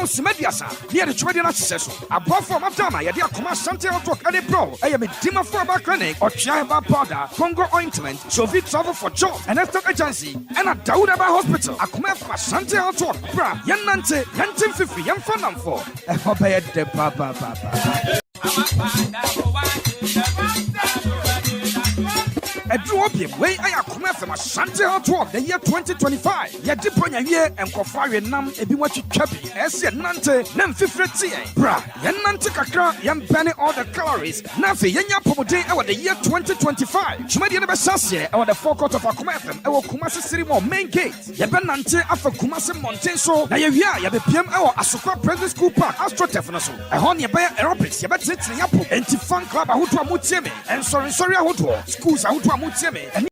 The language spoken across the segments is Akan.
apapɔn sima 30 ne yɛde dwumadie no ahyehyɛ so. Aboafoɔ a mada ama yɛde Akoma Ashanti Health Walk de brɛ wo ɛyɛ Medimafo Herbal Clinic, Ɔtwea Herbal Powder, Congo Ointment, Sovi Travel for Job and Estate Agency, ɛna Dawood Herbal Hospital. Akoma FM Ashanti Health Walk, bra yɛnnante, yɛnte mfifiri, yɛmfa nnamfo, ɛhɔ bɛyɛ dɛ papaapa. Ɛduru hɔ biem, wei ɛyɛ Akoma FM Ashanti Health Walk the year 2025. Yɛde bronya wie, nkɔfoɔ awe nam, ebi mu atwitwa bi, ɛsɛ yɛnante na mfifire te yɛn. Bra yɛnnante kakra, yɛn burn all the calories na afei yɛnya apɔmuden ɛwɔ the year 2025. Dwumadie no bɛhyɛ aseɛ ɛwɔ the forecourt of Akoma FM ɛwɔ Kumase City Mall main gate. Yɛbɛnante afa Kumase mmɔnten so na yɛwie a, yɛbɛpiem ɛwɔ Asokwa President School Park AstroTurf no so. Ɛhɔ ne yɛbɛyɛ aerobics, yɛbɛtenetene yɛapom. Enti fan club ahodoɔ a motie me, nsɔrensɔre ahodoɔ, schools ahodoɔ a motie me, ɛne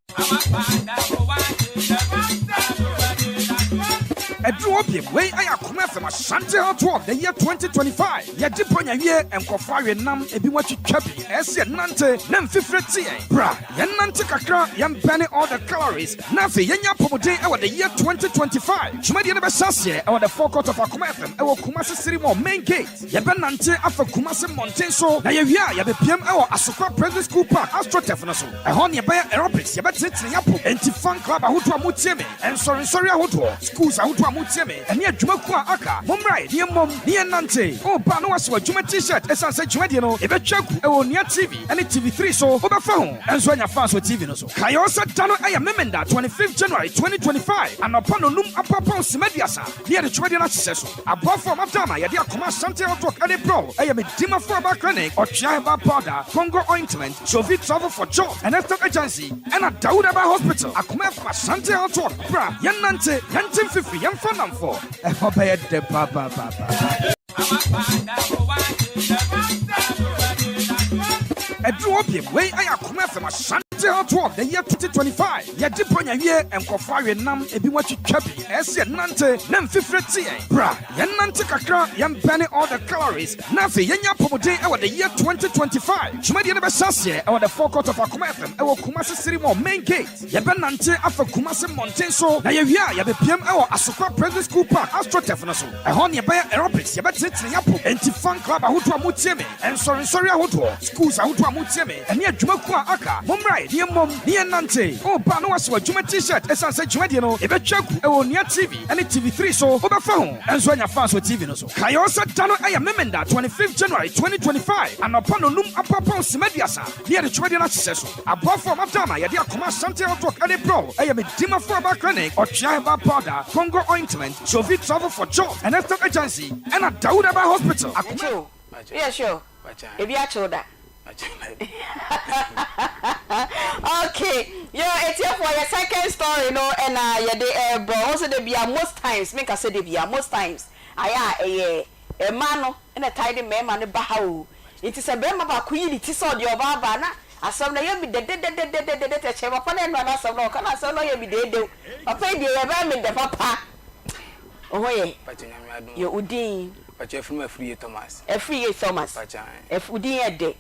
ɛduru hɔ biem, wei ɛyɛ Akoma FM Ashanti Health Walk the year 2025. Yɛde bronya wie, nkɔfoɔ awe nam, ebi mu atwitwa bi, ɛsɛ yɛnante na mfifire te yɛn. Bra yɛnnante kakra, yɛn burn all the calories na afei yɛnya apɔmuden ɛwɔ the year 2025. Dwumadie no bɛhyɛ aseɛ ɛwɔ the forecourt of Akoma FM ɛwɔ Kumase City Mall main gate. Yɛbɛnante afa Kumase mmɔnten so na yɛwie a, yɛbɛpiem ɛwɔ Asokwa President School Park AstroTurf no so. Ɛhɔ ne yɛbɛyɛ aerobics, yɛbɛtenetene yɛapom. Enti fan club ahodoɔ a motie me, nsɔrensɔre ahodoɔ, schools ahodoɔ a motie me, ɛne adwumakuo a aka, mommra ne yɛmmom ne yɛnnante. Woba na woahyɛ w'adwuma T-shirt, ɛsiane sɛ dwumadie no ɛbɛtwa gu ɛwɔ Onua TV ɛne TV3 so. Wobɛfa ho ɛnso anya fans wɔ TV no so. Kaeɛ wo sɛ da no ɛyɛ Memenda 25 January 2025 anɔpa nonum apapɔn sima 30 ne yɛde dwumadie no ahyehyɛ so. Aboafoɔ a mada ama yɛde Akoma Ashanti Health Walk de brɛ wo ɛyɛ Medimafo Herbal Clinic, Ɔtwea Herbal Powder, Congo Ointment, Sovi Travel for Job and Estate Agency, ɛna Dawood Herbal Hospital. Akoma FM Ashanti Health Walk, bra yɛnnante, yɛnte mfifiri, yɛmfa nnamfo, ɛhɔ bɛyɛ dɛ papaapa. Ɛduru hɔ biem, wei ɛyɛ Akoma FM Ashanti Health Walk the year 2025. Yɛde bronya wie, nkɔfoɔ awe nam, ebi mu atwitwa bi, ɛsɛ yɛnante na mfifire te yɛn. Bra yɛnnante kakra, yɛn burn all the calories na afei yɛnya apɔmuden ɛwɔ the year 2025. Dwumadie no bɛhyɛ aseɛ ɛwɔ the forecourt of Akoma FM ɛwɔ Kumase City Mall main gate. Yɛbɛnante afa Kumase mmɔnten so na yɛwie a, yɛbɛpiem ɛwɔ Asokwa President School Park AstroTurf no so. Ɛhɔ ne yɛbɛyɛ aerobics, yɛbɛtenetene yɛapom. Enti fan club ahodoɔ a motie me, nsɔrensɔre ahodoɔ, schools ahodoɔ a motie me, ɛne adwumakuo a aka, mommra ne yɛmmom ne yɛnnante. Woba na woahyɛ w'adwuma T-shirt, ɛsiane sɛ dwumadie no ɛbɛtwa gu ɛwɔ Onua TV ɛne TV3 so. Wobɛfa ho ɛnso anya fans wɔ TV no so. Kaeɛ wo sɛ da no ɛyɛ Memenda 25 January 2025 anɔpa nonum apapɔn sima 30 ne yɛde dwumadie no ahyehyɛ so. Aboafoɔ a mada ama yɛde Akoma Ashanti Health Walk de brɛ wo ɛyɛ Medimafo Herbal Clinic, Ɔtwea Herbal Powder, Congo Ointment, Sovi Travel for Job and Estate Agency, ɛna Dawood Herbal Hospital. Akoma Akyew, woyɛ sure? Ebi akyew da? Okay, yo, etiefoɔ, yɛ second story no ɛna yɛde ɛbrɛ wo nso. De bia most times, menka sɛ de bia most times ayɛ a, ɛyɛ mmaa no ɛna tae de mmarima no ba ha o. Nti sɛ barima baako yi ne ti sɛ ɔde ɔbaa ba na asɛm no ɛyɛ mi dɛdɛdɛdɛdɛdɛ kyɛ papa no, ɛnura n'asɛm no ɔka n'asɛm no ɔyɛ mi deedew papa yi deɛ, yɛbɛyɛ mi dɛ papa. Ɔho yɛ yɛ odin? Pakyɛ, efiri mu Afiri Thomas. Afiri Thomas. Pakyɛ. Ɛf odin yɛ dɛ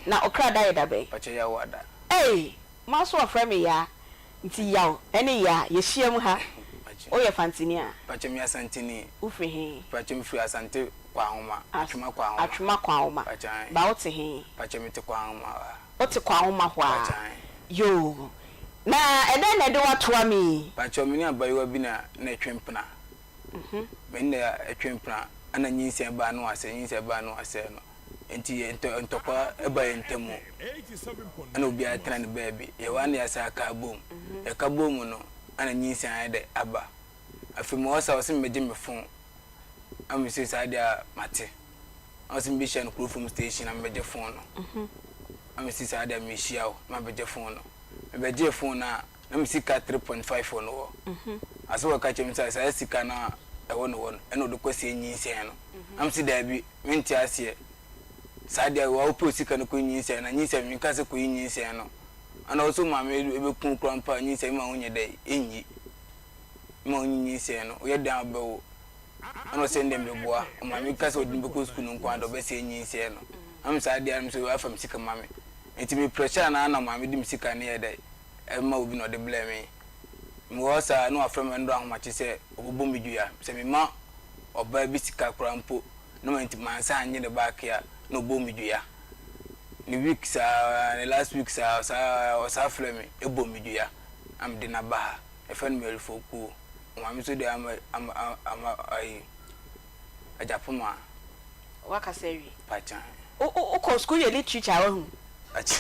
na ɔkra da yɛ da bɛn? Pakyɛ, Yawoada. Ei, maa so wɔfrɛ me Yaa. Nti Yaw ɛne Yaa yɛhyia mu ha. Woyɛ Fantini a? Pakyɛ, mi Asantini. Wofiri he? Pakyɛ, mi firi Asante Kwahoma, Atwima Kwahoma. Atwima Kwahoma. Pakyɛ. Ba wote he? Pakyɛ, mi te Kwahoma wa. Wote Kwahoma hɔ a? Pakyɛ. Yoo, na ɛdɛn na ɛde watoa mi yi? Pakyɛ, mi ne abayewa bi na ɛtwe mpena. Me ne na ɛtwe mpena ɛna nyinsɛn baa no asɛ, nyinsɛn baa no asɛ no. Nti ntɔkwa ɛba yɛn ntam ɛna obiara tena ne baabi. Yɛwɔ ana yɛasa aka bom. Yɛka bom no ɛna nyinsɛn ayɛ dɛ aba. Afei ma ɔsa ɔsɛ mbɛgye me phone. Ama mi sɛ saa deɛ a mate. Ɔsɛ mbɛhyia no Kurofom station na mbɛgye phone no. Ama mi sɛ saa deɛ mehyia wo na mabɛgye phone no. Mebɛgye phone no a, na me sika 3.5 wɔ no hɔ. Asɛ wɔka kyerɛ me sɛ saa sika no a ɛwɔ no hɔ no ɛna ɔde kɔsie nyinsɛn no. Na me sɛ daabi, mente aseɛ. Saa deɛ wa wopɛ sika no kɔ nyinsɛn na nyinsɛn menka sɛ kɔyi nyinsɛn no. Ɛna ɔsɛ maame ɛbɛku kora mpa nyinsɛn ma wonyɛ dɛ ɛnyi. Ma wonyi nyinsɛn no, woyɛ dan a wobɛwo. Ɛna ɔsɛ ndɛ mbɛboa. Ɔmaame ka sɛ ɔde me bɛkɔ sukuu no nko ara de ɔbɛsɛe nyinsɛn no. Na me saa deɛ no so afa me sika ma me. Nti me pressure na na maame de me sika no yɛ dɛ ɛma obi na ɔde blɛ me. Mewɔ hɔ saa na wafrɛ me ndɔ ahomakye sɛ ɔbɛbɔ me dua. Sɛ mema ɔbaa bi sika koraa mpo na manti mansan annye ne back a na ɔbɔɔ me dua. Ne week saa ne last week saa ɔsaa ɔsaa frɛ me bɔ me dua na mede no aba ha. Yɛfrɛ no Mary Fokuo. Ɔmaame nso deɛ ama ama ama ayi Agyapoma. Wakasa awie. Pakyan. Wo wo wokɔ sukuu yɛ literature a wahu. Akyi.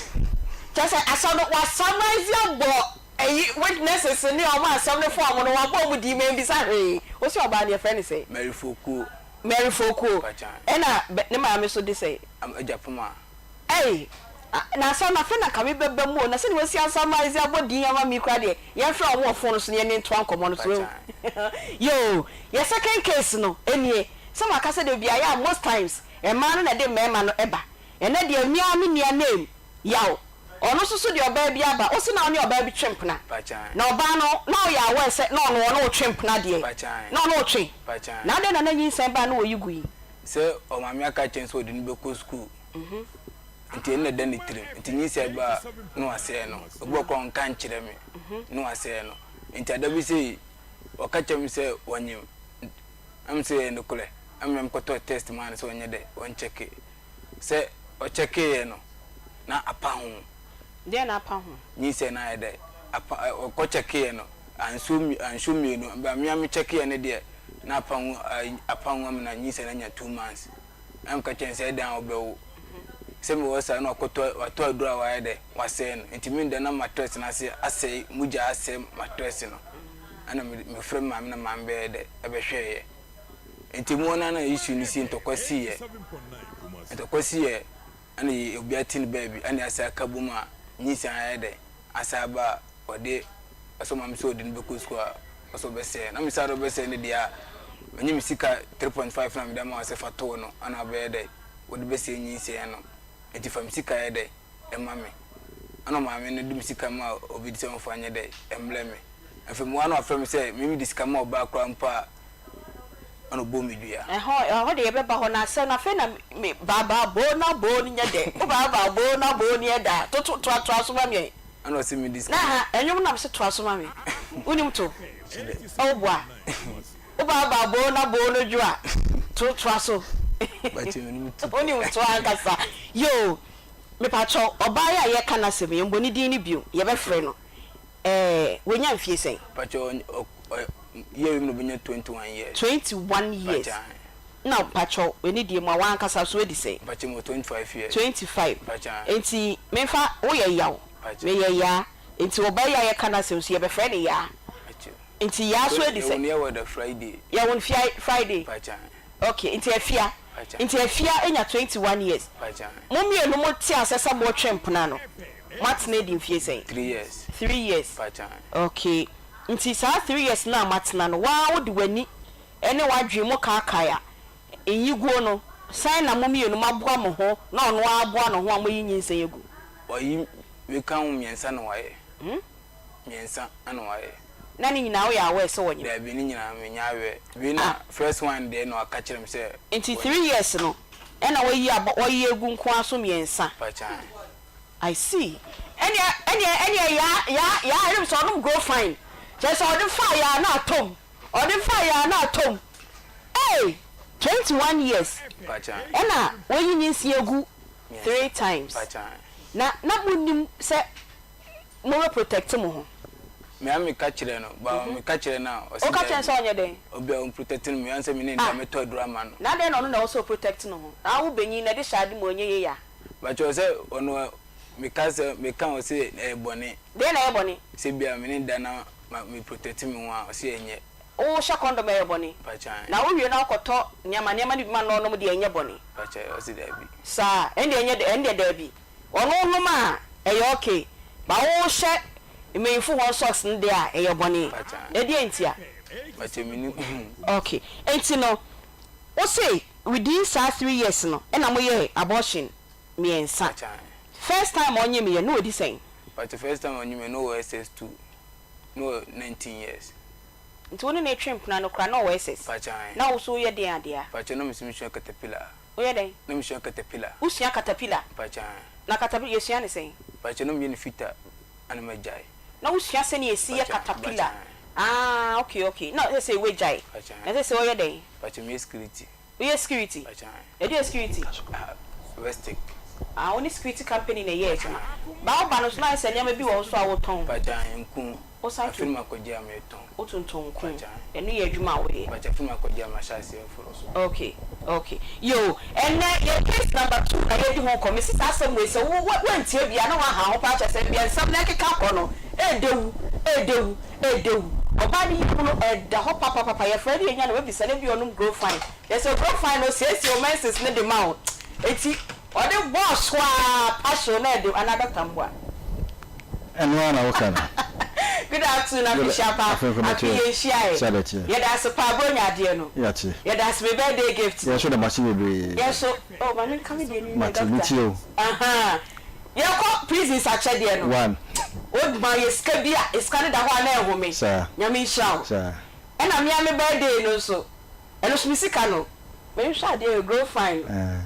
Kyerɛ sɛ asɛm no wa summarise abɔ ɛyi witnesses ne ɔmo a asɛm no fa ɔmo no wabɔ ɔmo din mambisa hwee. Wose ɔbaa no yɛfrɛ no sɛn? Mary Fokuo. Mary Fokuo. Pakyan. Ɛna bɛ ne maame so de sɛn? Agyapoma. Ei! Na asɛm no afei na nka me bɛba mu o, na sɛdeɛ wasi asummarise abɔ din ama me yi koraa deɛ yɛmfrɛ ɔmo wɔ phone so na yɛne ntoa nkɔmmɔ no so wahu. Yoo! Yɛ second case no nie. Sɛ maka sɛ da biara yɛ a most times mmaa no na ɛde mmarima no ba. Ɛnɛ deɛ me ara me nua name Yaw ɔno nso so deɛ ɔbaa bi aba wose na wo ne ɔbaa bi twe mpena na ɔbaa no na woyɛ aware sɛ na ɔno ɔne wo twe mpena deɛ na ɔne wo twe na adɛn na na nyinsɛn baa na wɔyi gu yi. Sɛ ɔmaame aka akyerɛ no sɛ ɔde no bɛkɔ sukuu nti ɛno na ɛda ne tirim nti nyinsɛn ba a na wasɛe no obi wɔ koraa ɔnka nkyerɛ me na wasɛe no nti ada bi sei ɔka kyerɛ me sɛ ɔnyem Na me se ɛyɛ nokorɛ, na me kɔtɔɔ test maa no sɛ ɔnyɛ dɛ ɔnkyɛke. Sɛ ɔkyɛkeeɛ no, na apa ho. Deɛn na apa ho? Nyinsɛn no ayɛ dɛ apa, ɔkɔ kyɛkeeɛ no, ansuo ansuo mmienu, but me a me kyɛkeeɛ no deɛ, na apa ho apa ho ama na nyinsɛn no anya 2 months. Na meka kyerɛɛ no sɛ ɛdɛn a wobɛwo. Sɛ mewɔ saa na wakɔtɔ watɔ aduro a wayɛ dɛ wasɛe no. Nti me da na mattress no ase asɛe, mogya asɛe mattress no. Ɛna me mefrɛ me maame na maame bɛyɛ dɛ ɛbɛhwɛeɛ. Nti mu hɔ no ara na issue no sii ntɔkwa siiɛ. Ntɔkwa siiɛ ɛna yɛ obiara te ne baabi ɛna yɛasan aka bom a nyinsɛn ayɛ dɛ asan aba a ɔde ɔsɛ ɔma me sɛ ɔde no bɛkɔ sukuu a ɔsɛ ɔbɛsɛe. Na me sɛ ade ɔbɛsɛe no deɛ a menye me sika 3.5 na mede ama wo sɛ fa too no ɛna wobɛyɛ dɛ wode bɛsɛe nyinsɛn no nti fa me sika yɛ dɛ ma me. Ɛna ɔmaame no de me sika maa obi de sɛ ɔmfa nyɛ dɛ mmrɛ me. Afei mewɔ ha na wafrɛ me sɛ me mede sika ma ɔbaa koraa mpo a ɛna ɔbɔ me dua. Ɛhɔ ɛhɔ deɛ yɛbɛba hɔ na asɛm no afei na me baabaa boo na boo no nyɛ dɛ wo baabaa boo na boo no yɛ dɛ a toto toatoa so ma me. Ɛna ɔse mede sika Na ha ɛnwom no na mese toa so ma me wonim to? Wo boa wo baabaa boo na boo no dwo a to toa so wonim to ankasa yoo mepakyɛw ɔbaa yi a yɛka n'asɛm yi yɛmmɔ ne din no bio yɛbɛfrɛ no ɛɛ wanya mfie sɛn? Pakyɛw ɔ ɔ year wei mu na ɔbɛnya 21 years. 21 years Pakyɛ ahe. na pakyɛw w'ani deɛ mu a w'ankasa so adi sɛn? Pakyɛ mewɔ 25 years. 25 Pakyɛ ahe. nti memfa woyɛ yaw Pakyɛ. meyɛ yaa nti ɔbaa yi a yɛka n'asɛm nso yɛbɛfrɛ no yaa. Pakyɛ. Nti yaa so adi Yɛwo sɛ. no yɛwɔ da Friday. Yɛwo no fia Friday. Pakyɛ ahe. Ok nti Afia. Pakyɛ. Nti Afia anya 21 years. Pakyɛ ahe. Mo mmienu mo te asɛ sɛ motwe mpena no moatena adi mfie sɛn? Three years. Three years. Pakyɛ ahe. Ok nti saa three years no a moatena no woaa wode w'ani ne w'adwene mu kaakae a nyiguo no sɛn na mo mmienu moaboa mo ho na ɔno ara aboa ne ho a moayi nyinsɛn agu? Wayi meka ho mmiɛnsa na wayɛ. Mmiɛnsa na wayɛ. Na ne nyinaa woyɛ aware sɛ wɔnyem? Daabi ne nyinaa menyɛ aware. Wei na first one deɛ na waka kyerɛ me sɛ. Nti three years no ɛna wayi abɔ wayi agu nko ara so mmiɛnsa? Pakyan. I see. Ɛneɛ ɛneɛ ɛneɛ yaa yaa yaa ɛnom sɛ ɔnom grow fine. Kyerɛ sɛ ɔde faa yaa na atɔ mu. Ɔde faa yaa na atɔ mu. Ei! 21 years Pakyan. ɛna wayi nyinsia agu three times. Pakyan. Na na monnim sɛ mo bɛ protect mo ho. Me a me ka kyerɛ no but me ka kyerɛ no a ɔse Wo ka kyerɛ no sɛ ɔnyɛ dɛn? Obi a ɔmprotect no me ansɛ me ne no da mɛtɔ aduro ama no. Na adɛn na ɔno na ɛwɔ sɛ ɔprotect no ho? Na wo benyin na ɛde hyɛ ade mu ɔnyɛ yei a. But kyerɛ sɛ ɔno me ka sɛ me ka ɔse ɛyɛ bɔne. Deɛn na ɛyɛ bɔne? Sɛ bia me ne no da na ma me protect me ho a ɔse ɛnyɛ. Wo hyɛ condom ɛyɛ bɔne? Mpakyɛ. Na wo wie na wo kɔtɔ nneɛma nneɛma no bi ma no ɔnom deɛ ɛnyɛ bɔne? Mpakyɛ ɔse daabi. Saa ɛndeɛ ɛnyɛ ɛndeɛ daabi. Ɔno nom a ɛyɛ ok but wo hyɛ mmanyinfo hɔn socks no deɛ a ɛyɛ bɔne. Ɛdeɛn ntia? Pakyɛ mennim. Ok nti no wo se within saa three years no ɛna mo yɛɛ abortion mmiɛnsa. First time a ɔnyem yɛ no wadi sɛn? Pakyɛ first time a ɔnyem yɛ no ɔwɔ SS two na ɔwɔ 19 years. Nti wo ne no retwe mpena no koraa na ɔwɔ SS? Pakyɛ. Na wo nso woyɛ deɛn adeɛ a? Pakyɛ na me nso mesua caterpillar. Woyɛ dɛn? Na mesua katapila. Wosua katapila? Mpakyɛ. Na katapila, yɛsua no sɛn? Mpakyɛ na meyɛ no fita ana magyae. Na wosua sɛnea yɛsi yɛ katapila? Mpakyɛ. Ah okay okay na sɛsɛi woagyae na sɛsɛi woyɛ dɛn? Pakyɛ meyɛ security. Woyɛ security? Ɛdeɛn security? Ah Westic. Ah wo ne security company na ɛyɛ adwuma. Ba wo ba no so na ayɛ sɛ nneɛma bi wɔ hɔ so a wotɔn. Pakyɛ nku. Wo san to. Afei na makɔgye a metɔn. Wo tontɔn nku. Ɛno yɛ adwuma a woyɛ. Pakyɛ afei na makɔgye a mahyɛ aseɛ foro so. Okay okay yoo ɛnɛ yɛ case number 2 na yɛdi ho nkɔmmɔ. Mesi saa asɛm wei sɛ wo woantie bi a na woaha ho paa kyerɛ sɛ bia nsɛm no ɛkeka kɔ no ɛɛdɛ wu ɛɛdɛ wu ɛɛdɛ wu. Ɔbaa no yam no ɛda hɔ papapapa yɛfrɛ no yɛnya no wabisa no ebia ɔnom grow fine. Kyerɛ sɛ grow fine no osiesie wo menses no de ma wo enti ɔde bɔɔ so ara pa hyew na ɛde anaa doctor mboa. Ɛno ara na woka no. Good afternoon Afehyia pa Afei nso afe mɛkyɛ. yɛnhyia ɛ Sɛ bɛteɛ. Yɛda ase paa Buronya adeɛ no Yɛate. Yɛda ase me birthday gift no Yɛn nso da mo ase bebree. Yɛn nso oh ma menka me deɛ no nwie Mate, doctor metie o. Ahaa Yɛkɔ prisons akyɛdeɛ no One. Wo ma yɛ sika bi a sika no da hɔ a na ɛhome Saa. Nyame nhyira wo Saa. Ɛna me ara me birthday no nso Ɛno so me sika no menhwɛ adeɛ yɛ grow fine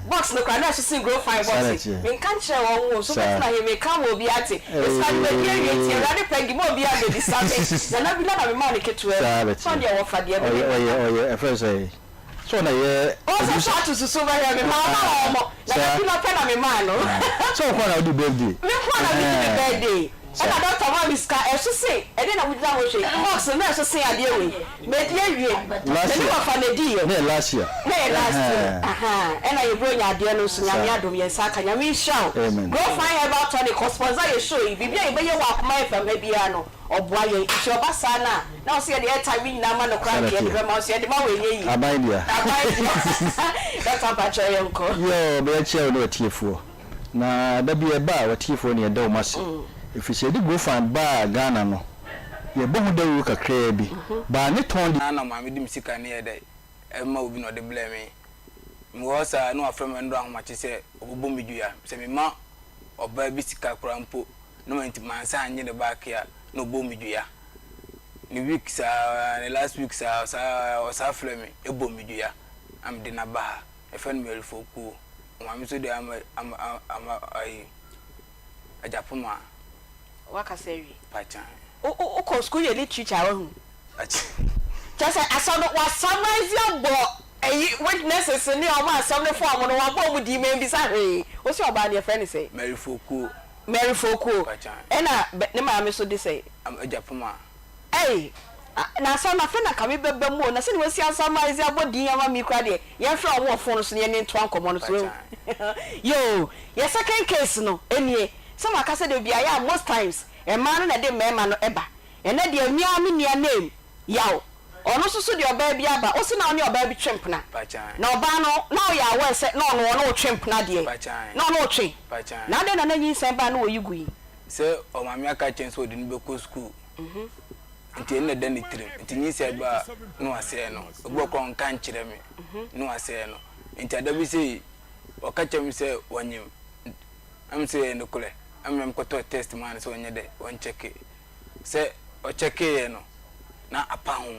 box no koraa na ɛso sen grow fine box yi menka nkyerɛ wɔn o so bɛtena he meka ama obi ate esika no madi awie nti awurade pɛ nti ma obi abɛbisa me nana bi na na memaa no ketewa bi sɛ ɔdeɛ wɔfa deɛ me me O sɛ so ato susu bɛhwɛ me maa ma wɔn mo nana bi na pɛ na memaa no Sɛ wo nko na wodi birthday me nko na medi me birthday ɛna doctor maa me sika ɛso se ɛdeɛ na wogyina hɔ hwɛ yi box no na ɛso sen adeɛ wei. Medi awie. Last Me ne year. wɔfa na ɛdi yɛ. Ne yɛ last year. Ne yɛ last year. Ɛhɛn. Ahaa. Ɛna yɛ bronya adeɛ no nso Nyame Saa. adom yɛn nsa aka. Nyame nhyira wo. Amen. Grow Fine Herbal Tonic ɔ sponsor yɛ show yi. Biribi a yɛbɛyɛ wɔ Akoma FM ha biara no ɔboa yɛn. Nti ɔba saa no a na ɔsɛ yɛde airtime no nyinaa ma no koraa Saa na nka yɛde ɛteɛ. bɛma wo nso yɛde ma wo ɛnyɛ yie. Aban dea. Aban dea. Doctor mpakyɛw yɛnkɔ. Yoo, bɛyɛkyia wo ne w'atiefoɔ. Na da bi ɛba a w'atiefoɔ ne yɛda wɔn ase ɛfiri sɛ yɛde Gofan baa Ghana no yɛbɔ ho dawuro kakraa bi baa ne tɔn de. Na na maame de me sika no yɛ dɛ ɛma obi na ɔde blɛɛ me. Mewɔ hɔ saa na wafrɛ me nnora ahomakye sɛ ɔbɛbɔ me dua. Sɛ mema ɔbaa bi sika koraa mpo na manti mansan annye ne back a na ɔbɔ me dua. Ne week saa ne last week saa ɔsaa ɔsaa frɛ me ɛbɔ me dua na mede no aba ha. Yɛfrɛ no Mary Fokuo. Maame nso deɛ ama ama ama ayi Agyapoma. Wakasa awie. Pakyan. Wo wo wokɔ sukuu yɛ literature a wahu. Pakyan. Kyerɛ sɛ asɛm no wa summarize abɔ ayi witnesses ne ɔmo asɛm no fa ɔmo no wabɔ ɔmo din mambisa hwee. Wose ɔbaa no yɛfrɛ no sɛn? Mary Fokuo. Mary Fokuo. Pakyan. Ɛna bɛ ne maame nso de sɛn? Agyapoma. Ei! Na asɛm no afei na nka me bɛba mu o, na sɛdeɛ wasi asamaize abɔ din ama me yi koraa deɛ, yɛmfrɛ wɔn wɔ phone so na yɛne ntoa nkɔmmɔ no so wahu. Yoo, yɛ second case no nie, sɛ maka sɛ da biara yɛ a most times mmaa no na ɛde mmarima no ba, ɛnnɛ deɛ me ara me nua name Yaw, ɔno nso so deɛ ɔbaa bi aba, wose na wo ne ɔbaa bi twe mpena, na ɔbaa no na woyɛ aware sɛ na ɔno ɔne wo twe mpena deɛ, na ɔne wo twe, na adɛn na na nyinsɛn baa na wɔyi gu yi? Sɛ ɔmaame aka akyerɛ no sɛ ɔde no bɛkɔ sukuu nti ɛno na ɛda ne tirim nti nyinsɛn ba a na wasɛe no. Obi wɔ hɔ koraa a ɔnka nkyerɛ me na wasɛe no. Nti ada bi sei ɔka kyerɛ me sɛ wanyem na me sɛ ɛyɛ nokorɛ na me mekɔtɔɔ test maa no sɛ ɔnyɛ dɛ ɔnkyɛke. Sɛ ɔkyɛkeeɛ no na apa ho.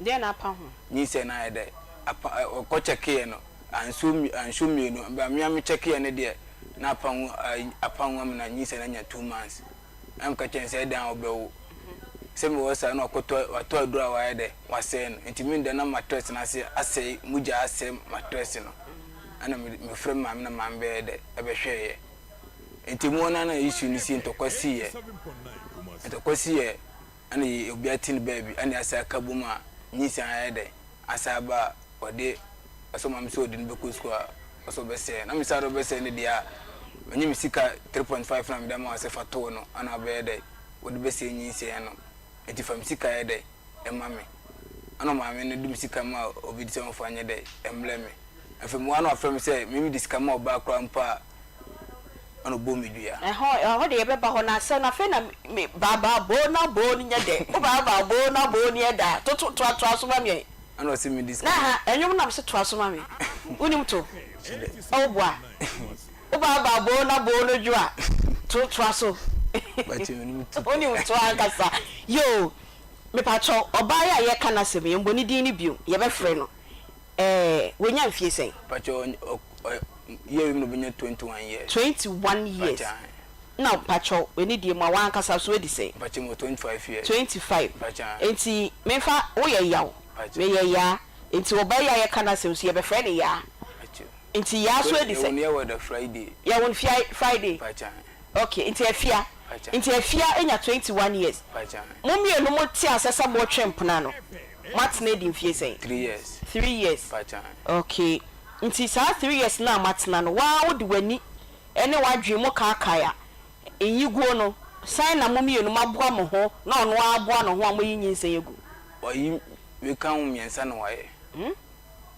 Deɛn na apa ho? Nyinsɛn no ayɛ dɛ apa ɔkɔ kyɛkeeɛ no ansuo ansuo mmienu but me a me kyɛkeeɛ no deɛ na apa ho apa ho ama na nyinsɛn no anya 2 months. Na meka kyerɛ no sɛ ɛdɛn a ɔbɛwo. Sɛ mewɔ saa na wakɔtɔ watɔ aduro a wayɛ dɛ wasɛe no nti me da na mattress no ase asɛe mogya asɛe mattress no ɛna me mefrɛ me maame na maame bɛyɛ dɛ ɛbɛhwɛeɛ nti mu hɔ no na issue no sii ntɔkwa siiɛ ntɔkwa siiɛ ɛna yɛ obiara te ne baabi ɛna yɛasa aka bom a nyinsɛn ayɛ dɛ asa aba a ɔde ɔsɛ maame sɛ ɔde no bɛkɔ sukuu a ɔsɛ ɔbɛsɛe na me sɛ ade ɔbɛsɛe no deɛ a menye me sika 3.5 na mede ama wo sɛ fa too no ana ɔbɛyɛ dɛ wode bɛsɛe nyinsɛn no nti fa me sika yɛ dɛ ɛma me ɛna maame no de me sika ma obi de sɛ ɔmfa nyɛ dɛ ɛmlɛ me afei mu ano afrɛ me sɛ me mede sika ma ɔbaa koraa mpo a ɛna ɔbɔ me dua. Ɛhɔ ɛhɔ de yɛbɛba hɔ na asɛm no afei na me baabaa boo na boo no nyɛ dɛ wo baabaa boo na boo no yɛ dɛ a toto toatoa so ma me ɛ. Ɛna ɔse mede sika. Na ha ɛnwom na mese toa so ma me wonim to ɔwo boa wo baabaa boo na boo no dwo a to toa so wonim to ankasa yoo mepakyɛw ɔbaa yi a yɛka n'asɛm yi yɛmbɔ ne din no bio yɛbɛfrɛ no ɛɛ wanya mfie sɛn? Pakyɛw ɔ ɔ year yi mu na obenya 21 years. 21 years. Pakyɛw. Na mpakyɛw w'ani deɛ mu a w'ankasa so adi sɛn? Mpakyɛw mewɔ 25 years. 25 Mpakyɛw. Nti menfa woyɛ Yaw Mpakyɛw. meyɛ Yaa nti ɔbaa yi a yɛka n'asɛm nso yɛbɛfrɛ no Yaa Mpakyɛw. nti Yaa so adi Yɛwo sɛn? no yɛwɔ da Friday. Yɛwo no fia Friday Mpakyɛw. ok nti Afia Mpakyɛw. nti Afia anya 21 years Mpakyɛw. mo mmienu mo te asɛ sɛ motwe mpena no moatena adi mfie sɛn? 3 years. 3 years Mpakyɛw. ok nti saa 3 years no a moatena no waa wode w'ani ne w'adwene mu kaakae a, nyiguo no, sɛn na mo mmienu moaboa mo ho na ɔno ara aboa ne ho a moayi nyinsɛn agu? Wayi meka ho mmiɛnsa na wayɛ.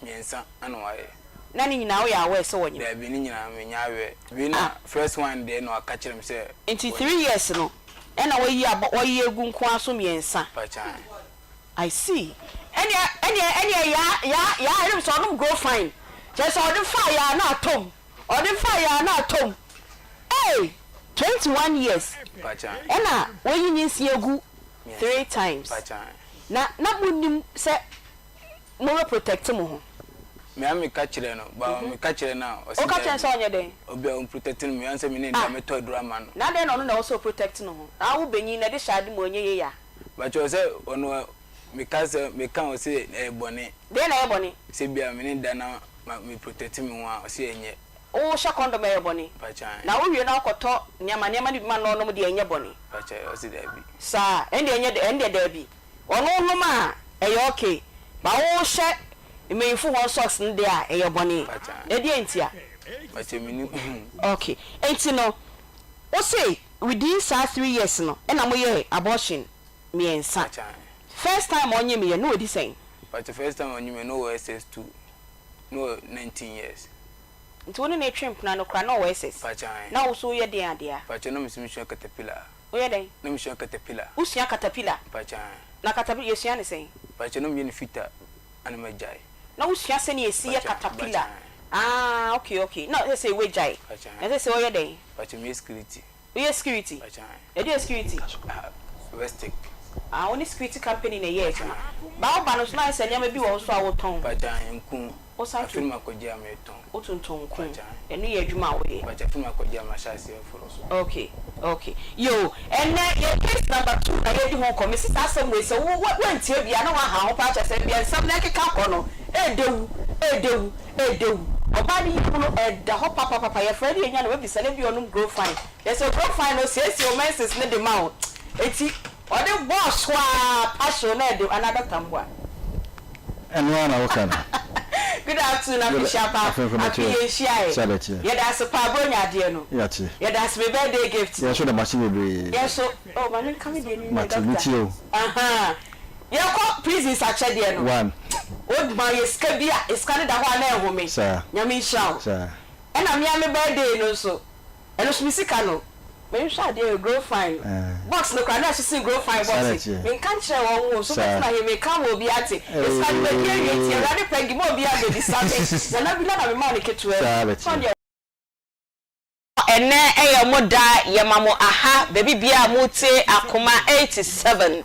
Mmiɛnsa na wayɛ. Na ne nyinaa woyɛ aware sɛ wɔnyem? Daabi ne nyinaa menyɛ aware. Wei na Ah. first one deɛ na waka kyerɛ me sɛ Nti wɔnyem. 3 years no ɛna wayi abɔ wayi agu nko ara so mmiɛnsa? Pakyan. I see. Ɛneɛ ɛneɛ ɛneɛ yaa yaa yaa ɛnom sɛ ɔnom grow fine. Kyerɛ sɛ ɔde faa yaa na atɔ mu. Ɔde faa yaa na atɔ mu. Ei! 21 years Pakyan. ɛna wayi nyinsia agu Mmiɛnsa. three times. Pakyan. Na na monnim sɛ mobɛ protect mo ho? Me a meka kyerɛ no, ba meka kyerɛ no a ɔse Woka kyerɛ no daabi. sɛ ɔnyɛ dɛn? Obi a ɔmprotect no me ansɛ me ne Ah! da mɛtɔ aduro ama no. Na adɛn na ɔno na ɛwɔ sɛ ɔprotect no ho? Na wo benyin na ɛde hyɛ ade ma ɔnyɛ yie a? Bakyɛ sɛ ɔno meka sɛ meka ɔse ɛyɛ bɔne. Deɛn na ɛyɛ bɔne? Sɛ bia me ne da na ma me protect me ho a ɔse ɛnyɛ. Wohyɛ condom a ɛyɛ bɔne? Pakyan. Na wowie na wokɔtɔ nneɛma nneɛma no bi ma no ɔnom deɛ ɛnyɛ bɔne? Pakyɛ ɔse daabi. Saa? Ɛndeɛ ɛnyɛ dɛ ɛndeɛ daabi. Ɔno nom a ɛyɛ okay but wohyɛ mmanyinfo hɔn socks no deɛ a ɛyɛ bɔne. Pakyan. Ɛdeɛn ntia? Pakyɛ mennim. Okay. Nti no wose within saa 3 years no ɛna moyɛɛ abortion mmiɛnsa. Pakyan. First time a ɔnyemeeɛ no na wadi sɛn? Pakyɛ first time a ɔnyemeeɛ no na ɔwɔ SS2 na ɔwɔ 19 years. Nti wo ne no retwe mpena no koraa na ɔwɔ SS? Pakyan. Na wo nso woyɛ deɛn adeɛ a? Pakyɛ na mese mesua caterpillar. Woyɛ dɛn? Na mesua caterpillar. Wosua caterpillar? Pakyan. Na caterpillar yɛsua no sɛn? Pakyɛ na meyɛ no fitter ɛna magyae. Na wosua sɛnea yɛsi yɛ Pakyan, caterpillar? pakyan. Ah okay okay. Na sɛsɛi woagyae? Pakyan. Na sɛsɛi woyɛ dɛn? Pakyɛ meyɛ security. Woyɛ security? Pakyan. Ɛdeɛn security? Ah, Westic. Ah, wo ne security company na ɛyɛ adwuma. Ba woba no nso na ayɛ sɛ nneɛma bi wɔ hɔ nso a wotɔn. Pakyan, nku. Wosan Afei na makɔgye a metɔn. Wotontɔn nku. Pakyan. Ɛno yɛ adwuma a woyɛ. Pakyan, afei na makɔgye a mahyɛ aseɛ foro so. Okay, okay. Yoo, ɛnnɛ yɛ case number two na yɛredi ho nkɔmmɔ. Mese saa asɛm wei sɛ wo wo woantie bi a na woaha ho paa kyerɛ sɛ baabi a nsɛm no ɛkeka kɔ no ɛɛdɛ wu, ɛɛdɛ wu, ɛɛdɛ wu. Ɔbaa no yam no ɛda hɔ papapapa. Yɛfrɛ no yɛnya no wabisa no ebia ɔnom grow fine. Kyerɛ sɛ grow fine no osiesie wo menses no de ma wo. Enti ɔde bɔɔ so ara pa hyew na ɛde anaa Doctor Mboa. Ɛno ara na woka no. Good afternoon Afehyia pa afe yɛnhyia ɛ yɛda ase paa bronya adeɛ no Yɛate. yɛda ase me birthday gift Yɛn nso da mo ase bebree. Yɛn nso oh ma menka me deɛ no nwie Mate, doctor metie o. Ahaa yɛkɔ prisons akyɛdeɛ no One. wo ma yɛ sika bi a sika no da hɔ a na ɛhome Saa. Nyame nhyira wo Saa. ɛna me ara me birthday no nso Ɛno nso me sika no menhwɛ adeɛ yɛ grow fine box no koraa na ɛso sen grow fine box yi menka nkyerɛ wɔn o so bɛtena he meka ma obi ate esika no madi awie nti awurade pɛ nti ma obi abɛbisa me nana bi na na memaa no ketewa bi sɛ ɔdeɛ Ɛnɛ ɛyɛ mo da yɛma mo aha baabi biaa mo tie akoma 87.9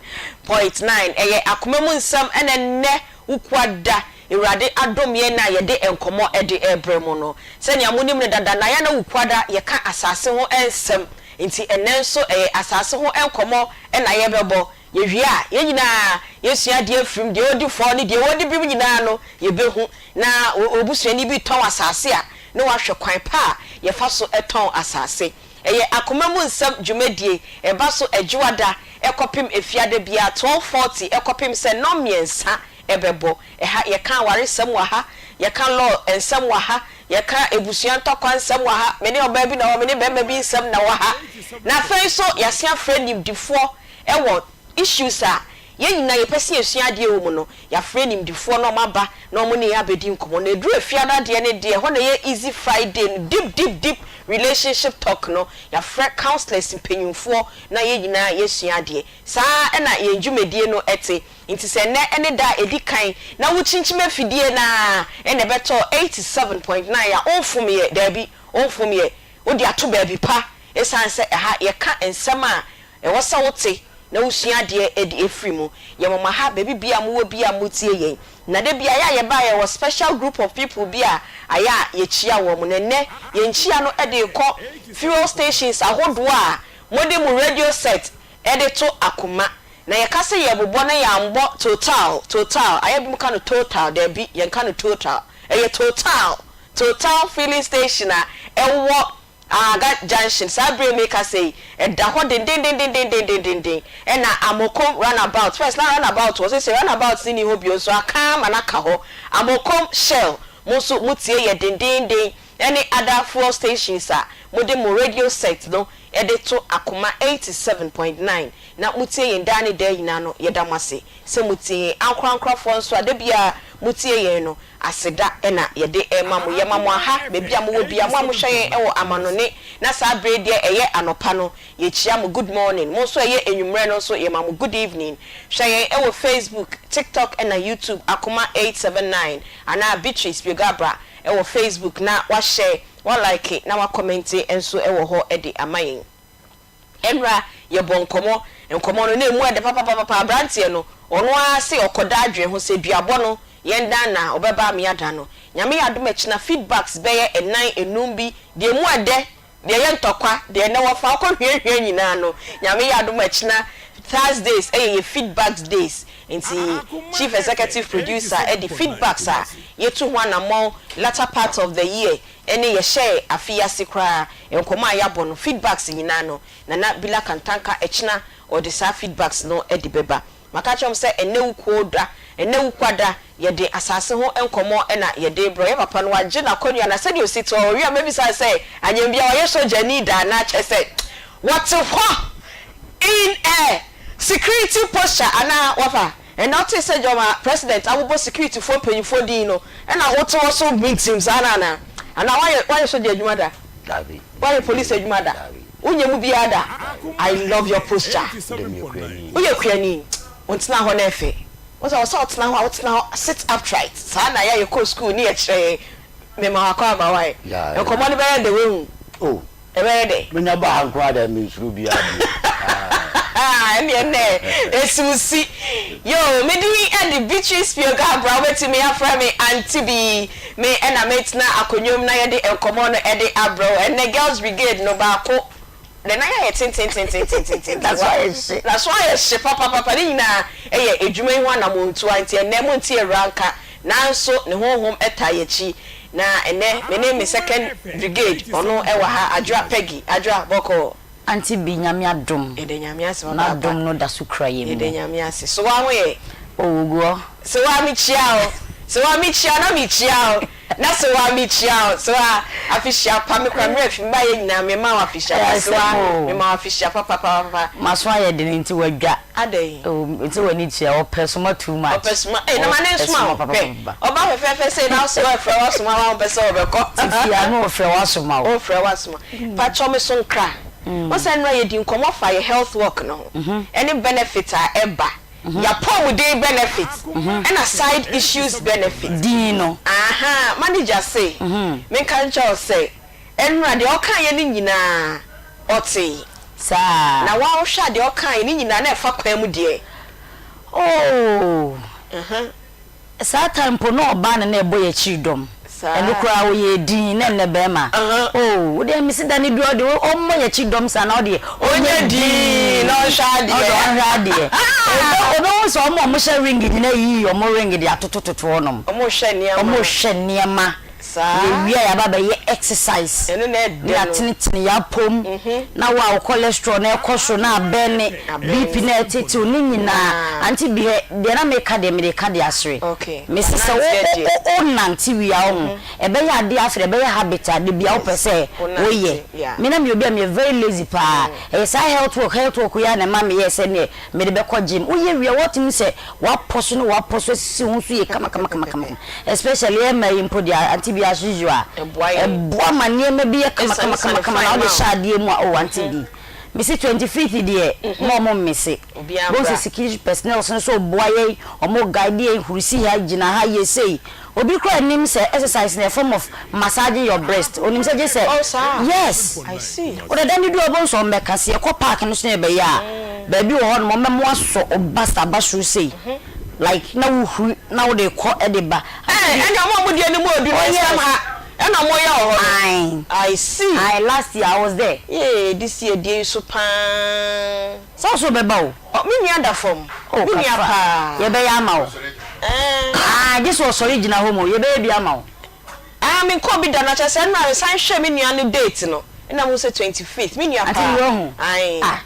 ɛyɛ akoma mu nsɛm ɛna ɛnɛ wokua da Awurade adom yɛn a yɛde nkɔmmɔ de rebrɛ mo no. Sɛnea monim no dada, Nayana Wukuada, yɛka asase ho nsɛm, enti ɛnnɛ nso ɛyɛ asase ho nkɔmmɔ na yɛbɛbɔ. Yɛwie a, yɛn nyinaa yɛsua adeɛ afiri mu, deɛ ɔdi fɔ ne deɛ ɔdi bem nyinaa no, yɛbɛhu. Na w'abusuani bi tɔn asase a, na wahwɛ kwan pa a yɛfa so tɔn asase. Ɛyɛ akoma mu nsɛm dwumadie, ɛba so Adwoada kɔpem Efiada biara, 12:40 kɔpem sɛ nnɔnmiɛnsa ɛbɛbɔ. Ɛha, yɛka awaresɛm wɔ ha, yɛka law nsɛm wɔ ha, yɛka abusua ntɔkwa nsɛm wɔ ha, me ne ɔbaa bi na wɔ hɔ, me ne barima bi nsɛm na wɔ ha. Na afei nso, yɛasan afrɛ nimdifoɔ wɔ issues a yɛn nyinaa yɛpɛ sɛ yɛsua adeɛ wɔ mu no, yɛafrɛ nimdifoɔ na wɔaba na wɔne yɛn abɛdi nkɔmmɔ. Na ɛduru Efiada deɛ no deɛ, ɛhɔ na ɛyɛ easy Friday no, deep deep deep relationship talk no, yɛafrɛ counsellors mpanyinfoɔ na yɛn nyinaa yɛasua adeɛ. Saa ara na yɛn dwumadie no te. Nti sɛ nnɛ ne da a ɛdi kan na wokyinkyim afidie no ara na ɛbɛtɔ 87.9 a, womfom yɛ, daabi, womfom yɛ. Wode ato baabi pa ɛsiane sɛ ɛha yɛka nsɛm a ɛwɔ sɛ wote na wosua adeɛ de afiri mu. Yɛmoma ha baabi biara a mowɔ biara a motie yɛn. Na da bi ayɛ a yɛba a yɛwɔ special group of people bi a ayɛ a yɛkyia wɔn. Na ɛnnɛ yɛn nkyia no de rekɔ fuel stations ahodoɔ a mode mo radio set de to akoma. Na yɛka sɛ yɛrebobɔ na yɛambɔ total, total, ayɛ a binom ka no total, daabi yɛnka no total, ɛyɛ total, total filling station a ɛwɔ Aga junction, saa bere yi merekasa yi, ɛda hɔ dendendendendendenden. Ɛna Amokom runabout, first na runabout wɔ hɔ, seesei runabout no nni hɔ bio nso aka ara ma no aka hɔ. Amokom Shell, mo nso motie yɛ dendenden, ɛne other fuel stations a mode mo radio set no de to Akoma 87.9 na motie yɛn daa ne daa nyinaa no, yɛda mo ase sɛ motie yɛn. Ankorankorafoɔ nso a da biara motie yɛn no, Aseda na yɛde rema mo. Yɛma mo aha, baabi a mowɔ biara, mo a mohwɛ yɛn wɔ amanɔne na saa berɛ yi deɛ ɛyɛ anɔpa no, yɛkyia mo good morning. Mo nso a ɛyɛ anwummerɛ no nso, yɛma mo good evening. Hwɛ yɛn wɔ Facebook, TikTok ɛna YouTube, Akoma 879 anaa Beatrice Biogabra wɔ Facebook na wahyɛ, wa like na wa kɔmɛnte nso wɔ hɔ de ama yɛn. Ɛnora yɛbɔɔ nkɔmmɔ, nkɔmmɔ no na ɛmu ɛdɛ papapapapa, abranteɛ no ɔno ara se ɔkɔda adwene ho sɛ duabɔ no yɛn dan na ɔbɛba me ada no. Nyame yɛ adom a kyina feedbacks bɛyɛ ɛnan ɛnum bi, deɛ ɛmu ɛdɛ, deɛ ɛyɛ ntɔkwa, deɛ ɛnɛ wɔfa wokɔ hwiahwia nyinaa no, Nyame yɛ adom a kyina Thursdays ɛyɛ yɛ feedbacks days, nti Chief Executive Producer ɛde feedbacks a yɛtu ho anamɔn latter part of the year Ɛne yɛhyɛɛ afe yi ase koraa nkɔmmɔ a yɛabɔ no feedbacks nyinaa no Nana Bila Kantanka ɛkyena ɔde saa feedbacks no de bɛba. Maka akyerɛ wɔn sɛ ɛnnɛ Wukuo da, ɛnnɛ Wukuada yɛde asase ho nkɔmmɔ na yɛde rebrɛ wo. Yɛ papa no wagye n'akonnwa na sɛdeɛ ɔsi te hɔ ɔwie a mɛbisa no sɛ anyambia wayɛ sogyani da anaa kyerɛ sɛ wɔte hɔ in a security posture anaa wafa Ɛnna wotee sɛ gyama president abobɔ securityfoɔ mpanyinfoɔ din no ɛna wote hɔ so mintim saa no anaa? Anaa woayɛ woayɛ sogya adwuma da? Dabi. Woayɛ police adwuma da? Dabi. Wonyɛ mu biara da? Dabi. I love your posture. Wode meyɛ kuani. Woyɛ kuani? Wontena hɔ na ɛfɛ. Wo sɛ ɔsɛ ɔtena hɔ a wotena hɔ sit upright saa na yɛ yɛkɔɔ school ne yɛkyerɛ yɛn. Mema wo akwaaba wai. Yeah. Nkɔmmɔ no bɛyɛ dɛ woahu. Oh. Ɛbɛyɛ dɛ. Menya ba ha nko ara deɛ mensuro biara bio. Ɛnneɛ nnɛ ɛsiw si. Yoo, me din de Beatrice Pioga Abra, wobɛtumi afrɛ me Auntie Bee. Me na metena akonnwa mu na yɛde nkɔmmɔ no de abrɛ wo. Ɛnnɛ Girls Brigade no baako, ne nan ayɛ tentententententen. N'aso ayɛ hye. N'aso ayɛ hye papapapa. Ne nyinaa yɛ adwuma yi ho anammɔntuo nti ɛnnɛ monte awuraa nka. Nanso ne honhom taa yɛn akyi. Na ɛnnɛ me ne me second brigade ɔno wɔ ha Adwoa Peggy Adwoa bɔkɔɔ. Auntie Bee Nyame adom. Yɛda Nyame ase papaapa. N'adom no da so kura yɛn mu. Yɛda Nyame ase. So wa ho yɛ? Oh ogu hɔ. Sewaa me kyia wo. Sewaa me kyia wo na me kyia wo na sewaa me kyia wo sewaa afehyia pa me kora me werɛ fi me ba yɛ nyinaa me ma wo afehyia pa sewaa me ma wo afehyia pa pa pa pa. Maso ayɛ den nti wadwa. Adɛn. Oh nti w'ani tua ɔpɛ soma too much. Ɔpɛ soma ei na ma ne nsoma wo hwɛ ɔba fɛfɛɛfɛ sei na wosɛ ɔfrɛ wo asoma wo a wompɛ sɛ ɔbɛkɔ. Ti fie a na ɔfrɛ wo asoma wo. Ɔfrɛ wo asoma pakyɛw me so nkra wohu sɛ nnora yɛdi nkɔmmɔ fa yɛ health work no ho ɛne benefit a ɛba Y'apɔmuden benefit ɛna side issues benefit. Din no. Ahaa manager se menka nkyerɛ wo sɛ ɛnora deɛ ɔkaeɛ no nyinaa ɔtee. Saa. Na woa wohwɛ a deɛ ɔkaeɛ no nyinaa na ɛfa kwan mu deɛ. Oh. Saa time mpo na ɔbaa na na ɛbɔ yɛn akyiri dɔm. Saa. Ɛno koraa ɔyɛɛ din na ɛnnɛ bɛɛma. Oh wo deɛ mese da no duru a ɔde ɔmmɔ yɛn akyi dɔm saa na ɔdeɛ ɔnyɛ dinn na ɔnhwɛ adeɛ. Ɔde ɔnhwɛ adeɛ. Ɔbɛhu sɛ ɔmo a ɔmo hyɛ ring nyinaa yiyi ɔmo ring de atotototo hɔ nom. Ɔmo hwɛ nneɛma. Ɔmo hwɛ nneɛma. Saa. Yɛwie a yɛaba abɛyɛ exercise. Ɛno na ɛdɛ no. Na yɛatenetene yɛn apom. Na wo a wo cholesterol no ɛkɔ soro na abɛn ne BP no ɛtetew ne nyinaa. Auntie Bi hɛ, deɛ na meka deɛ mede ka de asere. Mese sɛ wo wo nante wie a wohu, ɛbɛyɛ adeɛ afei deɛ ɛbɛyɛ habit a da biara wopɛ sɛ woyɛ. Me na meyɛ obi a meyɛ very lazy paa. Ɛyɛ saa health work health work yi ara na ɛma meyɛɛ sɛ neɛ mede bɛkɔ gym. Woyɛ wie a woatumi sɛ W'apɔ so ne w'apɔ so asisi ho so yie kamakamakamakama especially yɛn mmaa yi mpo deɛ Auntie Bi as usual ɛboa ma nneɛma bi yɛ kamakamakamakama na wode hyɛ adeɛ mu a oh Auntie Bi mese 25th deɛ mo a ɔmo mmese bohu sɛ security personnels no nso boa yɛn ɔmo guide yɛn hurisi ha gyina ha yɛ sei Obi koraa nnim sɛ exercise no yɛ form of massaging your breast. Onim sɛ gye sɛ Oh saa? Yes. I see. Wode da no du a wobɛhu sɛ wɔmmɛka. Sɛ yɛkɔ park no so na yɛbɛyɛ a, baabi wɔ hɔ nom wɔmmɛma woasɔ wo bust aba soro sei. Like na wo huri na wo de kɔ de ba. Ɛɛ ɛne ɔmo a ɔmo deɛ no mu odu no nsɛm ha ɛna ɔmo yɛ wɔ hɔ no. I see. Ae last year I was there. Yee this year deɛ yi so paa. Sɛ wo so bɛba o. Ɔ me nua da fam. Oh Me nua kafra paa. yɛbɛyɛ ama wo. Ɛɛ. Ae gye sɛ ɔsɔre gyina hɔ mu yɛbɛyɛ bi ama wo. Ah me nkɔɔ bi da na kyerɛ sɛ ɛna me san hwɛɛ me nua no date no ɛna mehu sɛ 25th me nua Ante paa bi wahu ae. ah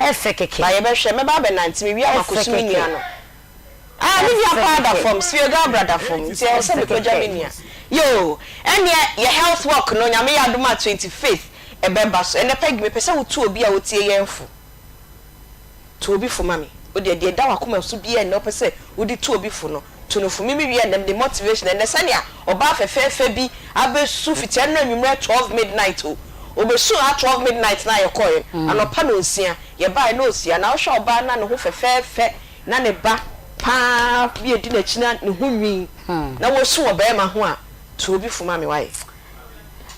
ɛfɛ kɛkɛ. Ba yɛbɛhwɛ mɛba abɛnante mewie a Ɛfɛ makɔsu me kɛkɛ. nua no ah me nua Ɛfɛ paa da kɛkɛ. fam Spio Gabra da fam nti ɛwɔ sɛ Ɛfɛ mekɔgya me kɛkɛ. nua yoo ɛneɛ yɛ health walk no Nyame yɛ adom a 25th ɛbɛba so ɛnɛ Peggy mepɛ sɛ wotu obi a otie yɛn fo. To obi fo ma me. Wo deɛ, deɛ ɛda w'akoma so biara nnɛ wopɛ sɛ wode tu obi fo no, tu no fo. Me mewie a nnɛ mede motivation, ɛnnɛ sɛnea ɔbaa fɛfɛɛfɛ bi abɛsu fiti ɛnnora anwummerɛ 12 midnight o, ɔbɛsuu ha 12 midnight no a yɛkɔeɛ no, anɔpa nɔnsia yɛbaeɛ na ɔsi a, na wohwɛ ɔbaa no a ne ho fɛfɛɛfɛ na ne ba pa ara bi a ɛdi n'akyi na ne ho nwi na wɔsu wɔ barima ho a, tu obi fo ma me wayɛ.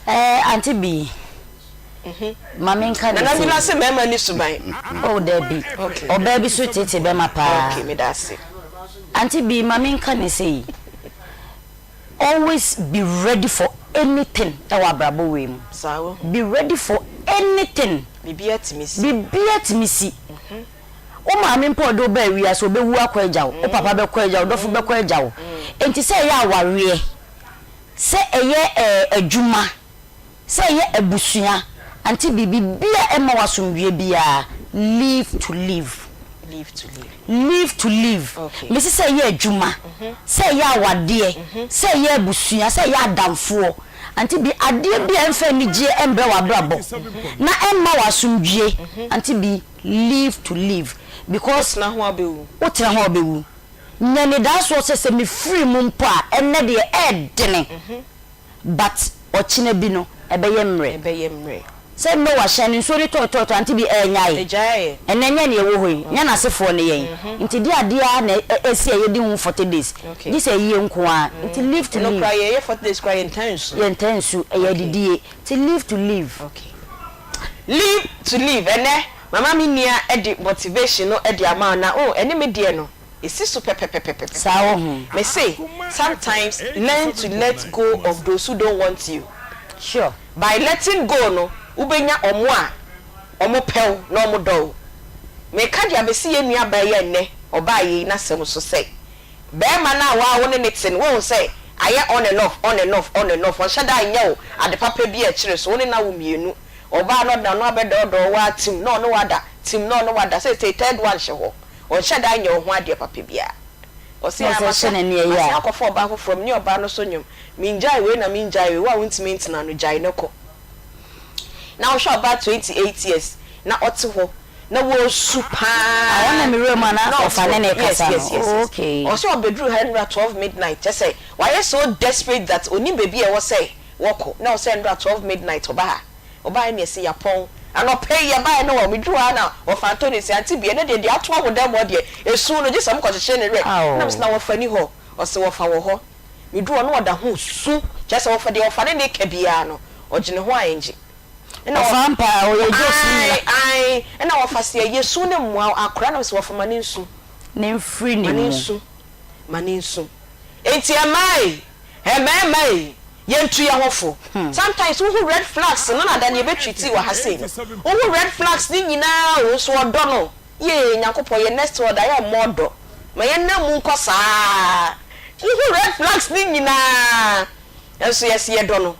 Ɛɛ Auntie Bee, Ma me nka ne Nana sei. Bila se mmarima nni suban. Oh dabi. Okay. Ɔbaa bi so tete bɛma paa. Okay, meda ase. Auntie Bi, ma me nka ne sei. Always be ready for anything ɛwɔ abrabɔ wei mu. Saa wahu. Be ready for anything. Biribiara tumi si. Biribiara tumi si. Wo maame mpo a ɔde wo baa wiase, ɔbɛwu akɔ agya wo. Wo papa bɛkɔ agya wo, wo dɔfo bɛkɔ agya wo. Enti sɛ ɛyɛ awareɛ, sɛ ɛyɛ ɛɛ adwuma, Sɛ ɛyɛ abusua ante biribi bia ɛmma wo asomdwie biaa live to live. Live to live. Live to live. Okay. Mese sɛ ɛyɛ adwuma, sɛ ɛyɛ awadeɛ, sɛ ɛyɛ abusua, sɛ ɛyɛ adamfoɔ ante bi adeɛ bi a ɛmfa anigyeɛ ɛmbrɛ w'abrabɔ na ɛmma wo asomdwie ante bi live to live because Wotena ho a wobɛwu. Wotena ho a wobɛwu. Nya anidaasoɔ sɛ sɛ mefiri mu mpo a ɛnnɛ deɛ ɛɛdene. But ɔkyena bi no ɛbɛyɛ mmerɛ. Ɛbɛyɛ mmerɛ. Sɛ Noah hyɛn no nsuo no tɔɔ tɔɔ tɔɔ ante bi ɛɛnyae. Ɛgyaeɛ. Ɛnɛ nyɛ nea ɛwɔ hɔ yi, nyɛ n'asefoɔ ne yɛn. Nti deɛ adeɛ ara na ɛsi a yɛdi ho 40 days. Gye sɛ ayie nko ara. Nti live to Ɛno live. koraa yɛyɛ 40 days koraa yɛntaa nsu. Yɛntaa nsu, ɛyɛ adidie. Nti live to live. Okay. Live to live ɛnɛ mama me nua de motivation no de ama wo na oh ɛne me deɛ no. Esi so pɛpɛpɛpɛpɛpɛ. Saa wɔ ho. Me se sometimes learn to let go of those who don't want you. Sure. By letting go no, wobɛnya ɔmo a ɔmo pɛ wo na ɔmo dɔ wo. Meka de abɛsi yɛn nua baa yi a nnɛ ɔbaa yei n'asɛm so sɛ, barima no a woa wo ne no te no, woahu sɛ ayɛ on and off, on and off, on and off, ɔnhyɛ da nyɛ wo ade papa bi a ɛkyere so, wo ne no awo mmienu, ɔbaa no ɔde n'ano abɛdɔɔdɔɔ wo ara tim na ɔne wo ada, tim na ɔne wo ada, seesei third one hyɛ hɔ. Ɔnhyɛ da nyɛ wo ho adeɛ papa biara. Ɔse Na aa sɛ ɛhyɛ masa n'ani ɛyɛ masan a. akɔfa ɔbaa foforɔ mene ɔbaa no so nwom mengyae wei na mengyae wei wo a wontumi ntena no gyae no kɔ. Na wohwɛ ɔbaa 28 years na ɔte hɔ na wɔresu Ah paa ɔna me wura mu a na na ɔte ɔfa ne hɔ ne yes kasa yes no yes oh yes okay. ɔse ɔbɛduru ha nnora 12 midnight kyerɛ sɛ wayɛ so desperate that ɔnim baabi a ɛwɔ sɛ wɔkɔ na ɔsɛ nnora 12 midnight ɔba ha. Ɔbaeɛ na yɛse yɛapɔn. Anɔpa yi yɛbaeɛ no wɔ meduru hɔ ara na wɔfa Anthony se Auntie Bea ɛnɛ deɛ deɛ ato awo dam hɔ deɛ esu no gye sɛ mokɔkyekyere ne werɛ. Ɛna mese na wɔfa ni hɔ? Ɔse wɔfa wɔ hɔ. Meduru hɔ na ɔda ho resu kyerɛ sɛ wɔfa deɛ wɔfa ne ne ka biara no ɔgye ne ho a ɛngye. Ɛna Ɔfa ampa a ɔyɛ jokes ne nyina. Ae ae ɛna wɔfa se ɛyɛ su no mmoa wo akora na mese wɔfa ma ne nsu. Ne mfiri ne Ma ne mu. nsu ma ne nsu. Enti ɛmmaa ei Mmarima ei, yɛntu yɛn ho fo. Sometimes wohu red flags no na da no yɛbɛ treaty wɔ ha sei no. Wohu red flags no nyinaa o, nso ɔdɔ no, yee Nyankopɔn yɛn next world ayɛ mmɔ ɔdɔ. Ma yɛn nam mu nkɔ saa. Wohu red flags no nyinaa, nso yɛse yɛdɔ no.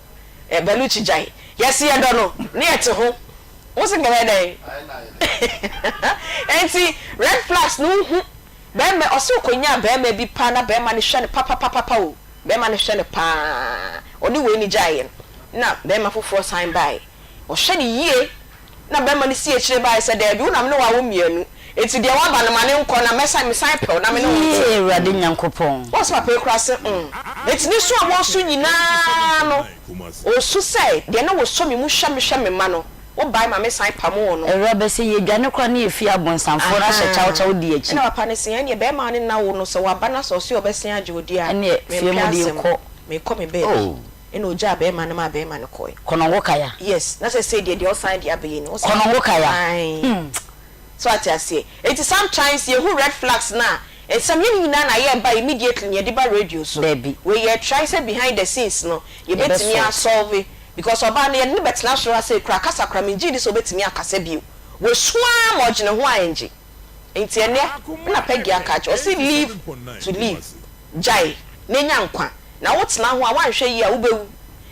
Eh, Baluchi gyae. Yɛse yɛdɔ no, na yɛte ho. Wo se nka bɛyɛ dɛn? Enti red flags no wohu Bɛɛma, ɔse ɔkɔnyaa bɛɛma bi paa na bɛɛma no hwɛ no papapapapa o, bɛɛma no hwɛ no paa, ɔne wei no gyaeɛ no na bɛɛma foforɔ san baeɛ, ɔhwɛ no yie na bɛɛma no sii akyire baeɛ sɛ daabi wo na mene wo awo mmienu, enti deɛ waba no ma no nkɔ na mɛsan mesan pɛ wo na mene wo nte. Yie Awurade Nyankopɔn. Wɔse papa yi koraa se mm, enti ne su a wɔresu nyinaa no ɔresu sɛ deɛ na wɔsɔ me mu hwɛ me hwɛ me mma no, Wo bae ma me san pamoo no. Awura bɛ sɛ yɛdwane koraa ne yɛfie abonsamfoɔ no ahyɛ kyaw kyaw di akyi. Ɛna papa no se, ɛneɛ bɛɛma a ne nna wo no sɛ waba na sɛ ɔse ɔbɛsen agye wo deɛ a, Ɛneɛ fie mempɛ mu deɛ asɛm, kɔ. mekɔ me baabi. Ɛna ɔgyaa bɛɛma no maa bɛɛma no kɔe. Kɔnɔngo kaya. Yes, na sɛsei deɛ deɛ ɔsan de abɛyɛ ni, wo san. Kɔnɔngo kaya. Ae. Hmm. So ate aseɛ? Enti sometimes yɛhu red flags no a, Nsɛm yɛ ne nyinaa na yɛba immediately na yɛde ba radio so. Dabi. Wei yɛ try sɛ behind the scenes no yɛbɛtumi Yɛbɛ a solve because ɔbaa no yɛde no bɛtena soro ha sei koraa kasa koraa mengye ndi sɛ ɔbɛtumi akasa bio. Wasu ara ma ɔgyene ho a ɛngye. Nti ɛnnɛ na Peggy aka akyerɛ ɔse live to live, gyae na nya nkwa na wotena ho a woanhwɛ yie a wobɛwu.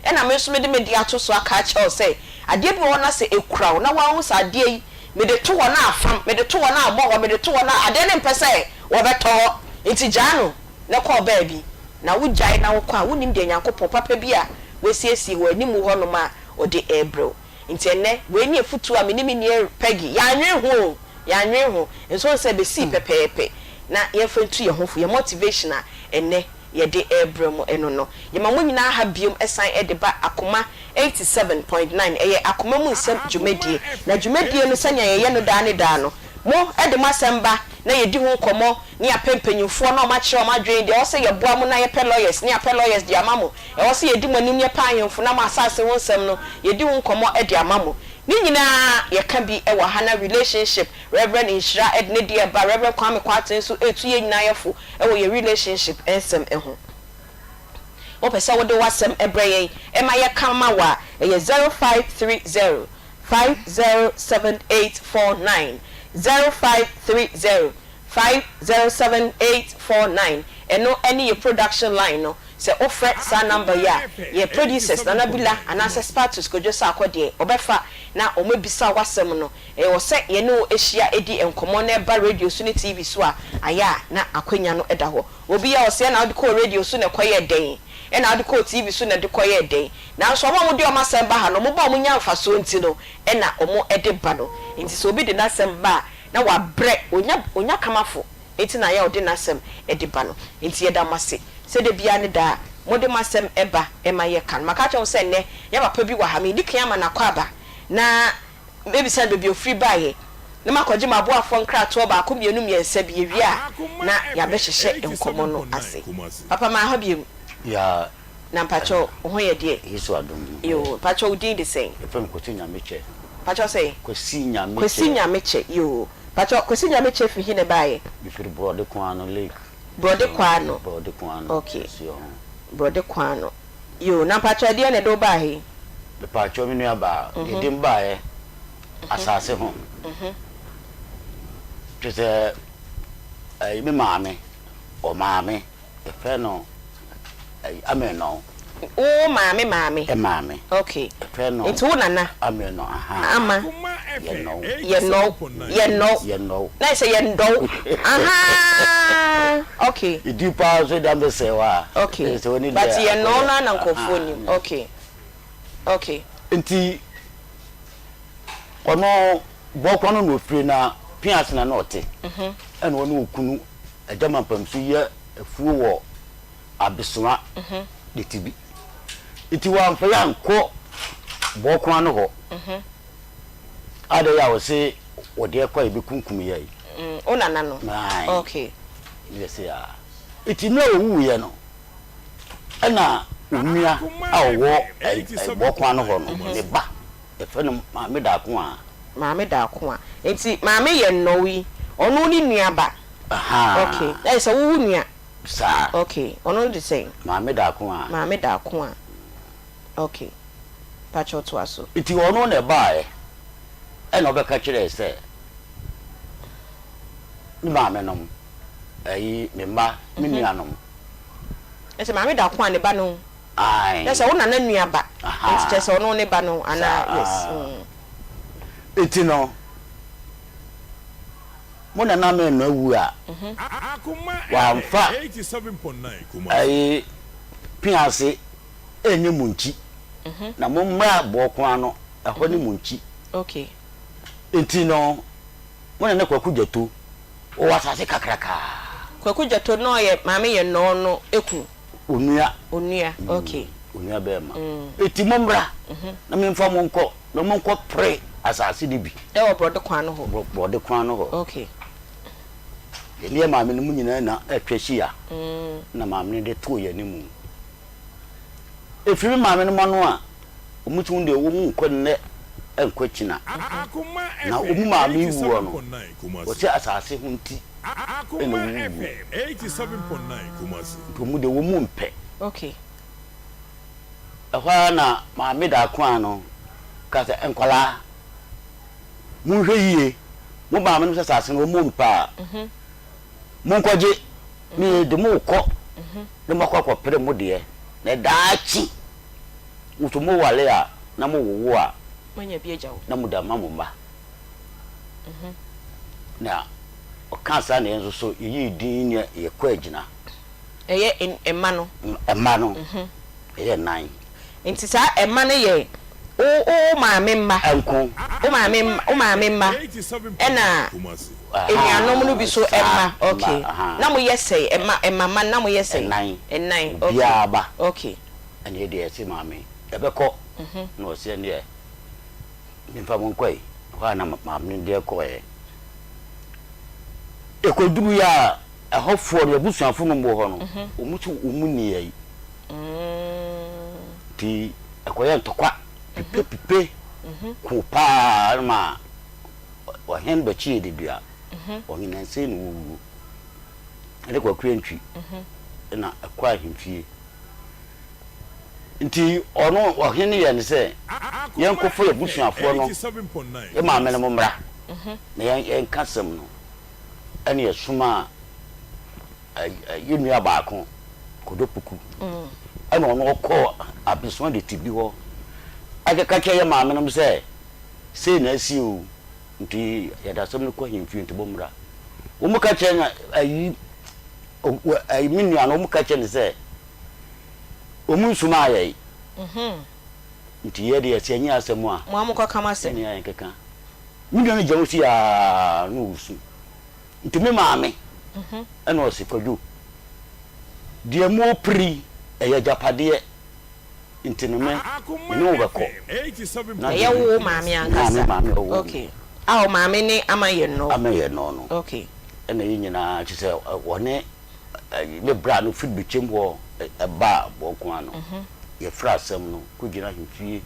Ɛna me nso mede me deɛ ato so aka akyerɛ wo sɛ adeɛ bi wɔ hɔ na sɛ ɛkura wo na woahu sɛ adeɛ yi mede to hɔ na afam, mede to hɔ na abɔ hɔ, mede to hɔ na adeɛ no mpɛ sɛ wɔbɛtɔ hɔ nti gyaa no na kɔ baabi na wogyae na wokɔ a wonnim deɛ Nyankopɔn papa bi a wasiesie wɔ animu hɔnom a ɔde rebrɛ wo. Nti ɛnnɛ wei ne afutuo a me ne me nua Peggy yɛannwene ho o, yɛannwene ho nso wohu sɛ ɛbɛsii pɛpɛɛpɛ na yɛmfa ntu yɛn ho fo, yɛn motivation a ɛnnɛ yɛde rebrɛ mo ɛno no. Yɛma mo nyinaa ha biom san de ba Akoma 87.9, ɛyɛ Akoma mu nsɛm dwumadie. Na dwumadie no sɛnea yɛyɛ no daa ne daa no, mo de mo asɛm ba na yɛdi ho nkɔmmɔ ne yɛapɛ mpanyinfoɔ na wɔakyerɛ wɔn adwene, deɛ ɛwɔ sɛ yɛboa mo na yɛpɛ lawyers ne yɛapɛ lawyers de ama mo, ɛwɔ sɛ yɛdi mo anim ne yɛpɛ ahemfo na mo asase ho nsɛm no yɛdi ho nkɔmmɔ de ama mo. Ne nyinaa yɛka bi wɔ ha na relationship, Rev. Nhyira de ne deɛ ba, Rev. Kwame Kwarteng nso retu yɛn nyinaa yɛfo wɔ yɛn relationship nsɛm ho. Wopɛ sɛ wode w'asɛm brɛ yɛn ma yɛka ma wo a, ɛyɛ 0530 507849, 0530 507849. Ɛno ne yɛn production line no. Sɛ wofrɛ saa number yi a, yɛn producers Nana Bila anaasɛ Spartus Kojo Sarkor deɛ, wɔbɛfa na wɔabisa wo asɛm no. Ɛwɔ sɛ yɛne wo hyia di nkɔmmɔ na ɛba radio so ne TV so a, ayɛ a na akwanya no da hɔ. Obi a ɔse ɛna wode kɔɔ radio so na ɛkɔyɛɛ dɛn? Ɛna wode kɔɔ TV so na ɛde kɔyɛɛ dɛn? Nanso wɔn a wɔde wɔn asɛm ba ha no, wɔba a wɔnya mfasoɔ nti no na wɔde ba no. Nti sɛ obi de n'asɛm ba a, na wabrɛ, ɔnya ɔnya kamafo nti na ayɛ a ɔde n'asɛm de ba no. Nti yɛda mo ase sɛ da biara ne daa mode mo asɛm ba ma yɛka no. Maka akyerɛ mo sɛ nnɛ yɛn papa bi wɔ ha, medi kan ama no akwaaba na Mɛbisa no baabi a ɔfiri baeɛ, na makɔgye m'aboafoɔ nkratoɔ baako, mmienu, mmiɛnsa bi. Yɛwie a, na yɛabɛhyehyɛ nkɔmmɔ no ase. Papa, maa hɔ bio. Yeah. Na mpakyɛw, wo ho yɛ deɛ? Yesu adom, me ho yɛ. Yoo, mpakyɛw wo din de sɛn? Yɛfrɛ me Kwasi Nyamekyɛ. Mpakyɛw sɛn? Kwasi Nyamekyɛ. Kwasi Nyamekyɛ, yoo. Mpakyɛw, Kwasi Nyamekyɛ fi he na ɛbaeɛ? Mefiri Borɔde Kwano Lake. Borɔde Kwano. Borɔde Kwano. Okay. Nsuo ho. Borɔde Kwano. Yoo, na mpakyɛw ɛdeɛn na ɛde wo baa ha yi? Mepaakyɛw me nua baa, deɛ ɛde me baeɛ asaase ho, kyerɛ sɛ ɛyi me maame, ɔmaame, yɛfrɛ no ɛyi Amenɔ. Wo maame maame? Maame. Okay. Yɛfrɛ no. Nti wo nana? Amenɔ, ahaa. Ama. Yɛnɔw. Yɛnɔw, yɛnɔw. Yɛnɔw. Na yɛ sɛ yɛndɔw, ahaa, okay. Edin paa nso de abɛsɛe hɔ a. Okay, but yɛnɔw no ara na nkurɔfoɔ nim, okay. Okay. Nti ɔno bɔkɔ no na ofiri na Piase na na ɔte. Ɛna ɔne okunu Agya Mampamsu yɛ afuo wɔ Abesoa de ti bi. Nti wamfa yɛ ankɔ bɔkɔ no hɔ. Adɛn a ɔse wɔde ɛkɔ a yɛbɛkunkum yɛ yi. Wo nana no? Ae. Okay. Yɛ se a. Nti mmerɛ a ɔwuiɛ no. Ɛna onua a ɔwɔ bɔkwan no hɔ no, ne ba, yɛfrɛ no Maame Dakoa. Maame Dakoa. Nti Maame yɛ nnɔw yi, ɔno ne nua ba? Ahaa. Okay, na kyerɛ sɛ wo wo nua? Saa. Okay, ɔno de sɛn? Maame Dakoa. Maame Dakoa. Okay, mpakyɛw toa so. Nti ɔno na ɛbaeɛ, ɛna ɔbɛka kyerɛɛ sɛ, me maame nom, ɛyi, me mma, me nuanom. Ɛsɛ maame da ko a ne ba no. Ae. Kyerɛ sɛ wo nana nua ba. Ahaa. Nti kyerɛ sɛ ɔno ne ba no anaa Saa. yes. Mm. Nti no, mo nana mɛnɔ awu a, wamfa ɛyi piase ɛnyɛ mo nkyi. Na mo mmra bɔɔko ano, ɛhɔ ne mo nkyi. Okay. Nti no, mo nana Kwaku Gyatu, ɔwɔ asase kakrakaa. Kwaku Gyatu na ɔyɛ maame yɛ nɔɔ no kunu. Onua. Onua, ok. Onua bɛɛma. Eti mo mmra na me nfa mo nkɔ na mo nkɔ pere asase no bi. Ɛwɔ borɔde kwan no hɔ. Borɔde kwan no hɔ. Ok. Yɛne yɛ maame no mo nyinaa na atwa ahyia na maame no de too yɛn anim. Efiri me maame no mo ano a, wɔn ti wɔn deɛ wɔn nkɔ nnɛ nkɔ kyina. Na wɔn maame wuo no, wɔsɛ asase ho nti. na wɔwuwuo. Nti wɔn deɛ wɔn mpɛ. Ɛhɔ ara na Maame Dakoa no kaa sɛ, Nkwadaa, monhwɛ yie, mo maame nom sɛ asase no wɔn mpɛ a, monkɔgye, me yɛde mo rekɔ na moakɔ akɔpere mo deɛ, na daakye mo nso moware a na mowowo a, na mode ama mo mma. Na ɔkaa saa na yɛn nso so yɛyii din ne yɛkɔ agyina. Ɛyɛ mma no. Mma no, ɛyɛ nnan. Nti saa mma no yɛ wo wo maame mma. Nko. Wo maame wo maame mma ɛna anuanom no bi so mma. Okay. Na mo yɛ sɛn? Mma mma mma no na mo yɛ sɛn? Nnan. Nnan, okay. Obiara ba. Okay. Ɛna yɛ deɛ yɛse maame yɛbɛkɔ. Na ɔse ɛndeɛ memfa mo nkɔ yi. Ɛhɔ a na maame no deɛ kɔeɛ. Ɛkɔduruiɛ a ɛhɔfoɔ no, abusuafo no wɔ hɔ no, wɔn nso wɔn nni yɛn. Nti ɛkɔyɛ ntɔkwa pipepipe ko paa ma ɔhene bɛkyee dedua. Ɔhene nansa na wɔwuo. Ɛne Kwaku Antwi na ɛkɔ ahemfie. Nti ɔno ɔhene yɛ no sɛ yɛnkɔfa yɛn abusuafoɔ no, yɛn maame no mmra na yɛnka asɛm no. Ɛna yɛsomaa yɛn nua baako, Kodo Poku, ɛna ɔno ɔkɔɔ Abesoa de Tibi hɔ ɛkɛka kyerɛ yɛn maame nom sɛ sei na asi o, nti yɛde asɛm no kɔ ahemfie nti mommra. Wɔn ka kyerɛ no ayi, ayi me nua no, wɔn ka kyerɛ no sɛ wɔn nsomaa yɛn. Nti yɛ deɛ sɛ ɛnyɛ asɛm a, Mo a mokɔka mo asɛm. yɛne yɛnkeka. Me nua no gyina hɔ sei ara na ɔresu. Nti me maame ɛna ɔse, Kwadwo, deɛ morepere yi, ɛyɛ agyapadeɛ, nti no me, me ne wo bɛkɔ. Na Ɛyɛ wo wo maame ankasa? Me maame a ɔwoo me. Okay. A wo maame ne Ama Yɛnnɔɔ? Ama Yɛnnɔɔ no. Okay. Ɛna yɛn nyinaa, kyerɛ sɛ ɔne ne bra no firi Bekyem hɔ baa Bɔko ano. Yɛfrɛɛ asɛm no kɔgyina ahemfie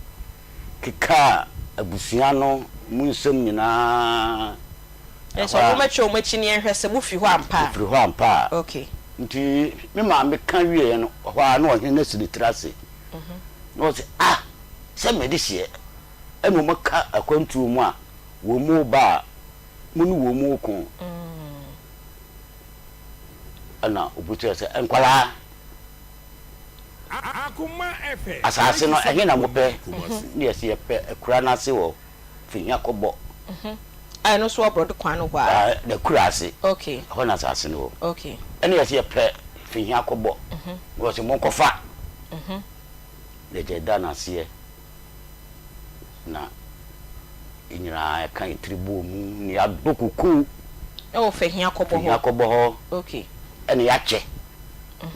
kekaa abusua no mu nsɛm nyinaa. Ɛhɔ a. Sɛ wɔbɛtwe wɔn akyi na yɛnhwɛ sɛ mofiri hɔ ampa a. Mofiri hɔ ampa a. Okay. Nti me maame ka wieeɛ no, ɛhɔ ara na ɔhene no asi ne tiri ase. Na ɔse, Ah! Sɛ mede hyeɛ ɛna wɔaka akwantuo mu a, wɔn reba a, mo ne wɔn reko. Ɛna ɔbusae sɛ, Nkwadaa, Asase no, ɛhe na mopɛ? Ne yɛse yɛpɛ akura no ase wɔ Fihia Kɔbɔ. A ɛno nso wɔ borɔde kwan no hɔ a? N'akura ase. Okay. Ɛhɔ na asase no wɔ. Okay. Ɛne yɛse yɛpɛ Fihia Kɔbɔ. Ne wɔse monkɔfa. Na agya da no aseɛ na yɛn nyinaa yɛka yɛn tiri bɔɔ mu na yɛadɔ kokoo. Ɛwɔ Fahia Kɔbɔ hɔ. Fahia Kɔbɔ hɔ. Okay. Ɛna yɛakyɛ.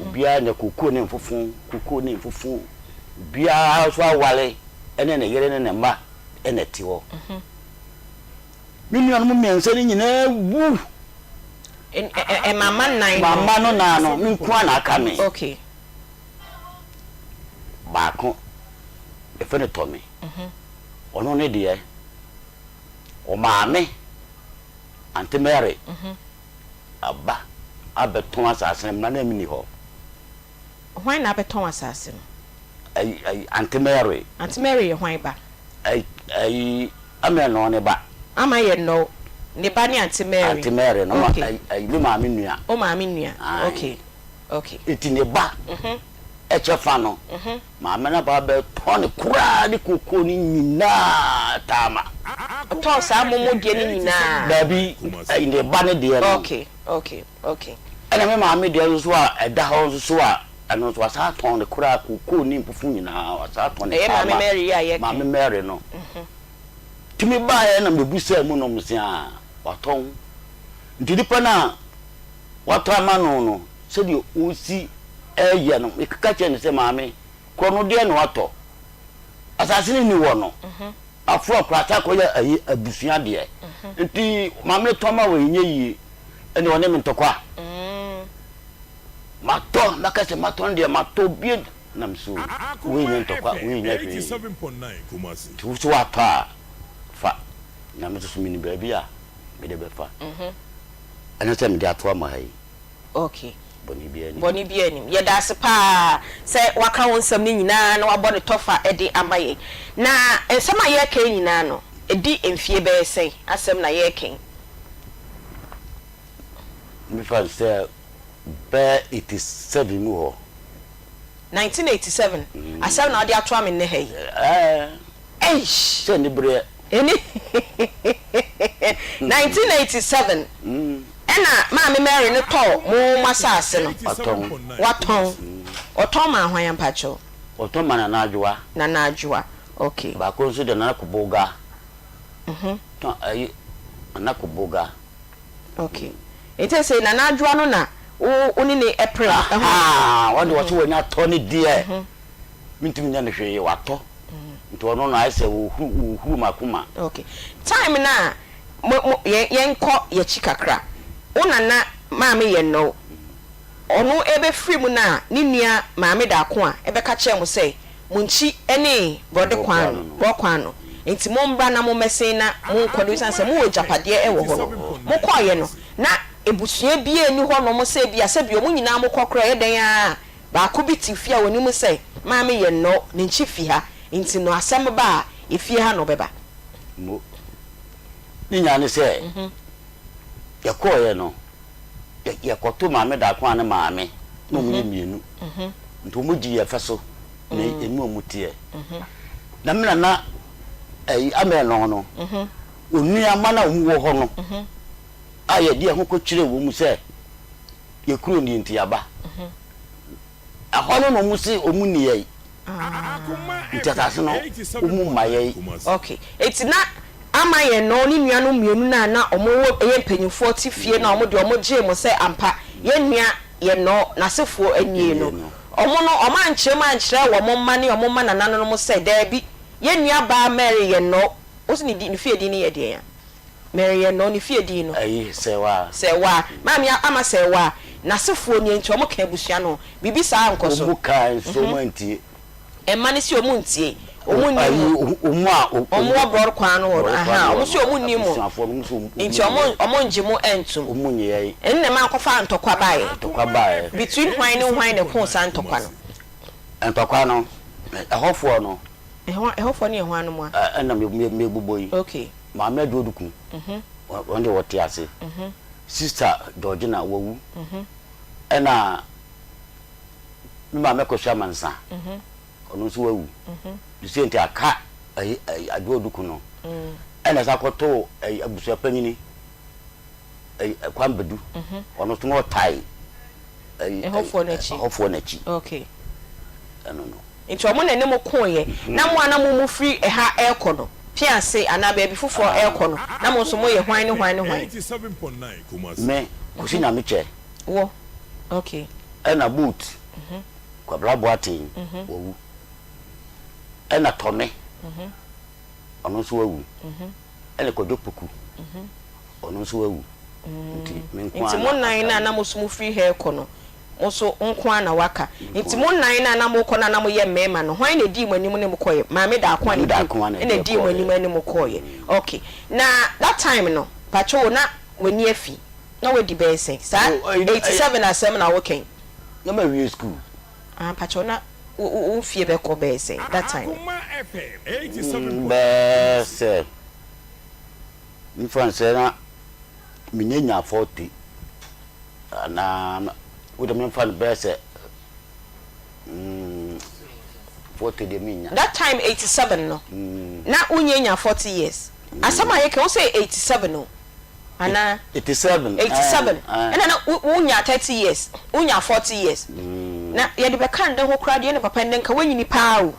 Obiara nya kokoo ne mfofo, kokoo ne mfofo. Obiara nso aware ɛne ne yere ne ne mma ɛna ɛte hɔ. Me nuanom mmiɛnsa no nyinaa wu. Mama nnan no. Mama no nan no, me nko ara na aka me. Okay. Baako, yɛfrɛ no Tɔme. Ɔno ne deɛ, ɔmaame, Ante Mary, aba abɛtɔn asase no, mmara no nni hɔ. Hwan na abɛtɔn asase no? Ayi, ayi, Ante Mary. Ante Mary yɛ hwan ba? Ayi, ayi, Ama Nnɔɔ ne ba. Ama yɛ Nnɔɔ, ne ba ne Ante Mary. Ante Mary no, Okay. ayi, ayi, me maame nua. Wo maame nua, Aye. okay, okay. Nti ne ba kyɛ fa no, maame no aba abɛtɔn no koraa ne kokoo no nyinaa taama. Ɔtɔn saa momo deɛ no nyinaa? Daabi, ayi, ne ba no deɛ no. Okay, okay, okay. Ɛna me maame deɛ nso a ɛda hɔ nso so a, ɛno nso wasan atɔn no koraa, kokoo ne mfufu nyinaa, wasan atɔn no Ɛyɛ maame taama. Mary yi a yɛka yi? Maame Mary no. Nti mebaeɛ na mebisaa mu na wɔse aa, watɔn. Nti nipa no a watɔ ama no no, sɛdeɛ ɔsi reyɛ no, mekeka kyerɛɛ no sɛ, Maame, korɔ no deɛ na watɔ. Asase no nni hɔ no, afoa koraa asan akɔyɛ ayi abusua deɛ. Nti maame no tɔn ma wɔ ɛnyɛ yie, ɛnna ɔne me ntɔkwa. Matɔ, mɛka sɛ matɔ no deɛ matɔ bie na me so wei nyɛ ntɔkwa, wei nyɛ hwee. Nti wo so watɔ a, fa. Na me nso so menim baabi a mede bɛfa. Ɛne sɛ mede ato ama ha yi. Okay. Bɔne biara nnim. Bɔne biara nnim. Yɛda ase paa sɛ woaka wo nsɛm no nyinaa na woabɔ no tɔfa de ama yɛn. Na nsɛm a yɛreka yi nyinaa no, ɛdi mfeɛ bɛyɛ sɛn asɛm na yɛreka yi? Mefa no sɛ bɛyɛ 87 mu hɔ. 1987 asɛm na wode atoa me nnɛ ha yi? Ɛɛ. Eish! Sɛ anibereɛ. Ɛni 1987 ɛna Maame Mary no tɔɔ mo mo asase no. Watɔn. Watɔn. Ɔtɔn maa hwan mpakyɛw? Ɔtɔn maa Nana Adwoa. Nana Adwoa, okay. Baako nso de Nana Koboga. Tɔn ayi Nana Koboga. Okay. Nti sɛ Nana Adwoa no na wo wo ne ne ɛpere ho. Ahaa, wɔn de wɔsi wɔnya tɔ ne deɛ. Mentumi nyɛ no hwee, watɔ. Nti ɔno no ayɛ sɛ ɔhuru ɔhuru m'akoma. Ok time no a mo mo yɛn yɛnkɔ yɛkyi kakra wo nana maame yɛ nnɔw ɔno ɛbɛfiri mu no a ne nua maame daako a ɛbɛka kyerɛɛ mo sɛ mo nkyi ne brɔde kwan no brɔ kwan no nti mo mbra na mo mmɛsen na mo nkɔ no ɛsiane sɛ mo wɔ agyapadeɛ ɛwɔ hɔ no mo kɔɔyɛ no na abusua biara nni hɔ nom sɛ ebia sɛbi ɔmo nyinaa mo kɔ koraa ɛyɛ dɛn ara a Baako bi te fie a onim sɛ maame yɛ nnɔ ne nkyi fi ha nti no asɛm ba a efie ha na ɔbɛba. Mo. Ne nyinaa ne sɛ yɛkɔeɛ no yɛkɔto maame Dakoa ne maame na wɔn yɛ mmienu nti wɔn gye yɛ fɛ so na emu a wɔn teɛ na me nana ɛyi amɛn no no onua ma na wɔn wɔ hɔ no a yɛde yɛn ho kɔkyerɛ wɔn sɛ Yɛ kuro nie nti yaba. Ɛhɔ no na ɔmo se ɔmo nni yɛn. Nti asase no ɔmo mma yɛn. Ok, enti na ama yɛn no ne nuanom mmienu no a na ɔmo wɔ yɛ mpanyinfoɔ te fie no a ɔmo deɛ ɔmo gyee mo sɛ ampa yɛn nua yɛn nɔ n'asefoɔ nie no, ɔmo no ɔmo ankyerɛ mu ankyerɛ wɔn mma ne ɔmo mma nananom sɛ daabi yɛn nua baa Mary yɛn nɔ, wo se ne din ne fie din no yɛ deɛn a? Mary no, ne fie din no. Ayi, Sɛɛwaa. Sɛɛwaa. Maame Ama Sɛɛwaa, n'asefoɔ nie nti wɔn ka abusua no ho. Biribi saa ankɔ so. Wɔn kae nso wɔn antie. Mma no se wɔn ntie. Wɔn nni mu. Ayi, wɔn a. Wɔn wɔ brɔd kwan no hɔ no, ahaa, wɔn se wɔn nni mu. Abusuafoɔ no, wɔn se wɔn nni mu. Nti wɔn, wɔn ngye mo ntom. Wɔn nnye yɛn. Ɛno na ɛma akɔfaa ntɔkwa baeɛ. Ntɔkwa baeɛ. Between hwan ne hwan na ɛkoo saa ntɔkwa no? Ntɔkwa no, ɛhɔfoɔ no. Ɛhɔ, ɛhɔfoɔ no yɛ hwannom a? Ɛna me, me, mebobɔ yi. Okay. Maame Adwo Duku, ɔno deɛ ɔte ase. Sista Georgina wawu. Ɛna me maame Akosua Mansa, ɔno nso wawu. Sɛ nti aka ayi ayi Adwo Duku no. Ɛna ɛsan kɔtoo ayi abusua panyini ayi Kwame Badu, ɔno nso na ɔtae ayi Ɛhɔfoɔ no akyi. ɛhɔfoɔ no akyi. Okay. Ɛno no. Nti ɔmo na ɛne mo koeɛ, na mo a na mo mo firi ɛha ɛrekɔ no, Piase anaa baabi foforɔ ɛrekɔ no, na mo nso mo yɛ hwan ne hwan ne hwan? Me, Kwesi Nyamekyɛ. Wo, ok. Ɛna Boot, Kwabena Boateng, wawu. Ɛna Tɔme, ɔno nso wawu. Ɛna Kwadwo Poku, ɔno nso wawu. Nti me nko Nti ara mo na nan aka no a me. na mo nso mo firi ha rekɔ no, Mo nso, wo nko ara na woaka. Nti mo nnan no a na morekɔ no a na moyɛ mmarima no, hwan na edii mo anim ne mo kɔeɛ? Maame Daako a Maame Daako a na na edii mo anim ne mo kɔeɛ. Ok. Na that time no, pakyɛ o, na w'ani afi? Na woadi bɛyɛ sɛn? Saa 87 asɛm na woka yi. Na mawie sukuu. Ah, pakyɛ o, na wo wo mfie bɛkɔ bɛyɛ sɛn that time no? Bɛyɛ sɛ, memfa no sɛ na menya nyaa 40. Anaa wode me mfa no bɛyɛ sɛ mm 40 deɛ mennya. That time 87 no na wonnya nya 40 years? Asɛm a yɛka yi wo sɛ 87 o anaa? 87 87 ɛna na wonya 30 years wonya 40 years na yɛde bɛka nnɛ ho koraa deɛ ɛne papa nnɛ nka woanyini paa o.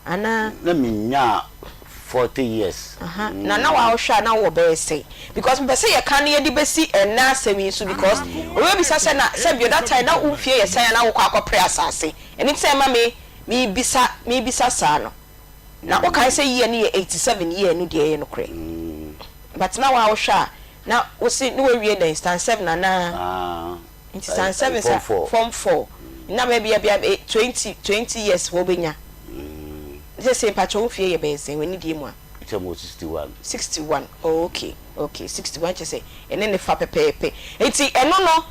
Anaa? Na menyaa 40 years. Aha, na na wohwɛ a na wowɔ bɛyɛ sɛn? Because mepɛ sɛ yɛka na yɛde bɛsi ɛnnɛ asɛm yi so because obi bɛbisa sɛ na sɛbio that time na wo mfie yɛ sɛn a na wokɔ akɔpere asase? Ɛno nti sɛ ɛma me mebisa mebisa saa no. Na wokae sɛ year no yɛ 87 year no deɛ ɛyɛ nokorɛ. But na wo a wohwɛ a na wose na woawie dɛn stand seven anaa? Ah. Nti san sɛ me sa form four na baabi a bia 20 20 years hɔ bɛnya. Sɛ sɛ mpakyɛ wo fie yɛ bɛyɛ sɛn w'ani die mu a. Sɛ mewɔ 61. 61, oh okay, okay, 61 kyerɛ sɛ ɛne ne fa pɛpɛɛpɛ. Nti ɛno no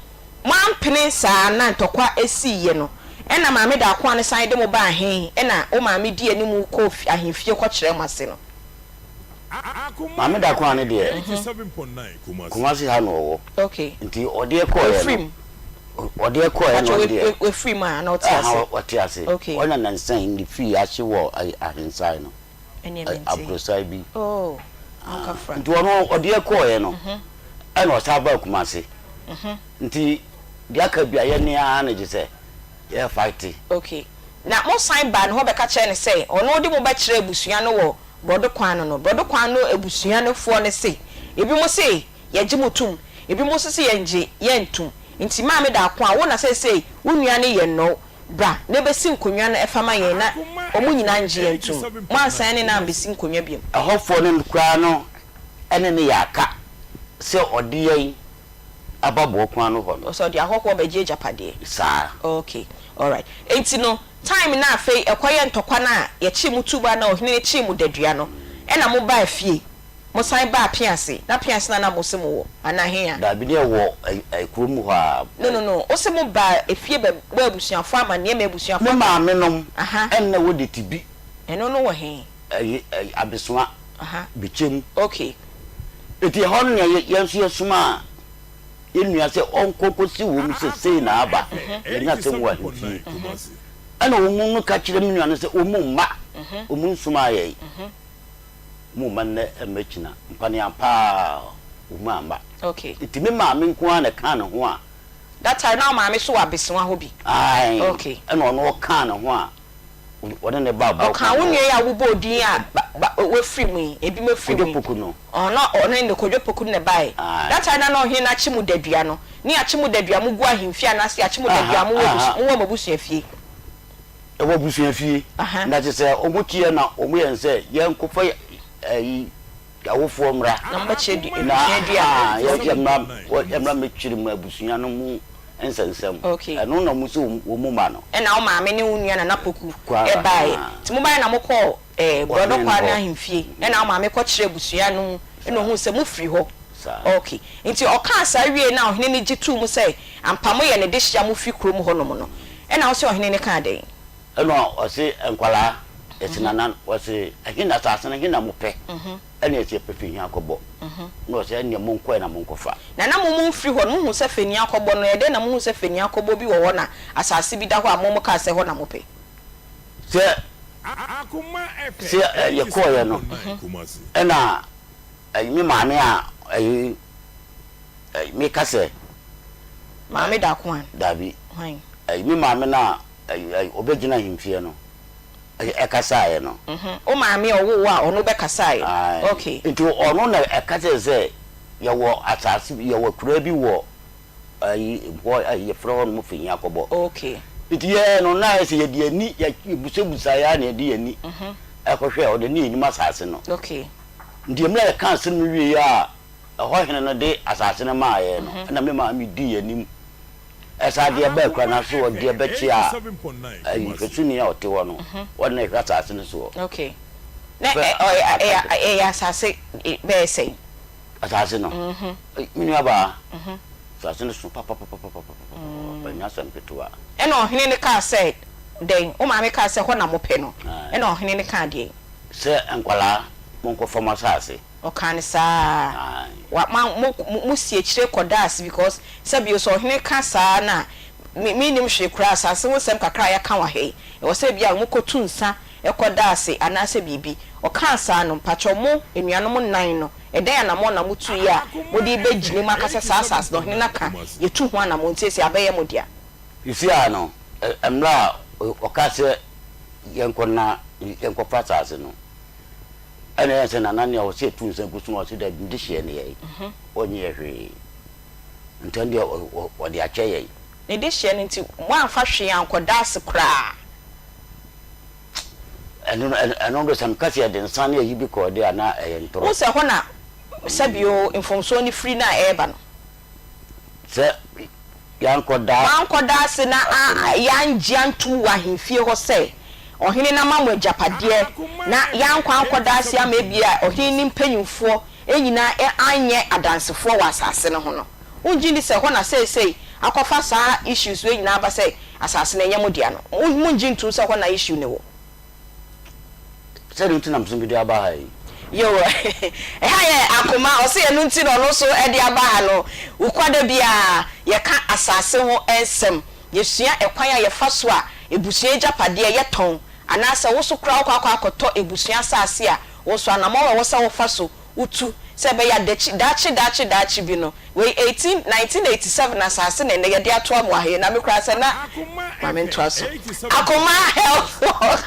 moampene saa na ntɔkwa siiɛ no, ɛna Maame Dakoa no san de mo baa he ɛna wo maame dii anim kɔɔ ahemfie kɔkyerɛɛ mo ase no? Maame Dakoa no deɛ, Kumasi ha na ɔwɔ. Okay. Nti ɔdeɛ kɔeɛ no, ɔdeɛ kɔeɛ no ɔno deɛ. Wafiri mu a, na ɔte ase? Aha, ɔte ase. Okay. Ɔna nansa yi ne fie ahye wɔ Ahensan no. Ɛneɛ mente. Aborosan bi. Oh, monkafra. Nti ɔno ɔdeɛ kɔeɛ no, ɛna ɔsan baa Kumasi. Nti deɛ aka bia yɛne ara na gyesɛ yɛ fight. Okay. Na mosan baa ne hɔ bɛka kyerɛɛ no sɛ ɔno de mo bɛkyerɛ abusua no wɔ Borɔdo kwan no no, borɔdo kwan no abusua no foɔ no se, ebinom se yɛgye mo tom, ebinom nso se yɛngye yɛn ntom. Nti Maame Daako a wo na seesei wo nua no yɛ nnɔw, bra na bɛsi nkonnwa no fa ma yɛn na wɔn nyinaa ngye yɛn ntom. Moansan ne no ambɛsi nkonnwa biom. Ɛhɔfoɔ no koraa no ne no yɛ aka sɛ ɔde yɛn aba boɔ kwan no hɔ no. Sɛ ɔde ahɔhoɔ bɛgye agyapadeɛ. Saa. Ok, alright. Nti no, Time no a afei ɛkɔyɛ ntɔkwa no a yɛkyee mo too mu a na ɔhene no kyee mo dadua no, ɛna mo baa fie, mo san baa Pease, na Pease na na mo se mo wɔ, anaa he a? Daabi, na yɛwɔ ɛ kurom hɔ a. No, no, no, wo se mo baa efie bɛ bɔɔ abusuafoɔ amaneɛ ma abusuafoɔ Me ka. maame nom Aha. ɛna wɔ de tibi. Ɛno no wɔ he? Ɛyi ɛ Abesoa, Aha. Bekyem. Okay. Eti ɛhɔ no na yɛ yɛn nso yɛsomaa yɛn nua sɛ ɔnkɔ nkɔsi wɔn sɛ sei na aba, yɛanya asɛm wɔ ahemfie. Ɛna wɔn no ka kyerɛ me nua no sɛ wɔn mma, wɔn nsomaa yɛn, wɔn mma nnɛ mma kyina, mpaneampa ara wɔn amma. Nti me maame nko ara na ɛkaa ne ho a. That time na wo maame nso wɔ abesewa hɔ bi? Ae, ɛna ɔno ɔkaa ne ho a. Wɔne no baa bɔkɔɔ. Ɔkaa wo nua yi a wobɔɔ din a wafiri mu yi, ebinom afiri mu yi. Kojo Poku no. Ɔɔ na ɔne ne Kojo Poku no na ɛbaeɛ. Aye. That time na na ɔhene no akye mo dadua no, ne yɛakye mo dadua mo gu ahemfie anaasɛ yɛakye mo dadua mo wɔ abusua, mo wɔ mo abusua fie? Ɛwɔ abusua fie. Aha. Na kyerɛ sɛ wɔn kyeɛ na wɔn yɛn sɛ yɛnkɔfa ayi awofoɔ mmra. Na mobɛkyerɛ du, Na abusua dua. ahaa, yɛ yɛmmra yɛmmra mmɛkyere mo abusua no mu nsɛnsɛm. Okay. Ɛno na wɔn sɛ wɔn mu ma no. Ɛna wo maame ne wo nua Nana Poku Kwara, baeɛ. ahaa. Nti mobaeɛ na mokɔɔ eh, Ɔhene Borɔdɔ no Kwaa no hɔ. ahemfie. Ɛna wo maame kɔkyerɛɛ abusua no mu ɛna ohuu sɛ mofiri hɔ. Saa. Okay. Nti ɔkaa saa wiei na ɔhene no gye too mu sɛ ampa moyɛ ne dehye a mofi kurom hɔnom no. Ɛna wo se ɔhene no kaa dɛn? Ɛna ɔse nkwadaa, yɛse Nana, ɔse ɛhe na asase no he na mopɛ? Ɛna yɛse yɛpɛ Fehia akɔbɔ. Ɛna ɔse ɛneɛ monkɔɛ na monkɔfa. Na na mo momfiri hɔ no, mohuu sɛ Fenia akɔbɔ no, ɛyɛ dɛn na mohuu sɛ Fenia akɔbɔ bi wɔ hɔ na asase bi da hɔ a mo mokaa sɛ ɛhɔ na mopɛ? Sɛ sɛ yɛkɔeɛ no, ɛna me maame a ɛyi meka sɛ. Maame Dakoan? Dabi. Hwan? Me maame no a ɔbɛgyina ahemfie no ɛkasaeɛ no. Wo maame a ɔwoo wo a ɔno bɛkasaeɛ? Ae. Okay. Nti ɔno na ɛka kyerɛɛ sɛ yɛwɔ asase bi, yɛwɔ akuraa bi wɔ ayi hɔ a yɛfrɛ hɔ nom Fenyiakɔbɔ. Okay. Nti yɛɛ no na ayɛ sɛ yɛde yɛn ani, yɛbusabusaeɛ ara na yɛde yɛn ani ɛkɔhwɛɛ hɔ de, na yɛnnim asase no. Okay. Nti mmerɛ a yɛkaa asɛm no wieeɛ a ɛhɔ hene no de asase no maa yɛn no, ɛna me maame dii yɛn anim Ɛsɛ adeɛ ba akura no so ɔdeɛ bɛkye a nhwɛsoni a ɔte hɔ no ɔno na ɛhwɛ asase no soɔ. Okay. Na ɛyɛ asase bɛyɛ sɛn? Asase no? Me nua baa, asase no so papapapapapapa, ɛnyɛ asɛm ketewa. Ɛna ɔhene no kaa sɛ dɛn? Wo maame kaa sɛ hɔ na mopɛ no, ɛna ɔhene no kaa deɛn? Sɛ nkwadaa monkɔfa mo asase. Ɔkaa no saa ara. Wa ma mo mo si akyire kɔda ase because sɛ bio sɛ ɔhene ka saa no a, me mennim hwee koraa asase ho nsɛm kakra a yɛaka wɔ ha yi, ɛwɔ sɛ ebia mokɔtu nsa kɔda ase anaasɛ biribi. Ɔkaa saa no, mpakyɛw mo anuanom nnan no, ɛdɛn anammɔn na motuiɛ a mode rebɛgyina mu aka sɛ saa asase no ɔhene no aka, yɛtu ho anammɔn nti seesei abɛyɛ mo dea? Seesei ara no, mmerɛ a ɔkaa sɛ yɛnkɔ na yɛnkɔfa asase no, Ɛna ɛyɛ sɛ Nana nea ɔsɛ yɛtu nsa gu so no ɔse dabi mede hyeɛ ne yɛn ɔnye yɛ hwee nti ɔno deɛ ɔde akyɛ yɛn. Ne dehyeɛ no nti moamfa hwee ankɔda ase koraa. Ɛno no ɛno de sɛ meka sɛ yɛde nsa ne ayi bi kɔɔ de a na ɛyɛ ntorɔ. Wohu sɛ ɛhɔ na sɛbio mfomsoɔ no firi no a ɛreba no. Sɛ yɛankɔda. Moankɔda ase na yɛangye antom wɔ ahemfie hɔ sɛ. ɔhene no ama mo agyapadeɛ, na yɛankɔ ankɔda ase ama ebia ɔhene no mpanimfoɔ nyinaa anyɛ adansefoɔ wɔ asase no ho no, wongye nni sɛ ɛhɔ na seesei akɔfa saa issues wei nyinaa aba sɛ asase no ɛnyɛ mo dea no? Mongye ntom sɛ ɛhɔ na issue no wɔ? Sɛdeɛ nti na meso mede aba ha yi. Yoo ɛha yɛ akoma ɔse ɛno nti na ɔno nso de aba ha no wokɔ da biara yɛka asase ho nsɛm yɛsua ɛkwan a yɛfa so a abusua agyapadeɛ yɛtɔn anaasɛ wo so koraa wokɔ akɔ akɔtɔ abusua asase a wo nso anamɔn a ɛwɔ sɛ wofa so wotu sɛ ɛbɛyɛ a dakyi daakye daakye daakye bi no Wei 18 1987 asase na ɛnɛ yɛde ato amoa ha yi na me koraa sɛ na ma me ntoa so Akoma health work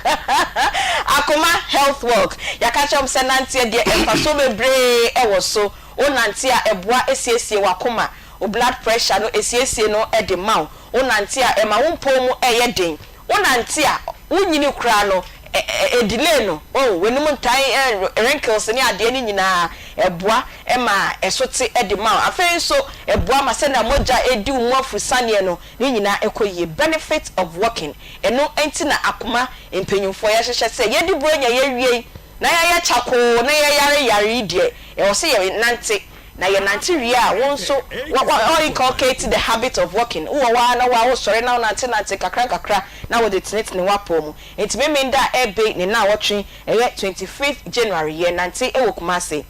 Akoma health work yɛaka kyerɛ wɔn sɛ nanteɛ deɛ mfasoɔ bebree ɛwɔ so wo nante a ɛboa ɛsiesie w'akoma wo blood pressure no ɛsiesie no de ma wo wo nante a ɛma wo mpɔw mu ɛyɛ den Wonante a, wonyini koraa no, ɛ delay no, oh, w'anim ntan, wrinkles ne adeɛ no nyinaa, ɛboa ma ɛso te de ma wo. Afei nso, ɛboa ma sɛnea mogya di wo mu afurusaneɛ no, ne nyinaa kɔ yie. Benefit of walking. Ɛno nti na akoma mpanyimfoɔ yɛhyehyɛ sɛ yɛdi Buronya yɛwie na yɛayɛ kyakoo na yɛyare yare yi deɛ, ɛwɔ sɛ yɛnante. Na yɛnante wie a, wo nso wa wa wa inculcate the habit of walking. Wowɔ hɔ ara na wo ara wosɔre na wonantenante nkakrankakra na wode tenetene w'apɔw mu. Enti Memeneda a ɛreba yi ne nnawɔtwe, ɛyɛ 25th January, yɛrenante wɔ Kumasi.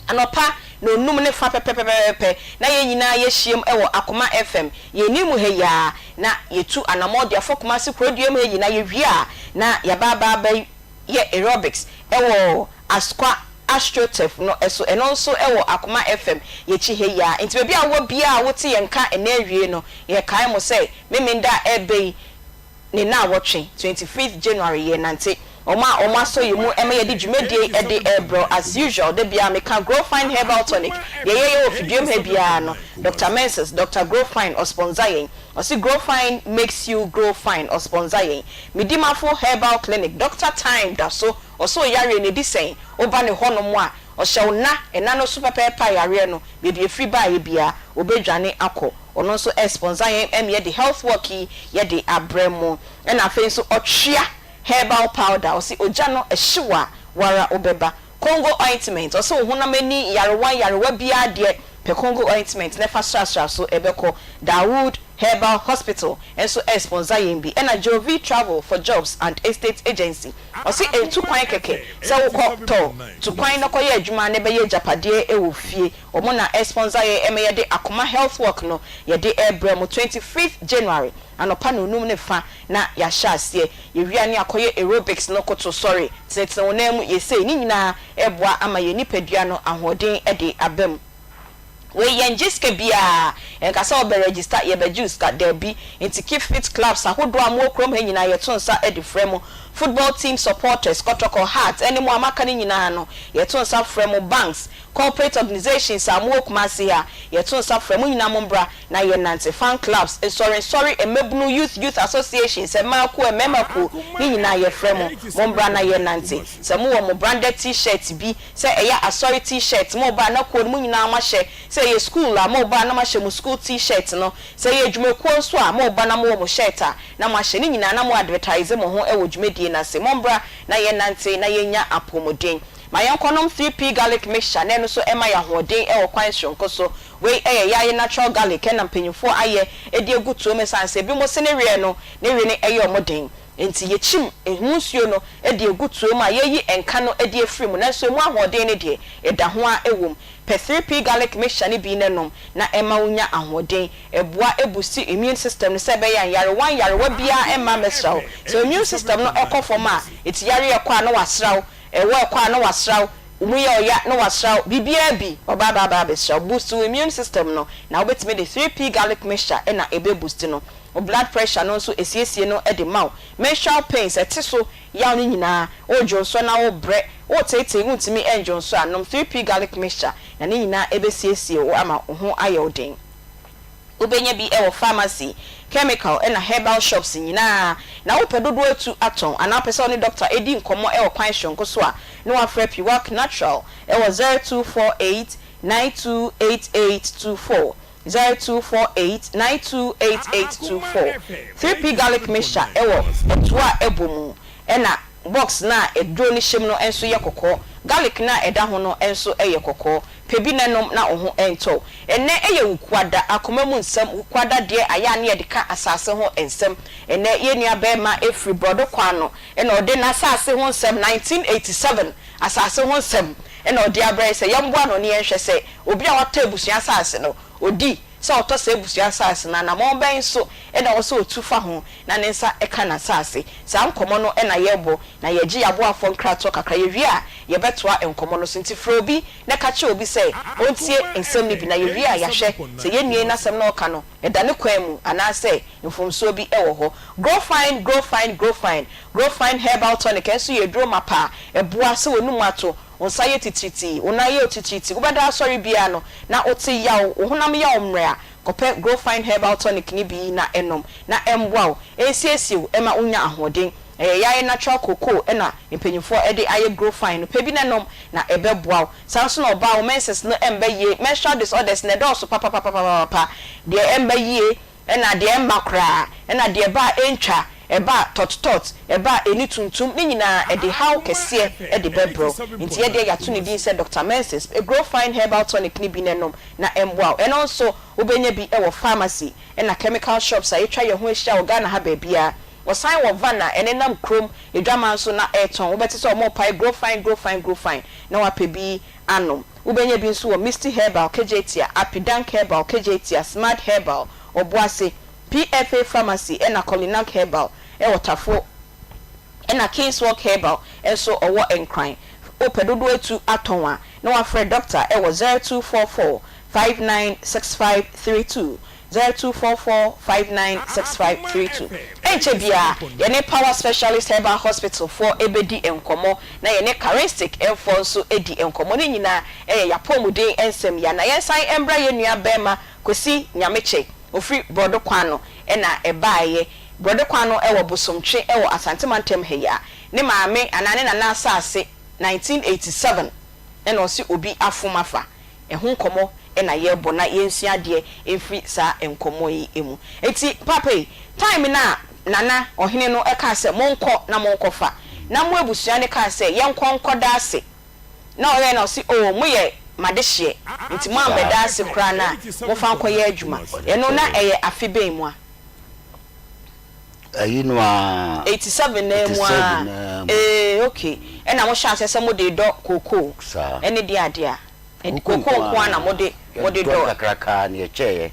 Anɔpa nnɔnnum ne fa pɛpɛpɛpɛpɛ na yɛn nyinaa yɛahyiam wɔ Akoma FM, yɛn anim ha yi ara, na yɛtu anammɔn de afa Kumasi kurodua mu ha nyinaa. Yɛwie a, na yɛaba aba abɛ yɛ aerobics wɔ Asukwa Astroturf no so, ɛno nso wɔ Akoma FM yɛkyi ha yi ara. Nti baabi a wowɔ biara a wote yɛn nka ɛnnɛ awiei no, yɛkae mo sɛ Memenda a ɛreba yi ne naawɔtwe, 25th January, yɛrenante. Wɔn a wɔn asɔ yɛn mu ma yɛde dwumadie yi de rebrɛ wo as usual, da biara meka Grow Fine Herbal Tonic, deɛ yɛyɛ wɔ fiduam ha biara no, Doctor Mensah, Doctor Grow Fine, ɔsponsor yɛn. Ɔse Grow Fine makes you grow fine, ɔsponsor yɛn. Medimafo Herbal Clinic, Doctor Time da so, ɔse wo yareɛ no ɛdi sɛn? Woba ne hɔ nom a, ɔhyɛ wo nna, nna no so pɛpɛɛpɛ a yareɛ no, baabi ɛfiri baeɛ biara, ɔbɛdwane akɔ. Ɔno nso ɛsponsor yɛn ɛma yɛde health work yi yɛde abrɛ mo. Ɛna afei nso Ɔtwea Herbal Powder, ɔse ogya no ɛhye wo a, wo ara wobɛba. Congo ointment, ɔse wo honam ani nyarewa nyarewa biara deɛ pɛ Congo ointment na fa srasra so ɛbɛkɔ. Dawood Herbal Hospital nso ɛresponsor yɛn bi. Ɛna Jovi Travel for Jobs and Estate Agency, ɔse ɛntu kwan kɛkɛ sɛ wokɔ tɔ, tu kwan na kɔyɛ adwuma na bɛyɛ agyapadeɛ wɔ fie. Wɔn na ɛresponsor yɛn ɛma yɛde Akoma Health Walk no yɛde ɛrebrɛ mo 25th January anɔpa nnɔnum ne fa na yɛahyɛ aseɛ. Yɛwie a ne yɛakɔyɛ aerobics no koto sɔre, tenetene wo nan mu, yɛ sei, ne nyinaa ɛreboa ama yɛn nipadua no ahoɔden de aba mu. Wei yɛngye sika biara, yɛnka sɛ wobɛ register yɛbɛgye wo sika, daabi. Nti keep fit clubs ahodoɔ a mowɔ kurom ha nyinaa yɛto nsa de frɛ mo. Football team supporters, Kɔtɔkɔ, Hearts ɛne mo a moaka no nyinaa no, yɛto nsa frɛ mo. Banks, corporate organisations a mowɔ Kumasi ha, yɛto nsa frɛ mo nyinaa mombra na yɛnnante. Fan clubs, nsɔrensɔre, mmabunu, youth youth associations, mmaa kuo, mmarima kuo, ne nyinaa yɛfrɛ mo, mombra na yɛnnante. Sɛ mowɔ mo branded T-shirt bi, sɛ ɛyɛ asɔre T-shirt, moba a na kuo no mo nyinaa moahyɛ, sɛ ɛyɛ school a, moba a na moahyɛ mo school T-shirt no, sɛ ɛyɛ adwumakuo nso a, moba na mowɔ mo shirt a na moahyɛ, ne nyinaa na mo advertise mo ho wɔ dwumadie no ase. Mombra na yɛnnante na yɛnnya apɔmuden. Ma yɛnkɔnom 3P Garlic Mixture na ɛno nso ɛma yɛn ahoɔden wɔ kwan soronko so. Wei yɛ yaaye natural garlic na mpanyinfoɔ ayɛ de agu tuo mu ɛsiane sɛ ebinom se ne weɛ no ne we no yɛ wɔn den nti yɛkyim emu nsuo no de agu tuo mu a yɛyi nka no de afiri mu nanso emu ahoɔden no deɛ ɛda ho ara wɔ mu. Pɛ 3P garlic mixture no bi na nom na ɛma wo nya ahoɔden. Ɛboa boosti immune system no sɛ ɛbɛyɛ a nyarewa nyarewa biara mma mmɛsra wo. Sɛ immune system no kɔ fam a ɛti yareɛ kɔ a na wasra wo. Ɛwɔ ɛkɔ a na wasra wo, wo mu yɛ ɔya na wasra wo, biribiara bi, ɔba aba aba abɛsra wo. Boost wo immune system no, na wobɛtumi de 3P garlic mixture na ɛbɛ boost no. Wo blood pressure no nso ɛsiesie no de ma wo. Menstrual pains, ɛte so yaw no nyinaa, woredwonsɔ na worebrɛ, woreteetee wontumi ndwonsɔ a, nom 3P garlic mixture na ne nyinaa ɛbɛsiesie wo ama wo ho ayɛ wo den. Wobɛnya bi wɔ pharmacy, chemical ɛna herbal shops nyinaa. Na wopɛ dodoɔ atu atɔn anaa wopɛ sɛ wo ne doctor di nkɔmmɔ wɔ kwan soronko so a, ne woafrɛ Piwak Natural wɔ 0248 928824, 0248 928824. 3P Garlic Mixture wɔ ɛtoa a ɛbɔ mu, ɛna box no a aduro no hyɛ mu no nso yɛ kɔkɔɔ. Garlic no a ɛda ho no nso yɛ kɔkɔɔ. Pɛ bi na nom na wo ho ntɔ wo. Ɛnnɛ yɛ Wukuada, akoma mu nsɛm, Wukuada deɛ ayɛ a na yɛde ka asase ho nsɛm. Ɛnnɛ yɛn nua barima firi borɔdo kwan no na ɔde n'asase ho nsɛm, 1987 asase ho nsɛm na ɔde abrɛ yɛn sɛ yɛmmoa no na yɛnhwɛ sɛ obi a watɔ abusua asase no, ɔdi sɛ ɔtɔ saa abusua asase no, anammɔn bɛn so na ɛwɔ sɛ ɔtu fa ho na ne nsa ka n'asase. Saa nkɔmmɔ no na yɛrebɔ, na yɛregye yɛn aboafoɔ nkratoɔ kakra. Yɛwie a, yɛbɛtoa nkɔmmɔ no so. Nti frɛ obi na ka kyerɛ obi sɛ ɔntie nsɛm no bi, na yɛwie a, yɛahwɛ sɛ yɛn nua yi n'asɛm no a ɔreka no, ɛda ne kwan mu anaasɛ mfomsoɔ bi wɔ hɔ. Grow Fine, Grow Fine, Grow Fine, Grow Fine Herbal Tonic nso yɛ aduro mapa a ɛboa sɛ w'anum ato, wo nsa yɛ titiritii, wo nan yɛ otitiritii, wobɛda asɔre biara no na wote yaw, wo honam yɛ wo mmerɛ a, kɔpɛ Grow Fine Herbal Tonic no bi na nom na ɛmmoa wo, ɛnsiesie wo ma wonya ahoɔden. Ɛyɛ yae natural cocoa na mpanyinfoɔ de ayɛ Grow Fine no, pɛ bi na nom na ɛbɛboa wo. Saa nso na ɔbaa wo menses no ɛmba yie, menstrual disorders no ɛdɔɔso papapapapapa, deɛ ɛmba yie ɛna deɛ ɛmma koraa, ɛna deɛ ɛba a ɛntwa, ɛba a tɔt tɔt, ɛba a ɛni tuntum, ne nyinaa ɛde haw kɛseɛ de bɛbrɛ wo. Nti yɛdeɛ yɛato ne din sɛ Doctor Menses Grow Fine Herbal Tonic no bi na nom na ɛmmoa wo. Ɛno nso wobɛnya bi wɔ pharmacy ɛna chemical shops a atwa yɛn ho ahyia wɔ Ghana ha baabiara. Wɔsan wɔ van a ɛnenam kurom adwaman so na ɛretɔn. Wobɛte sɛ wɔrepae Grow Fine, Grow Fine, Grow Fine na woapɛ bi anom. Wobɛnya bi nso wɔ Misty Herbal, Kejetia, Apidank Herbal, Kejetia, Smart Herbal, Obuasi, PFA Pharmacy ɛna Colinag Herbal wɔ Tafo ɛna Kingswalk Herbal nso ɔwɔ Nkran. Wopɛ dodoɔ atu atɔn a, na woafrɛ Dɔkta wɔ 0244 596532. 0244 596532. Ɛnkyɛ biara, yɛne Power Specialist Herbal Hospital foɔ bɛdi nkɔmmɔ, na yɛne Karistic foɔ nso adi nkɔmmɔ. Ne nyinaa yɛ y'apɔmuden nsɛm yi a. Na yɛnsan mbra yɛn nua barima Kwesi Nyamekyɛ, ɔfiri Borɔdo kwan no na ɛbaeɛ. Borɔdo kwan no wɔ Bosomtwe wɔ Asante mantam ha yi a. Ne maame anaa ne nana asaase, 1987 na ɔse obi afom afa. Ɛho nkɔmmɔ na yɛrebɔ na yɛnsua adeɛ mfiri saa nkɔmmɔ yi mu. Nti paapa yi, time no a Nana, ɔhene no kaa sɛ monkɔ na monkɔfa, na mo abusua no kaa sɛ yɛnkɔ nkɔda ase, na ɔyɛɛ na ɔse oh moyɛ m'adehyeɛ nti moammɛda ase koraa no a momfa nkɔyɛ adwuma. Ɛno na ɛyɛ afe bɛn mu a? Ayi no ara. 87 no ara mu ara. Ee okay. Ɛna mohyɛɛ aseɛ sɛ mode redɔ kookoo ɛne deɛ adeɛ a? Kookoo nko ara na mode mode dɔ. Yɛdɔ kakraka na yɛkyɛeɛ.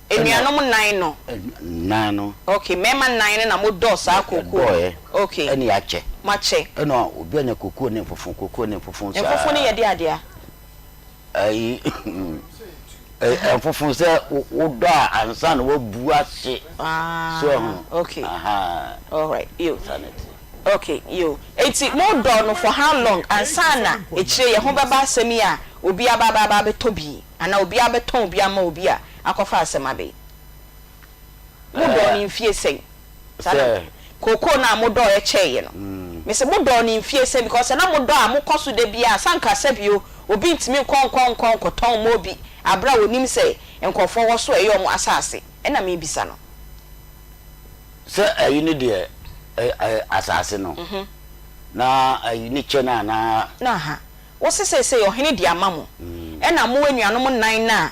Anuanom nnan no? Nnan no. Okay, mmarima nnan no na modɔɔ saa kookoo no? Yɛdɔeɛ. Okay. Ɛna yɛakyɛ. Moakyɛ. Ɛna obi anya kookoo ne mfofo, kookoo ne mfofo saa. Mfofo no yɛ deɛ adeɛ a? Ayi, mfofo sɛ wodɔ a ansa na woabu ahye. Ah, So ahu? okay. Aha. Alright, yo. Saa na ɛte. Okay, yo. Enti modɔɔ no for how long ansa na akyire yɛ ho bɛba asɛm yi a obi aba aba aba abɛtɔ bi anaa obi abɛtɔn bi ama obi a akɔfa asɛm aba yi? Modɔɔ no mfie sɛn? Saa na Sɛ. Kookoo no a modɔɔeɛ kyɛeɛ no. Mese modɔɔ no mfie sɛn because sɛ na modɔ a mokɔ so da biara a sɛ anka sɛbio obi ntumi nkɔ nkɔ nkɔ nkɔtɔn mma obi aberɛ a ɔnim sɛ nkurɔfoɔ wɔ so a ɛyɛ wɔn asase ɛna merebisa no. Sɛ ayi no deɛ ɛ asase no na ayi ne kyɛ no anaa. Na ha, wose seesei ɔhene de ama mo, ɛna mo anuanom nnan no a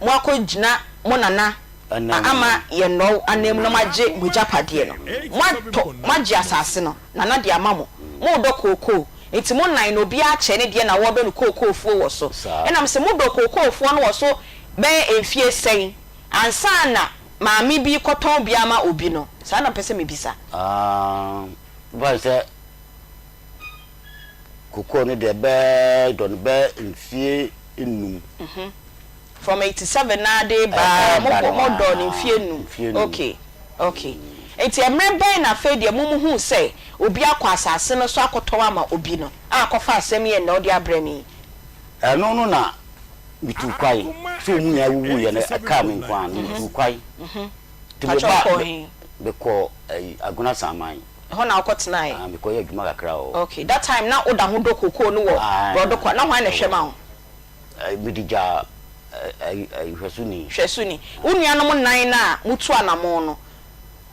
moakɔgyina mo nana ama yɛnnɔw ananmu na moagye mo agyapadeɛ no, moatɔ, moagye asase no, nana de ama mo, moredɔ kookoo, enti mo nnan no obiara kyɛ ne deɛ na wɔredɔ no kookoofuo wɔ so. Ɛna mese modɔ kookoofoɔ no wɔ so bɛyɛ mfie sɛn ansa na maame bi rekɔtɔn bi ama obi no? Saa na mepɛ sɛ mebisa. Ah, mfa no sɛ Kokoo no deɛ bɛɛ dɔ no bɛɛ mfie nnum. From 87 naa de ba aa mo bɔ mo dɔ no mfie nnum. Okay okay nti ɛmmerɛ bɛn na afei deɛ mo mo huu sɛ obi akɔ asase no so akɔtɔn ama obi no a akɔfa asɛm yi ɛnnɛ ɔde abrɛ me yi? Ɛno no na me tuu kwae sɛ wɔn nyinaa wuwu yɛ no ɛkaa me nko ara no me tuu kwae. Nti me Pakyɛ ba wokɔɔ he? me kɔɔ ɛyi Agona Saman. Ɛhɔ na wokɔ tenaeɛ? Ah, mekɔyɛɛ adwuma kakra wɔ hɔ. Okay, that time na woda ho dɔ kookoo no wɔ Aye. Borɔdokwa, na hwan na ɛhwɛ ma wo? Eh, mede gyaa. Hwɛsoni. Hwɛsoni. Wo nuanom nnan no a motu anammɔn no,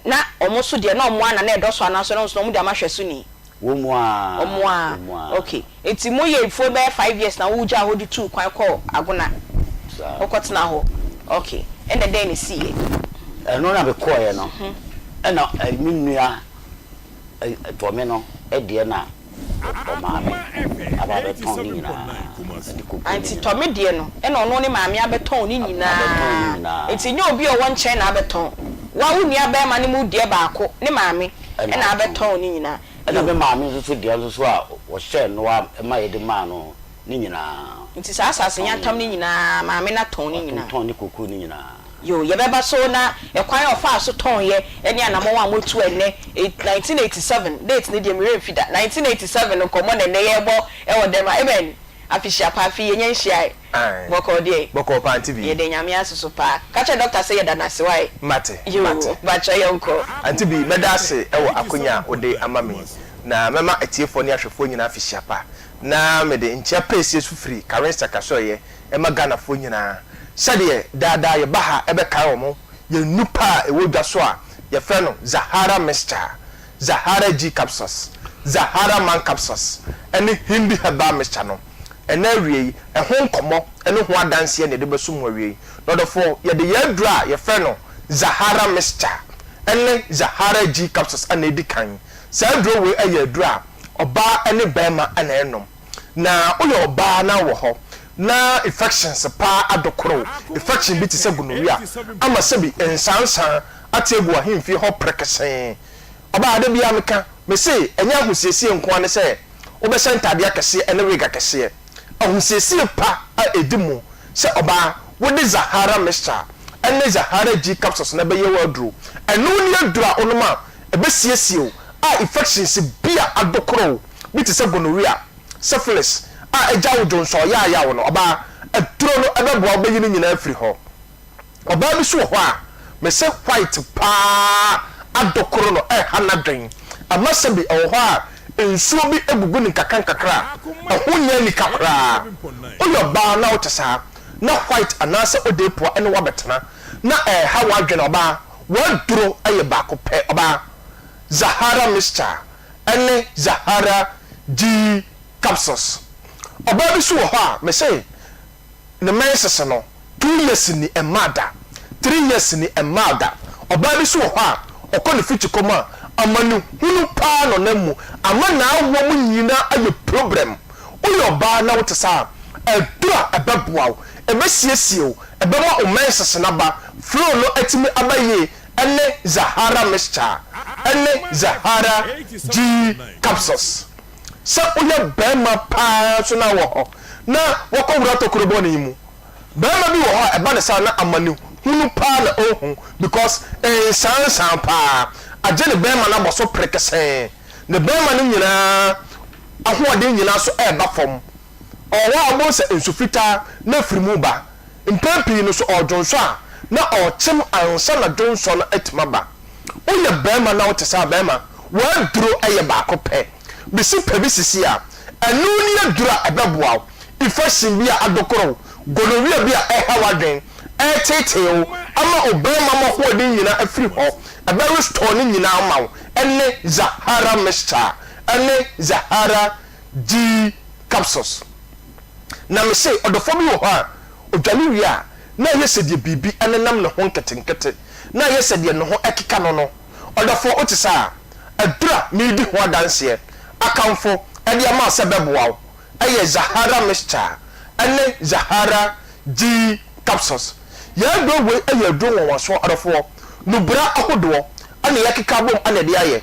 na wɔn nso deɛ, na wɔn ara na na ɛdɔso anaasɛ na wɔn nso na wɔde ama hwɛsoni? Wɔn ara. Wɔn ara. Wɔn ara. Okay. Nti moyɛɛ mfuo bɛyɛ five years na wogyaa hɔ de tuu kwan kɔɔ Agona? Saa. Wokɔtenaa hɔ. Okay. Ɛnna dɛn na ɛsiiɛ? Ɛno na mekɔeɛ no, ɛnna me nua Tɔme no deɛ na ɔmaa me aba abɛtɔn ne nyinaa de koko ne Nti nyinaa. Tɔme deɛ no ɛna ɔno ne maame abɛtɔn ne Abɛtɔn ne nyinaa. nyinaa. Nti nyɛ obi a ɔwɔ nkyɛn na abɛtɔn. Wo a wo nua barima no mu deɛ baako ne maame Ɛna ɛna atɔn. abɛtɔn ne nyinaa. Ɛna Yo. me maame nso so deɛ nso so a ɔhyɛɛ noa ma yɛde maa no ne nyinaa. Nti saa asase Ɔtɔn ne yantam no nyinaa. nyinaa maame no atɔn ne nyinaa. Watontɔn ne koko no nyinaa. Yoo, yɛbɛba so na ɛkwan a ɔfaa so tɔnyɛ ne anamɔn a moatu ɛnnɛ, 1987, date no deɛ me werɛ mfi da, 1987 nkɔmmɔ na ɛnnɛ yɛrebɔ wɔ dɛm ha. Amen! Afehyia pa, afei yɛnya nhyiae. Ae. Bɔkɔɔ deɛ? Bɔkɔɔ paa Auntie Bee. Yɛda Nyame ase so paa. Ka kyerɛ doctor sɛ yɛda no ase wai? Mate, Yoo, mate. mpakyɛ yɛnkɔ. Auntie Bee, mɛda ase wɔ akonya a wode ama me yi, na mɛma atiefoɔ ne ahwɛfoɔ nyinaa afehyia pa. Na mede nkyea pɛɛsie so firi Karensa Kasoɛeɛ ma Ghanafoɔ nyinaa. Sɛdeɛ daa daa yɛba ha bɛkae wɔn, yɛn nnupa a ɛwɔ dwa so a yɛfrɛ no Zahara Mixture, Zahara G Capsules, Zahara Man Capsules ne Hindi Herbal Mixture no. Ɛnnɛ awiei, ɛho nkɔmmɔ ne ho adanseɛ na yɛde bɛso mo awiei. Nɔdɔfoɔ, yɛde yɛn aduro a yɛfrɛ no Zahara Mixture ne Zahara G Capsules na ɛdi kan. Saa aduro wei yɛ aduro a ɔbaa ne barima na ɛnom. Na woyɛ ɔbaa na wɔ hɔ na infections paa adokoro wo, infection bi te sɛ gonorrhea ama sɛbi nsansa ate agu w'ahemfie hɔ prekesee. Ɔbaa, da biara meka, mese ɛnyɛ ahosiesie nko ara ne sɛ wobɛhyɛ ntaadeɛ akɛseɛ ne wig akɛseɛ. Ahosiesie pa a ɛdi mu sɛ ɔbaa, wode Zahara mixture ne Zahara G capsules no bɛyɛ w'aduro. Ɛno ne aduro a wonom a ɛbɛsiesie wo a infections bi a adokoro wo bi te sɛ gonorrhea, syphilis a agya wo dwonsɔ yaayaw no, ɔbaa, aduro no bɛboa wo bɛyi ne nyinaa afiri hɔ. Ɔbaa bi nso wɔ hɔ a, mese white paa adokoro no ɛha n'adwen, ama sɛbi ɛwɔ hɔ a nsuo bi gugu no nkakra nkakra a, ɛho nyɛ anika koraa. Woyɛ ɔbaa na wote saa, na white anaasɛ odeepoa ne wo abɛtena na ɛreha w'adwene, ɔbaa, w'aduro yɛ baako pɛ, ɔbaa, Zahara mixture. ne Zahara G capsules. Ɔbaa bi nso wɔ hɔ a, mese ne menses no, two years ni ɛmmaa da, three years ni ɛmmaa da. Ɔbaa bi nso wɔ hɔ a, ɔkɔ ne fitikɔ mu a, amanehunu paa na ɔnam mu, ama n'awoɔ mu nyinaa ayɛ problem. Woyɛ ɔbaa na wote saa a, aduru a ɛbɛboa wo, ɛbɛsiesie wo, ɛbɛma wo menses no aba, flow no atumi aba yie, ne Zahara Mixture ne Zahara G Capsules. Sɛ woyɛ barima paa nso na wɔ hɔ na wakɔwura tokuro bɔne yi mu. Barima bi wɔ hɔ a ɛba no saa na amanehunu paa na ɔhu because nsansan paa agye ne barima no abɔ so perekesee. Ne barima no nyinaa ahoɔden nyinaa nso reba fam. Ɔwɔ hɔ a wobɛhu sɛ nsu fitaa na afiri mu reba. Mpɛn pii no, sɛ ɔredwonsɔ a, na ɔrekyem ansa na dwonsɔ no atumi aba. Woyɛ barima na wote saa a, barima, w'aduro yɛ baako pɛ. Besi pɛ bi sisi a, ɛno ne aduro a ɛbɛboa wo. Infection bi a adokoro wo, gonorrhea bi a ɛreha w'adwene, ɛreteetee wo, ama wo barima mu ahoɔden nyinaa afiri hɔ, ɛbɛ restore ne nyinaa ama wo, ɛne Zahara mixture, ɛne Zahara G capsules. Na mese, ɔdɔfoɔ bi wɔ hɔ a, ɔdware wie a, na ayɛ sɛ deɛ biribi nenam ne ho nketenkete, na ayɛ sɛ deɛ ne ho keka no no. Ɔdɔfoɔ, wote saa a? Aduru a meredi ho adanseɛ, akamfo de ama wo sɛ ɛbɛboa wo, yɛ Zahara Mixture ne Zahara G Capsules. Yɛn aduro wei yɛ aduro nwanwasoɔ, ɔdɔfoɔ. Nnubra ahodoɔ na yɛakeka abom na yɛde ayɛ.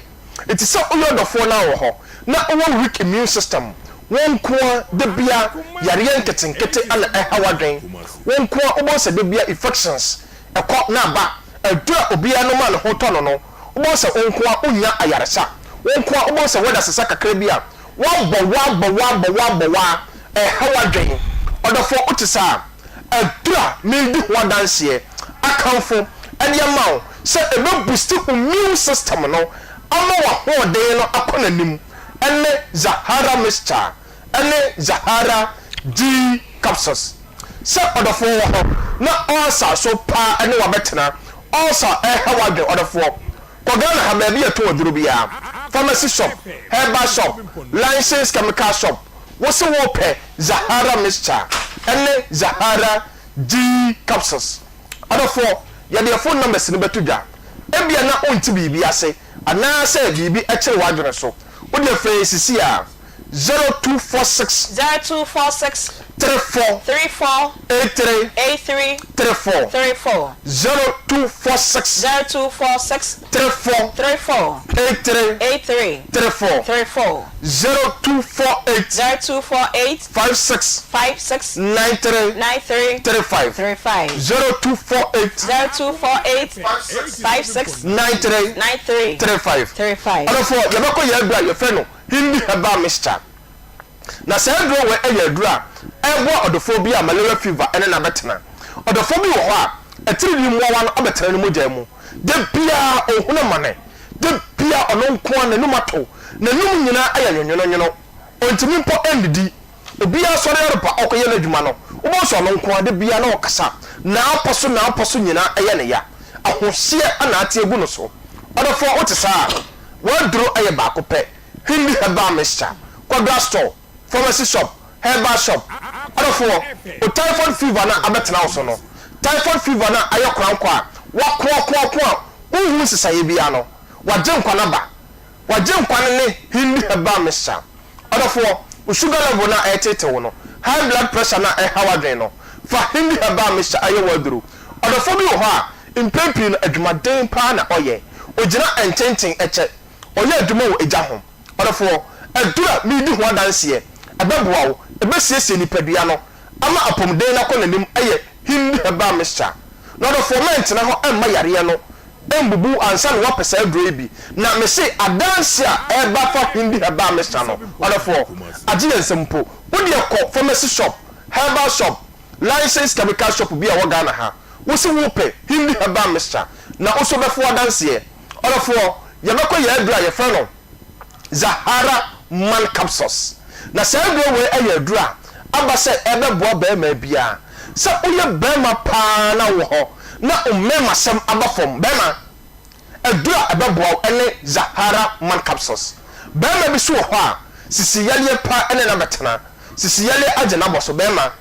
Enti sɛ woyɛ ɔdɔfoɔ na wɔ hɔ na wowɔ weak immune system, wo nkoa da bia yareɛ nketenkete na ɛha w'adwen, wo nkoa wobɛhu sɛ da bia infections ɛkɔ na aba, aduru a obiara nom a ne ho tɔ no no, wobɛhu sɛ wo nkoa wonnya ayaresa, wo nkoa wobɛhu sɛ weather sesa kakra bi a, woabɔ wa bɔ wa bɔ wa bɔ wa, ɛha w'adwen. Ɔdɔfoɔ wote saa a? Aduru a meredi ho adanseɛ akamfo de ama wo sɛ ɛbɛ boost wo immune system no ama w'ahoɔden no akɔ n'anim ne Zahara mixture ne Zahara G capsules. Sɛ ɔdɔfoɔ wɔ hɔ na ulcer so paa ne wo abɛtena, ulcer ɛreha w'adwene, ɔdɔfoɔ, kɔ Ghana ha baabi a yɛtɔn aduro biara, pharmacy shop, herbal shop, licensed chemical shop, wo se worepɛ Zahara mixture ne Zahara G capsules. Ɔdɔfoɔ, yɛde yɛn phone numbers no bɛto dwa. Ebia na wonte biribi ase anaasɛ biribi kyere w'adwene so. Wo deɛ frɛ yɛn sisi ara, 0246. 0246. 34. 34. 83. 83. 34. 34. 0246. 0246. 34. 34. 83. 83. 34. 34. 0248. 0248. 56. 56. 93. 93. 35. 35. 0248. 0248. 56. 56. 93. 93. 35. 35. Ɔdɔfoɔ, yɛbɛkɔ yɛn aduro a yɛfrɛ no Hindi Herbal Mixture. Na saa aduro wei yɛ aduro a ɛboa ɔdɔfoɔ bi a malaria fever ne no abɛtena. Ɔdɔfoɔ bi wɔ hɔ a, atiridii mmoawa no abɛtena ne mogya mu. Da biara ɔhunu amane. Da biara ɔno nko ara n'anum ato. N'anum nyinaa ayɛ nwonwononwono. Ɔntumi mpo nnidi. Obiara sɔre anɔpa ɔrekɔyɛ n'adwuma no, wobɛhu sɛ ɔno nko ara da biara na ɔrekasa. N'apɔ so n'apɔ so nyinaa yɛ no ya. Ahohyeɛ na ate agu no so. Ɔdɔfoɔ, wote saa a, w'aduro yɛ baako pɛ. Hindi herbal mixture, kɔ drug store, pharmacy shop, herbal shop. Ɔdɔfoɔ, wo typhoid fever no a abɛtena wo so no, typhoid fever no a ayɛ korankɔ a woakoakoako a wonhu nsesaeɛ biara no, w'Agyenkwa no aba. W'Agyenkwa no ne Hindi herbal mixture. Ɔdɔfoɔ, wo sugar level no a ɛreteete wo no, high blood pressure no a ɛreha w'adwene no, fa Hindi herbal mixture yɛ w'aduro. Ɔdɔfoɔ bi wɔ hɔ a, mpɛn pii no adwumaden paa na ɔyɛ. Ɔgyina nkyɛnkyɛn kyɛ. Ɔyɛ adwuma wɔ egya ho. Ɔdɔfoɔ, aduru a meredi ho adanseɛ, ɛbɛboa wo, ɛbɛsiesie nipadua no ama apɔmuden no akɔ n'anim yɛ Hindi Herbal Mixture. Na ɔdɔfoɔ, mɛntena hɔ mma yareɛ no mbubu wo ansa na woapɛ saa aduro yi bi. Na mese adanseɛ a ɛreba fa Hindi Herbal Mixture no, ɔdɔfoɔ, agye yɛn nsam mpo. Wo deɛ kɔ pharmacy shop, herbal shop, licensed chemical shop bi a ɛwɔ Ghana ha, wose wopɛ Hindi Herbal Mixture, na wo nso wobɛfo adanseɛ. Ɔdɔfoɔ, yɛbɛkɔ yɛn aduro a yɛfrɛ no Zahara Man Capsules. Na saa aduro wei yɛ aduro a aba sɛ ɛbɛboa barima biara. Sɛ woyɛ barima pa ara na wowɔ hɔ na wo mmarimasɛm aba fam, barima, aduro a ɛbɛboa wo ne Zahara Man Capsules. Barima bi nso wɔ hɔ a, sisi yadeɛ pa ne no abɛtena. Sisi yadeɛ agye no abɔ so, barima,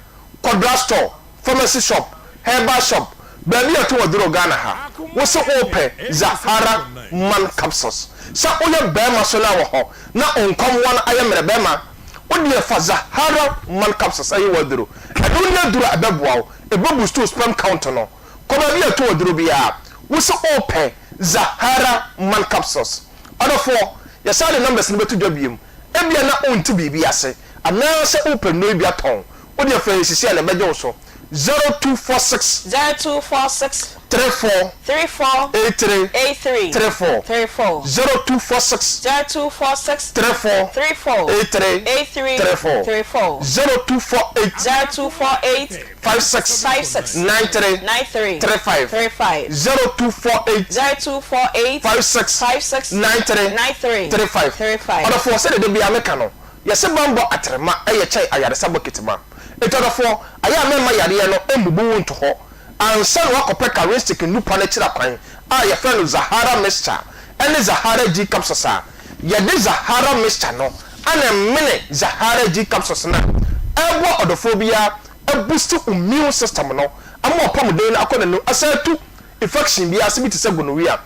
kɔ drug store. Pharmacy shop, herbal shop, baabi a yɛtɔn aduro Ghana ha, wo se wopɛ Zahara man capsules. Sɛ woyɛ barima so na wɔ hɔ na wo nkɔmmoa no ayɛ mmerɛ barima, wo deɛ fa Zahara man capsules ɛyɛ w'aduro. Ɛno ne aduro a ɛbɛboa wo, ɛbɛ boost wo sperm count no. Kɔ baabi a yɛtɔn aduro biara, wo se wopɛ Zahara man capsules. Ɔdɔfoɔ, yɛsan de numbers no bɛto dwa biom, ebia na wonte biribi ase, anaasɛ wopɛ nnuro yi bi atɔn, Wo deɛ frɛ yɛn sisi a na ɛbɛgye wo so 0246. 0246. 34. 34. 83. 83. 34. 34. 0246. 0246. 34. 34. 83. 83. 34. 34. 0248. 0248. 56. 56. 93. 93. 35. 35. 0248. 0248. 56. 56. 93. 93. 35. 35. Ɔdɔfoɔ sɛdeɛ da biara meka no. Yɛse banbɔ atrema yɛ kyɛn ayaresa bokiti ma. Enti ɔdɔfoɔ, ayɛ a mɛmma yareɛ no mbubu wo nto hɔ ansa na woakɔpɛ Karistic nnupa no akyiri akwan a yɛfrɛ no Zahara Mixture ne Zahara G Capsules a yɛde Zahara Mixture no ana ɛmene Zahara G Capsules no a ɛboa ɔdɔfoɔ biara abusti wo immune system no ama w'apɔmuden no akɔ n'anim asan atu infection biara ase bi te sɛ gonorrhea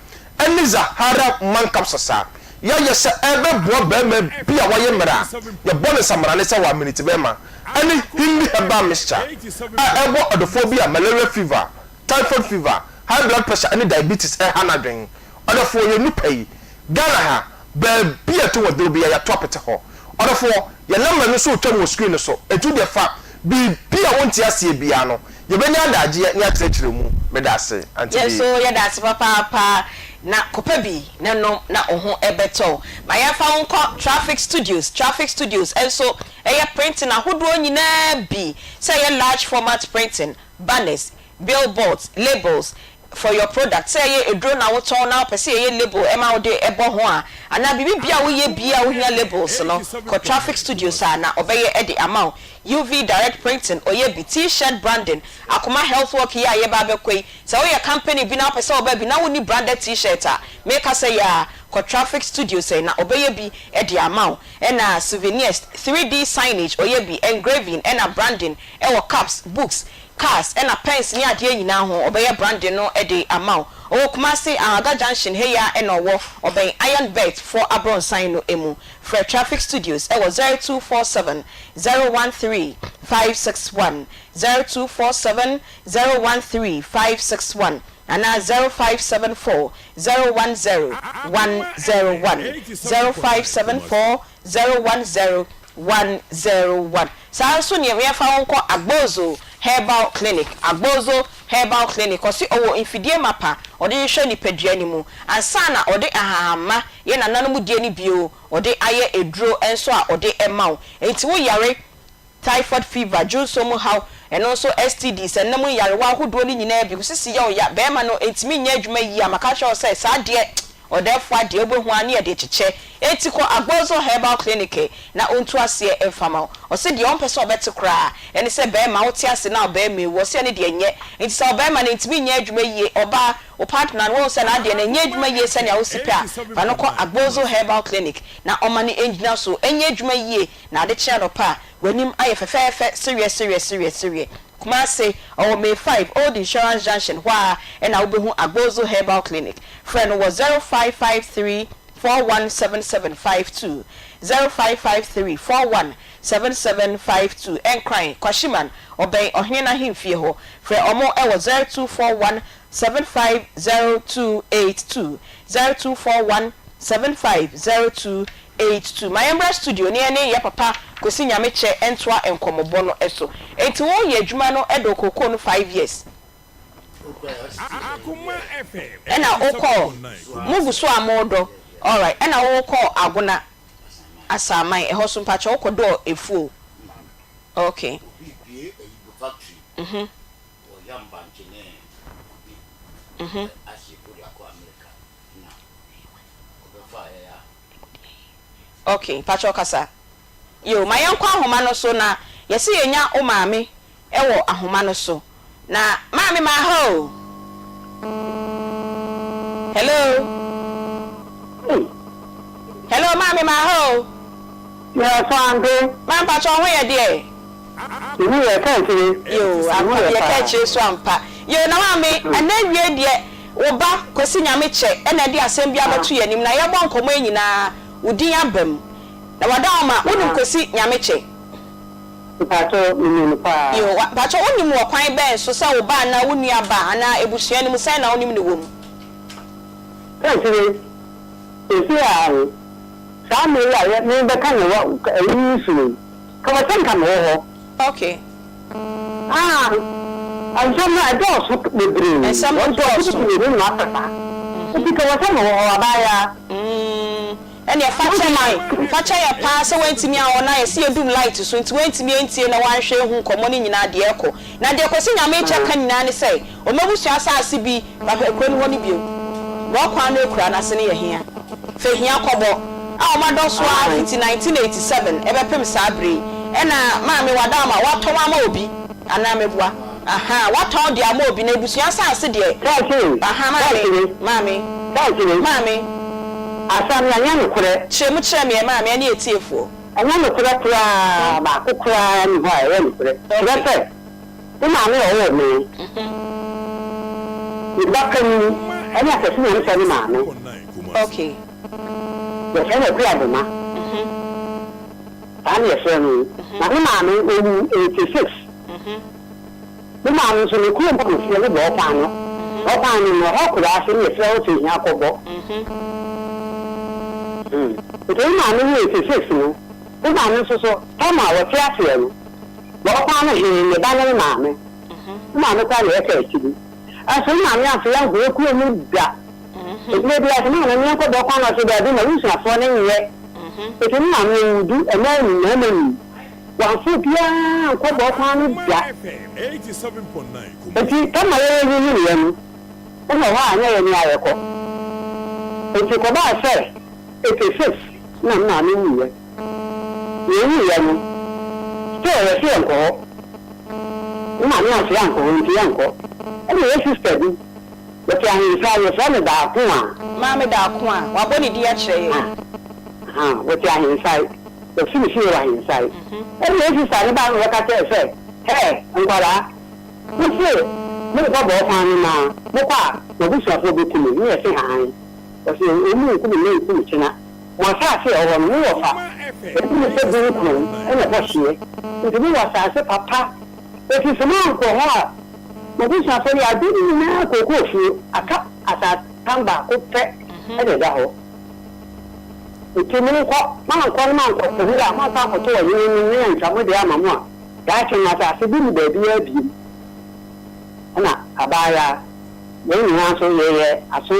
ne Zahara Man Capsules a yɛayɛ sɛ ɛbɛboa barima bi a wayɛ mmerɛ a yɛbɔ no nsamrane sɛ wamene bɛrima ne Hindi herbal mixture a ɛboa ɔdɔfoɔ bi a malaria fever, typhoid fever, high blood pressure ne diabetes reha n'adwene. Ɔdɔfoɔ yɛn nnipa yi, Ghana ha, baabi a ɛto wɔ duro biara yɛato apete hɔ. Ɔdɔfoɔ, yɛn number no nso retwam wɔ screen no so, enti wo deɛ fa biribi a wonte aseɛ biara no, yɛbɛnya adagyeɛ ne akyerɛkyerɛ mu. Meda ase, Auntie Yɛn Bee. nso yɛda ase papaapa. Na kɔpɛ bi na nom na wo ho bɛtɔ wo. Ma yɛmfa wo nkɔ Traffic Studios. Traffic Studios nso yɛ printing ahodoɔ nyinaa bi, sɛ ɛyɛ large format printing, banners, billboards, labels. for your product, sɛ ɛyɛ aduro na wotɔn na wopɛ sɛ yɛyɛ label ma wode bɔ ho a, anaa biribi biara a woyɛ biara a wohia labels no, kɔ Traffic Studios a na ɔbɛyɛ de ama wo. UV direct printing, ɔyɛ bi, T-shirt branding, Akoma Health Walk yi a yɛreba abɛkɔ yi, sɛ woyɛ company bi na wopɛ sɛ woba bi na wonni branded T-shirt a, meka sɛ yɛ a, kɔ Traffic Studios na ɔbɛyɛ bi de ama wo. Ɛna souvenirs, 3D signage, ɔyɛ bi, engraving ɛna branding wɔ cups, books, cars ɛna pens ne adeɛ nyinaa ho, ɔbɛyɛ branding no de ama wo. Ɔwɔ Kumasi, Ahaga Junction ha yi ara ɛna ɔwɔ, ɔbɛn Iron Bet foɔ abrɔnsan no mu. Frɛ Traffic Studios wɔ 0247 013 561, 0247 013 561 anaa 0574 010 101, 0574 010 101. Saa ara nso neɛ yɛmfa wo nkɔ Agbozo Herbal Clinic, Agbozo Herbal Clinic, ɔse ɔwɔ mfidie mapa ɔde hwehwɛ nipadua no mu ansa na ɔde ahahamma, yɛ nananom deɛ no bio, ɔde ayɛ aduro nso a ɔde ma wo. Enti wo yare typhoid fever, dwonsɔ mu haw, ɛno nso STDs, ɛnna mu nyarewa ahodoɔ no nyinaa bi, wo sisi yɛ wo ya, barima no ntumi nyɛ adwuma yie a, maka akyerɛ wo sɛ saa deɛ ɔdɛɛfoɔ adeɛ wobɛhu ara ne yɛde kyekyɛ. Enti kɔ Agbozo Herbal Clinic na ɔntu aseɛ mfa ma wo. Ɔse deɛ ɔmpɛ sɛ ɔbɛte koraa ɛne sɛ barima wote ase na ɔbarima awu, ɔse ɛno deɛ nyɛ. Enti sɛ ɔbarima no ntumi nyɛ adwuma yie, ɔbaa, wo partner no woahu sɛ n'adeɛ no ɛnyɛ adwuma yie sɛnea wosi pɛ a, fa no kɔ Agbozo Herbal Clinic na ɔma no ngyina so nyɛ adwuma yie Na ade kye anɔpa a, w'anim ayɛ fɛfɛɛfɛ, sereɛ, sereɛ, sereɛ, sereɛ. Kumase, ɔwɔ May 5, Old Insurance Junction hɔ ara na wobɛhu Agbozo Herbal Clinic. Frɛ no wɔ 0553 417752, 0553 417752. Nkran, Kwashiman, ɔbɛn Ɔhene no ahemfie hɔ. Frɛ wɔn wɔ 0241 750282, 0241 750282. 82. Ma yɛmmra studio na yɛne yɛ papa Kwesi Nyamekyɛ ntoa nkɔmmɔbɔ no so. Enti wo yɛ adwuma no dɔɔ kookoo no 5 years ɛna wo kɔɔ, mo gu so a mo dɔ, alright, ɛna wo kɔɔ Agona Asaman ɛhɔ so mpakyɛ wo kɔ dɔɔ efuo? Okay. Mhm. Mhm. Ok mpakyɛw kasa. Yoo ma yɛnkɔ ahoma no so na yɛse yɛnya wo maame wɔ ahoma no so na maame maha o hello hello maame maha o. Yes ante. Maa mpakyɛw ho yɛ deɛ. Me ho yɛ ɛka akyire. Yoo ampa yɛ ka akyire so ampa. Yoo na maame ɛnɛ awie deɛ Wo ba, Kwasi Nyamekyɛ na ɛde asɛm bi abɛto yɛn anim na yɛrebɔ nkɔmmɔ yi nyinaa, wo din aba mu. Na w'adaoma, wonim Kwasi Nyamekyɛ? Mpakyɛw, menim no paa. Yoo, mpakyɛw wonim wɔ kwan bɛn so, sɛ wo ba anaa wo nua ba anaa abusua no mu, sɛn na wonim no wɔ mu? Kakyire, seesei ara no, saa mmerɛ yi a yɛ, merebɛka ne wɔ, ɛyi yi so yi, ka wɔ sɛ nka mewɔ hɔ. Okay. Ah, nsɛm no ɛdɔɔso bebree. Nsɛm no Wɔn nso dɔɔso. wɔn ne nyinaa pɛpa. Nti ka wɔ sɛ mewɔ hɔ abaayaa. Mm, ɛneɛ fa kyɛ yɛn, fa kyɛ yɛn paa sɛ woantumi anwɔ na yɛse yɛdum light so nti woantumi antie na woanhwɛ anhu nkɔmmɔ no nyinaa deɛ ɛkɔ. Na deɛ Kwasi Nyamekyɛ ka nyinaa ne sɛ ɔmabusua asaase bi Bɛhwɛ kuro no hɔ no bio. Na ɔkwan no akura no ase no yɛ hia. Fɛ hia kɔbɔ a wɔn adɔ so ara fiti 1987 ɛbɛpem saa bere yi. Ɛna maame wadaama watɔn ama obi anaa meboa? Ahaa watɔn de ama obi na abusua asaase deɛ ahaa maame maame maame. Asɛm no ɛnyɛ nokorɛ. Kyerɛ mu kyerɛ me ɛ maame ɛne atiefoɔ. Ɛnyɛ nokorɛ koraa baako koraa nni hɔ a ɛyɛ nokorɛ. Kyerɛ sɛ. Me maame a ɔwoo me, me ba panyin ne Akwasi Nyamekyɛ ne maame. Yɛfrɛ no Akua Doma. Saa na yɛfrɛ no. Na me maame, ɔwuu 86. Me maame nso, ne kurom a ɔfiri ne Bɔɔkwan no. Bɔɔkwan no, no, ɛhɔ Kuraase ne yɛfrɛ hɔ Sehia Kɔbɔ. Nti me maame wuu 86 no, me maame nso so, tam a ɔte aseɛ no, Wɔkwan no hee ne ba ne ne maame. Ne maame koraa na yɛka akyiri. Nso ne maame amfa yɛn ankɔ kurom mu da. Ɛberɛ biara sɛ maame ne yɛnkɔ bɔ kwan no ɔse daabi ma busuafoɔ no nyɛ. Enti ne maame ɔwu du mmaa num mmarima num. Wamfa obiara ankɔ bɔ kwan no da. Enti kama yɛyɛ nyiniiɛ no. Ɛna ɛhɔ a na yɛne ayɛ kɔ. Enti ɛkɔbaa sɛ 86 na me maame wuiɛ. Na ɔwuiɛ no, still yɛse yɛnkɔ hɔ. Me maame amfa yɛankɔ hɔ nti yɛnkɔ. Ɛna yɛ sister bi, wɔte Ahensa, yɛfrɛ no Daako a. Maame Daako a, wabɔ ne din akyerɛ yɛn. Ahaa, wɔte Ahensae. Wɔsi ne fie wɔ Ahensae. Ɛna yɛ sister no bae na ɔbɛka kyerɛɛ sɛ, Hɛɛ, nkwadaa, Mose monkɔ bɔɔ kwan no na mokɔ a m'abusuafoɔ bɛku me, ne yɛse haan. Ɔse ɔmu nku me nnɛ nku me kyena. Mo asaase a ɛwɔ hɔ no mo wɔ fa ɛdu ne sɛ dunkron na ɛhɔ hyeɛ nti mo wɔ asaase papa ɛfiri sɛ moankɔ hɔ a m'abusuafoɔ no yɛadɔ ne nyinaa kookoo fuo aka asaase tam baako pɛ na ɛda hɔ nti monkɔ moankɔ no moankɔ po hɔ a moankɔ akɔto ɔhene no ne antwa mo deɛ ama mo a Daakye no, asase bi nni baabiara bio. Ɛnna abaayewa, yɛn nyinaa nso yɛyɛ aso.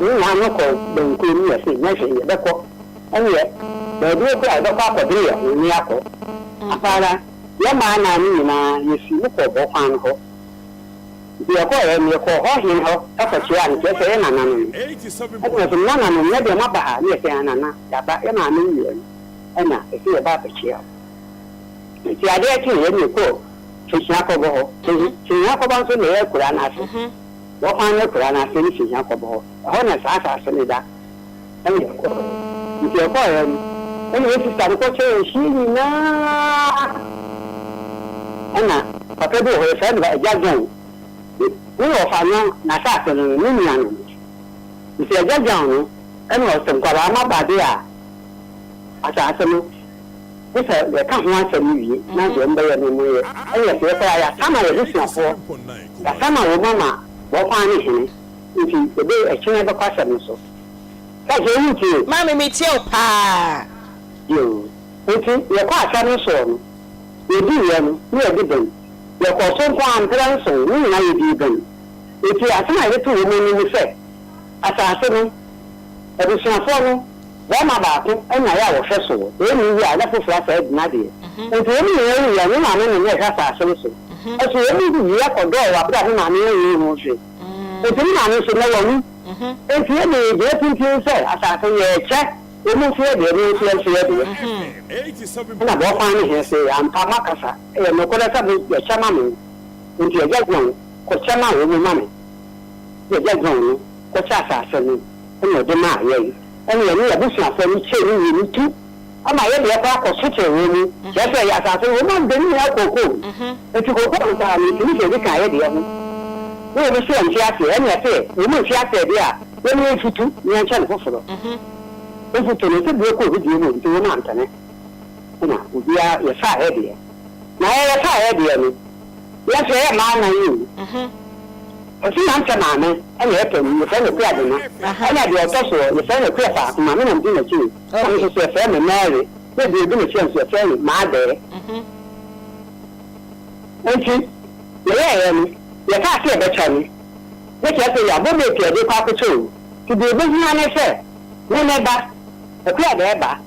Yɛn nyinaa ano kɔ bankuo mu, yɛse, Nyɛ hwee, yɛbɛkɔ. Ɛnneɛ, baabi koraa a yɛbɛkɔ akɔdwene yɛn ho na yɛakɔ. Ampa ara, yɛn mmaa nnan no nyinaa, yɛsii mu kɔɔ bɔkwan no hɔ. Nti yɛkɔeɛ no, yɛkɔɔ hɔ hene hɔ kɔkyeaa no, kyerɛ sɛ, yɛn nananom no. Ɛnna ɔse, Me nananom, nnɛ deɛ moaba ha? Ne yɛse, Aane, nana, yɛaba. Yɛn maame wuiɛ no, ɛnna ɛse yɛba abɛkyea wo. Ntsi adeɛ kyeeɛ na yɛkɔɔ Fehyiakɔbɔ hɔ. Fehyiakɔbɔ nso na ɛyɛ akuraa no ase. Wɔkwan no akuraa no ase ne Fehyiakɔbɔ hɔ. Ɛhɔ na saa asase no da. Ɛna yɛkɔeɛ. Nti yɛkɔeɛ no, ɛna yɛn sista no kɔkyerɛɛ yɛn hyeɛ nyinaa. Ɛna papa bi wɔ hɔ, yɛfrɛ no Agya John. Ne wɔfa no, n'asase no no, ne nua no no. Nti Agya John no, ɛna ɔse nkwadaa moaba deɛ a, asase no, Gye sɛ yɛka ho asɛm no wie na deɛ wɔbɛyɛ no wɔyɛ. Ɛnneɛ sɛ yɛkɔ a, yɛasama yɛn abusuafoɔ, yɛasama wɔn ama wɔkwan ne hene, nti yɛbɛ ɛkyena yɛbɛkɔ asɛm no so. Ka kyerɛ woretie o? Maame, metie wo paa. Yoo. Nti yɛkɔ asɛm no soɔ no, yɛdiiɛ no, na yɛadi bem. Yɛkɔɔ so nko ara mprɛ nson, ne nyinaa yɛdii bem. Nti asɛm a yɛde too wɔn anim ne sɛ, asase no, abusuafoɔ no, Barima baako na yɛ a wɔhwɛ so, ɛnni wie a na foforɔ asan adi n'adeɛ. Enti wɔn nyinaa wuiɛ a, ne maame na na ɛhwɛ asase no so. Nso wɔn mu bi wieɛ kɔdɔɔ wɔ berɛ a ne maame anwu ho hwee. Enti ne maame nso, na wawu. Enti yɛn deɛ yɛgyina pintinn sɛ asase no yɛrekyɛ wɔn nso yɛ deɛ na yɛn nso yɛn nso yɛ deɛ. Ɛnna bɔɔkwan no hene se, Ampa moakasa, ɛyɛ nokorɛ sɛ mo yɛkyɛ ma mo. Enti agya John, kɔkyɛ ma wɔn ma me. Ɛnna agya John no kɔkyɛ asase no. na ɔde maa yɛn, ɛna yɛne yɛn abusuafoɔ no kyɛɛ mu mmienu tu ama yɛn deɛ koraa kɔ so kyɛɛ wɔn mu, kyerɛ sɛ yɛn asase no wɔn ade no nyinaa kookoo mu, nti kookoo no koraa no yɛtumi sɛ yɛde kaa yɛn deɛ ho, na wɔn nso wɔnte aseɛ, ɛna yɛse wɔn nte aseɛ deɛ a yɛn yɛn mfutu na yɛnkyɛ no foforɔ, mfutu no sɛ deɛ kɔɔ bi deɛ mu nti wɔn ampene, ɛna obiara yɛfaa yɛn deɛ, na yɛn yɛfaa yɛn deɛ no yɛn nso yɛyɛ mmaa nan o. Ɔse Mankyɛ maame na ɛyɛ panin, yɛfrɛ no Akua Dena, ɛna deɛ ɔtɔ soɔ yɛfrɛ no Akua Faakoma, me na medi n'akyi, ɛna me nso so yɛfrɛ me Mary, na deɛ ɔdi m'akyi nso yɛfrɛ no Maadɛɛ. Enti yɛyɛeɛ no, yɛkaa sɛ yɛbɛkyɛ no, na kyerɛ sɛ yɛabɔ date a yɛde rekɔ akɔkyɛ o, nti deɛ ɛbɛhia ne sɛ me me ba, Akua Dɛɛ ba,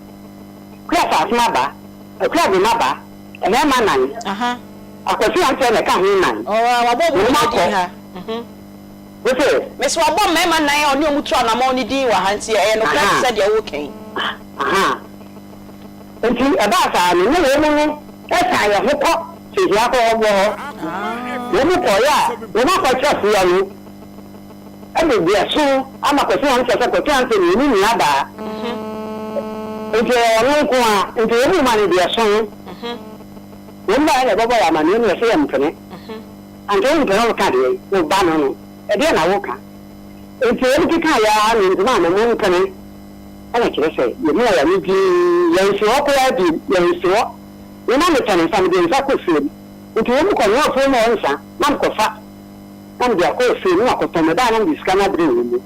Akua Faakoma ba, Akua Dena ba, mmarima nan. Akwasi Ankyɛ na ɛka ho nan. Ɔɔ, wabɔ wɔn Wɔn nyinaa akɔ. din ha. Mhm. Wo se? Mese wabɔ mmarima nan a ɔne wɔn tu anamɔn no din wɔ ha nti ɛyɛ nokorɛ te sɛ deɛ woreka yi. Aha. Nti ɛbaa saa no, ne wɔn no san yɛn ho kɔ Sehia kɔ hɔ bɔ hɔ. Wɔn kɔeɛ a, wɔn akɔkyerɛ foɔ no de deɛ so ama Kwasi Ankyɛ sɛ Kwasi Ankyɛ deɛ ɔne nua baa. Nti ɛyɛ ɔno nko ara. Nti wɔn ma no deɛ so. Wɔn baeɛ na ɛbɛbɔ yɛn amaneɛ na yɛse yɛmpene. Anka wompene a woka deɛn? Wo ba no no, ɛdeɛn na woka? Enti wɔn kekaeɛ ara na enti maame mompene. Ɛna kyerɛ sɛ yɛmua yɛn ano dinn, yɛnsi hɔ koraa bio, yɛnsi hɔ. Me na metɔ ne nsa, mede nsa kɔ fie. Enti wɔn kɔnoa afuom hɔ nsa na mekɔfa na mede akɔ efie na makɔtɔn, mebaeɛ na mede sika no abrɛ wɔn mu.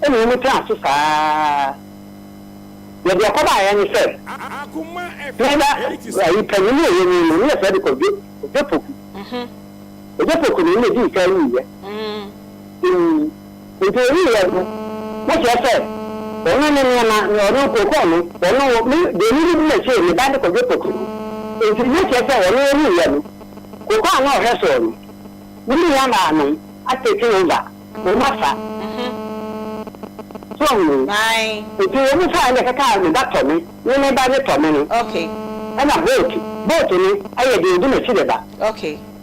Ɛna wɔn tenaa so saa ara. Na deɛ ɛkɔbaeɛ ne sɛ, me ba ayi panin a ɔwɔ mu no, ne yɛfrɛ no Kwadwo, Kwadwo Poku. Kwadwo Poku no, na ɛdii kan wuiɛ. Nti ɔwuiɛ no, na kyerɛ sɛ, ɔno ne nneɛma, ɔno kookoo no, ɔno, me, deɛ menim no akyire, me ba ne Kwadwo Poku no. Nti na kyerɛ sɛ ɔno ɔwuiɛ no, kookoo a na ɔhwɛ soɔ no, me nuabaa no atake over. Wɔn afa. So wahu? Nti wɔn faa na ɛkɛkaa me ba tɔ me, ne me ba ne tɔ me no. Ɛna boat, boat no ɛyɛ deɛ ɔdi m'akyi de ba.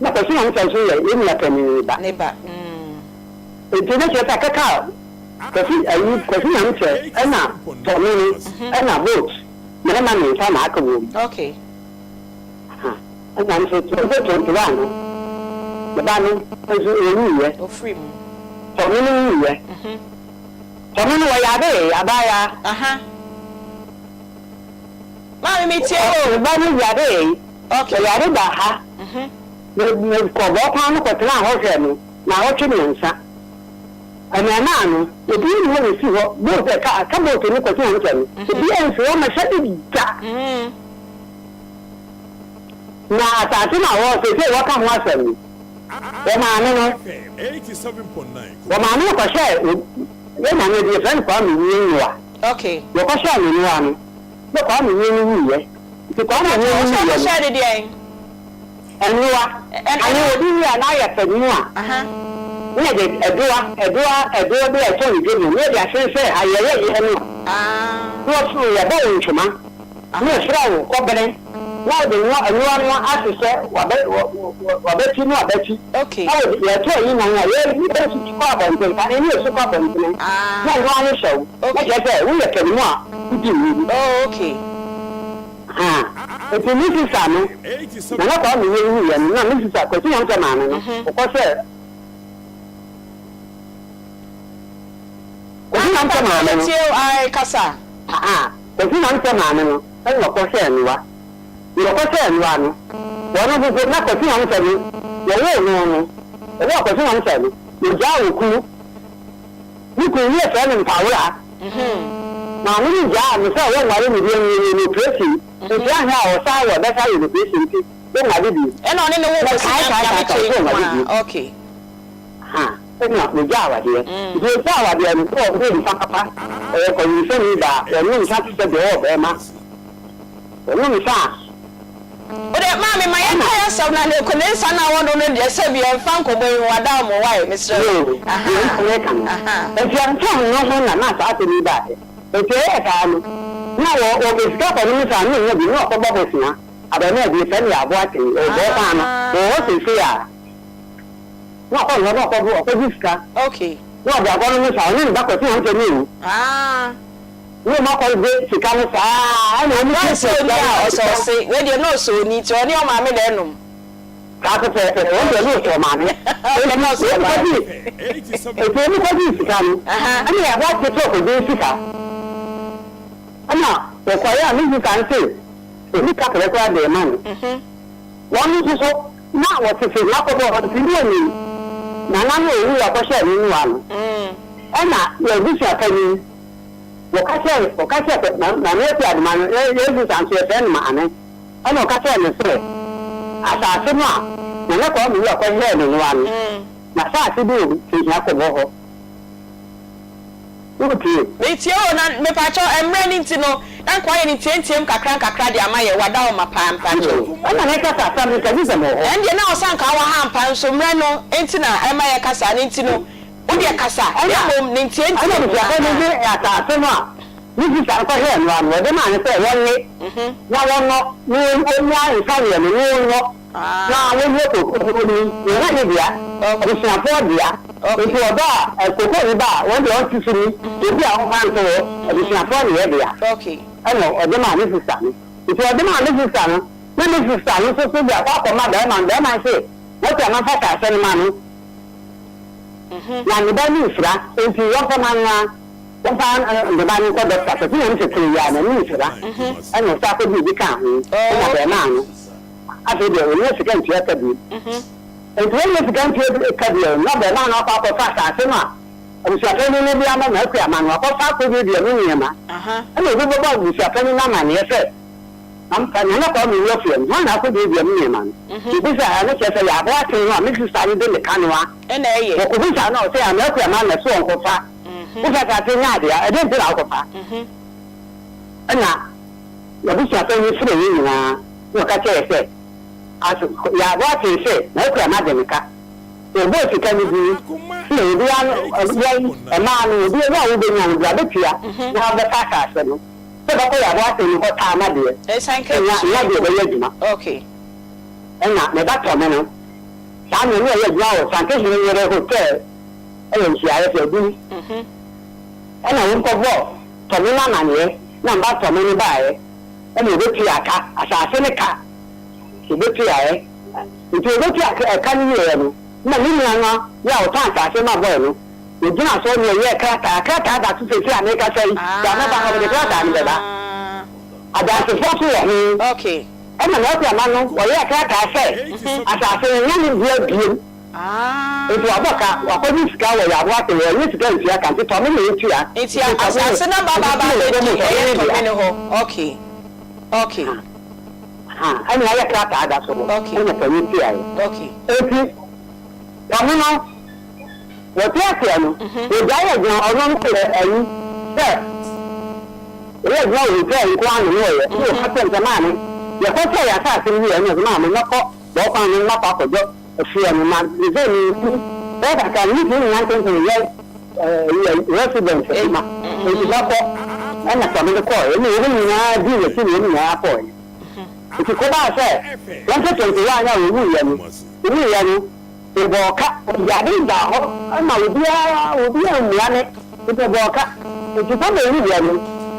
Na Kwasi Nyamekyɛ nso yɛ yɛn nua panin ne ba. Nti na kyerɛ sɛ ɛkɛkaa Kwasi ayi Kwasi Nyamekyɛ ɛna tɔ me no ɛna boat mmarima mmiɛnsa na aka wɔ mu. Ha, ɛna nso 2021 no, me ba no nso ɔwuiɛ. Ɔfiri mu. Tɔme no wuiɛ. Tɔme no wɔyaree abaayaa. Aha. Maame me tie o. Me ba no yaree. Okay. Ɔyare baa ha. Me me kɔ bɔɔkwan no kɔtenaa hɔ hwɛɛ no naawɔtwe mmiɛnsa. Ɛnɛɛmaa no, obi nni hɔ wɔ si hɔ, boat ɛka ɛka boat no kɔsi Hampshire no, obi ansi hɔ ammɛhwɛ no da. Na asase no a wɔ seesei wɔka ho asɛm no, wɔmaa me no, wɔmaa me no kɔhyɛɛ yɛn nana bi, yɛfrɛ no Kwame Nyienyowa. Wɔkɔhyɛɛ no noa no, na Kwame Nyienyo wuiɛ. Nti Kwame Nyienyo wuiɛ no. Wɔhyɛɛ no deɛn? Nnoa. Ane obi wu a na ayɛ fɛ mu a, na yɛde ɛdoa, ɛdoa, ɛdoa bi a ɛtɔ ne dwom mu, na yɛde asensɛn ha, yɛyɛ yɛ no a, na wɔforo, yɛbɔ wo ntoma, na yɛfira wo kɔbene, na wɔde nnoa, nnoa no ahyehyɛ w'abɛ, w'abati ne w'abati, na wɔde, yɛto ayi nan a, yɛ, yɛsu kɔ abɔnten, kane ne yɛsu kɔ abɔntene, na nnoa no hyɛ wo, na kyerɛ sɛ woyɛ panimu a wodi mu. Ahaa nti me sista no Nana Kwame yɛ wuiɛ no na me sista Kwasi Nyamekyɛ maame no ɔkɔ sɛ Kwasi Nyamekyɛ maame no ahaa Kwasi Nyamekyɛ maame no ɛna ɔkɔ sɛ nnoa na ɔkɔ sɛ nnoa no wɔn nso so na Kwasi Nyamekyɛ no wɔwoo no no wɔwoo Kwasi Nyamekyɛ no wɔgyaa wɔ kunu Ne kunu no yɛfrɛ no Mpawora. Maame no gyaa no sɛ wɔnware no bio no wɔyɛɛ no opresin nti ahwɛ a ɔsan wɔ bɛsan ayɛ no opresin nti wɔnware bio. Ɛna ɔne ne wo kɔsi Nyame kyɛ yi nko a okay. Ha ɛna wɔgyaa awadeɛ nti wɔgyaa awadeɛ no na ɔnom nsa papa ɔyɛ kɔwensani baa ɔnom nsa te sɛ deɛ ɔwɔ bɛɛma ɔnom nsa a Wo deɛ maame ma yɛn kae asɛm no anaa ne nsa no a wɔnom no deɛ sɛbi ɛnfa nkɔmɔ yi ho wada mo wai mesrɛ wo ahaa ahaa. Nti ɛmfa no ho na na saa asɛm yi baeɛ. Nti ɛyɛɛ saa no na wɔ wɔpɛ sika kɔnom nsa a na ɔnya bi na ɔkɔbɔ bosea abarimaa bi yɛfrɛ no Yaabo Aten ɔwɔ bɔɔ no wɔ hɔ seesei a na ɔkɔ ne hɔ na ɔkɔbɔ ɔkɔgye sika na ɔde akɔnom nsa ɔne ne ba Kwasi Ankyɛ ne o. Ne ɔmo akɔ gye sika no saa ɛna ɔmo Why siesie sɛ sika oni no a ma ɔsɛ sika. ɔse wei deɛ na ɔsɛ oni nti ɔne ɔmaame na ɛnom. Saa pɛpɛɛpɛ wɔn deɛ na ɔsɛ ɔmaame Ɔno na ɔsɛ enti ɔmo ɔmaame. kɔgye enti ɔmo kɔgye sika no ɛna yɛabɔ ate sɛ ɔkɔgye sika ɛna ɔkɔeɛ a ne sista no se ɔni kaprɛ koraa de rema no. Wɔn nso so, na wɔtete n'akɔbɔ hɔ nti na wɔnim Nana no a owui a ɔkɔhyɛɛ ne nnoa no. Ɛna yɛn abusua panyin, wɔka kyerɛɛ wɔka kyerɛɛ Maame Akua Adoma no, yɛn yɛn sista nso yɛfrɛ no Maame, ɛna ɔka kyerɛɛ no sɛ asase no a Nana Kwame Wura kɔhyɛɛ ne nnoa no, n'asase bi wɔ Finhia-Kɔbɔ hɔ. Wotie? Metie o, na mepakyɛw ɛmmerɛ no nti no, na nka wayɛ no ntiantiam kakra nkakra de ama yɛn, wada wo ma paa mpakyɛw. Ɛna ne kasa asɛm no nkɛsesɛm wɔ hɔ. Ɛndeɛ na ɔsɛ anka wɔ ha ampa nso mmerɛ no nti na ɛma yɛka saa no nti no wodeɛ kasa na mmom ne ntiantiam Ɛna abusuafoɔ no de asase no a ne sista no kɔhwɛɛ no ara no wɔde maa no sɛ wɔnwe na wɔnnɔ na wɔmmua nsaweɛ no na wɔnnɔ. Na wɔnyɛ kooko no ni, wɔnyɛ ne dea, abusuafoɔ dea. Nti ɔba a, kooko no ba a, wɔn deɛ ɔnte so ni, baabi a ɔmfa nto hɔ, abusuafoɔ na ɛyɛ dea. Ɛna ɔde maa ne sista no. Nti ɔde maa ne sista no, na ne sista no nso so de akɔ akɔma barima no, barima no se, Wɔte a mamfa asase no ma no, na ne ba no mfira, nti wɔmfa ma no ara, wɔmfa ne ba no nkɔ dɔkta, sɛ sɛnea metetee yi ara, n'ani mfira. Ɛna ɔsan kɔgye bi kaa ho, ɛna barima no. Afei deɛ ɔnnya sika ntua ka bio. Enti ɔnnya sika ntua ka bio no, na abarimaa no akɔ akɔfa asase no a abusuapanin no de ama no, Akuama no, akɔfa akɔduadua mu nneɛma. Ɛnna obi bɛbɔ abusuapanin no amanneɛ sɛ, Ampa, Nana Kwame wu afua mu, hwan na akɔduadua mu nneɛma no? Wɔbisaa no, kyerɛ sɛ, yɛabɔ aten no a me sista no de me ka no a. Wɔkɔbisaa no a, ɔse, Ama Akuama na ɛse ɔnkɔfa. Wofa asase nyɛ adea, ɛdeɛn nti na wokɔfa? Ɛnna N'abusuapanyin frɛɛ yɛn nyinaa na ɔka kyerɛɛ yɛn sɛ, Aso yɛabɔ aten sɛ n'akura no agye ne ka? Wɔbɔɔ sika no din na obiara no, yɛn, mmaa no, obiara a wobɛnya no, bra bɛtua na wabɛfa asase no. Sɛ bɛkɔ yɛabɔ asɛm no hɔ taa ma deɛ, nya, nya deɛ bɛyɛ adwuma. Ɛna me ba tɔ me no, saa mmerɛ no na ɔyɛ adwuma wɔ Sankehene Yere Hotel wɔ Nhyiaeɛ so, Adum. Ɛna wɔkɔbɔɔ tɔ me no amaneɛ, na mba tɔ me no baeɛ, ɛna wɔbɛtuaa ka, asase no ka. Obetuaɛ. Nti obetua ɛka no wieɛ no, na me nua no yɛ a ɔtɔn asaase ma bɔy no, ogyina so ne ɔyɛɛ krataa. Krataa da so seesei a merekasa yi, da a mɛba no ɔde krataa no bɛba. Adansefoɔ nso wɔ ho. Ɛna n'akurama no, ɔyɛɛ krataa sɛ asaase no nyɛ ne dea biom. Nti wabɔ ka, wakɔgye sika wɔ Yabo ase, ɔnnya sika ntua ka, nti tɔ me na ɔntua. Nti asaase no aba aba abɛdi ɛyɛ tɔ me no hɔ. Okay. Okay. Ha, ɛna ayɛ krataa da so no, ɛna panin tuaeɛ. Enti, ɔno no, wɔte aseɛ no, wɔgyae adwuma, ɔno no yɛ ayi sɛ, ɔyɛ adwuma wɔ hotel nko ara na ne ɔyɛ, ɛna ɔka kyerɛ me sɛ, maame, yɛkɔsɛe yɛn asase no wieɛ, ɛna ɔse, maame, mɛkɔ bɔɔ kwan no makɔ akɔdɔ afuo no, na mesɛ mennim, bɛyɛ kakra no, mentumi nnya ntentan nyɛ residence adwuma, enti mɛkɔ, ɛna sɛ mede kɔeɛ, ɛna wɔn nyinaa dii n'akyi na wɔn nyinaa kɔeɛ. Enti kɔbaa sɛ, 2021 a wɔwuiɛ no, wɔwuiɛ no, mebɔɔ ka, ɔde ade daa hɔ ma obiara, obiara ammua me, nti mebɔɔ ka. Enti sɛ mewuiɛ no,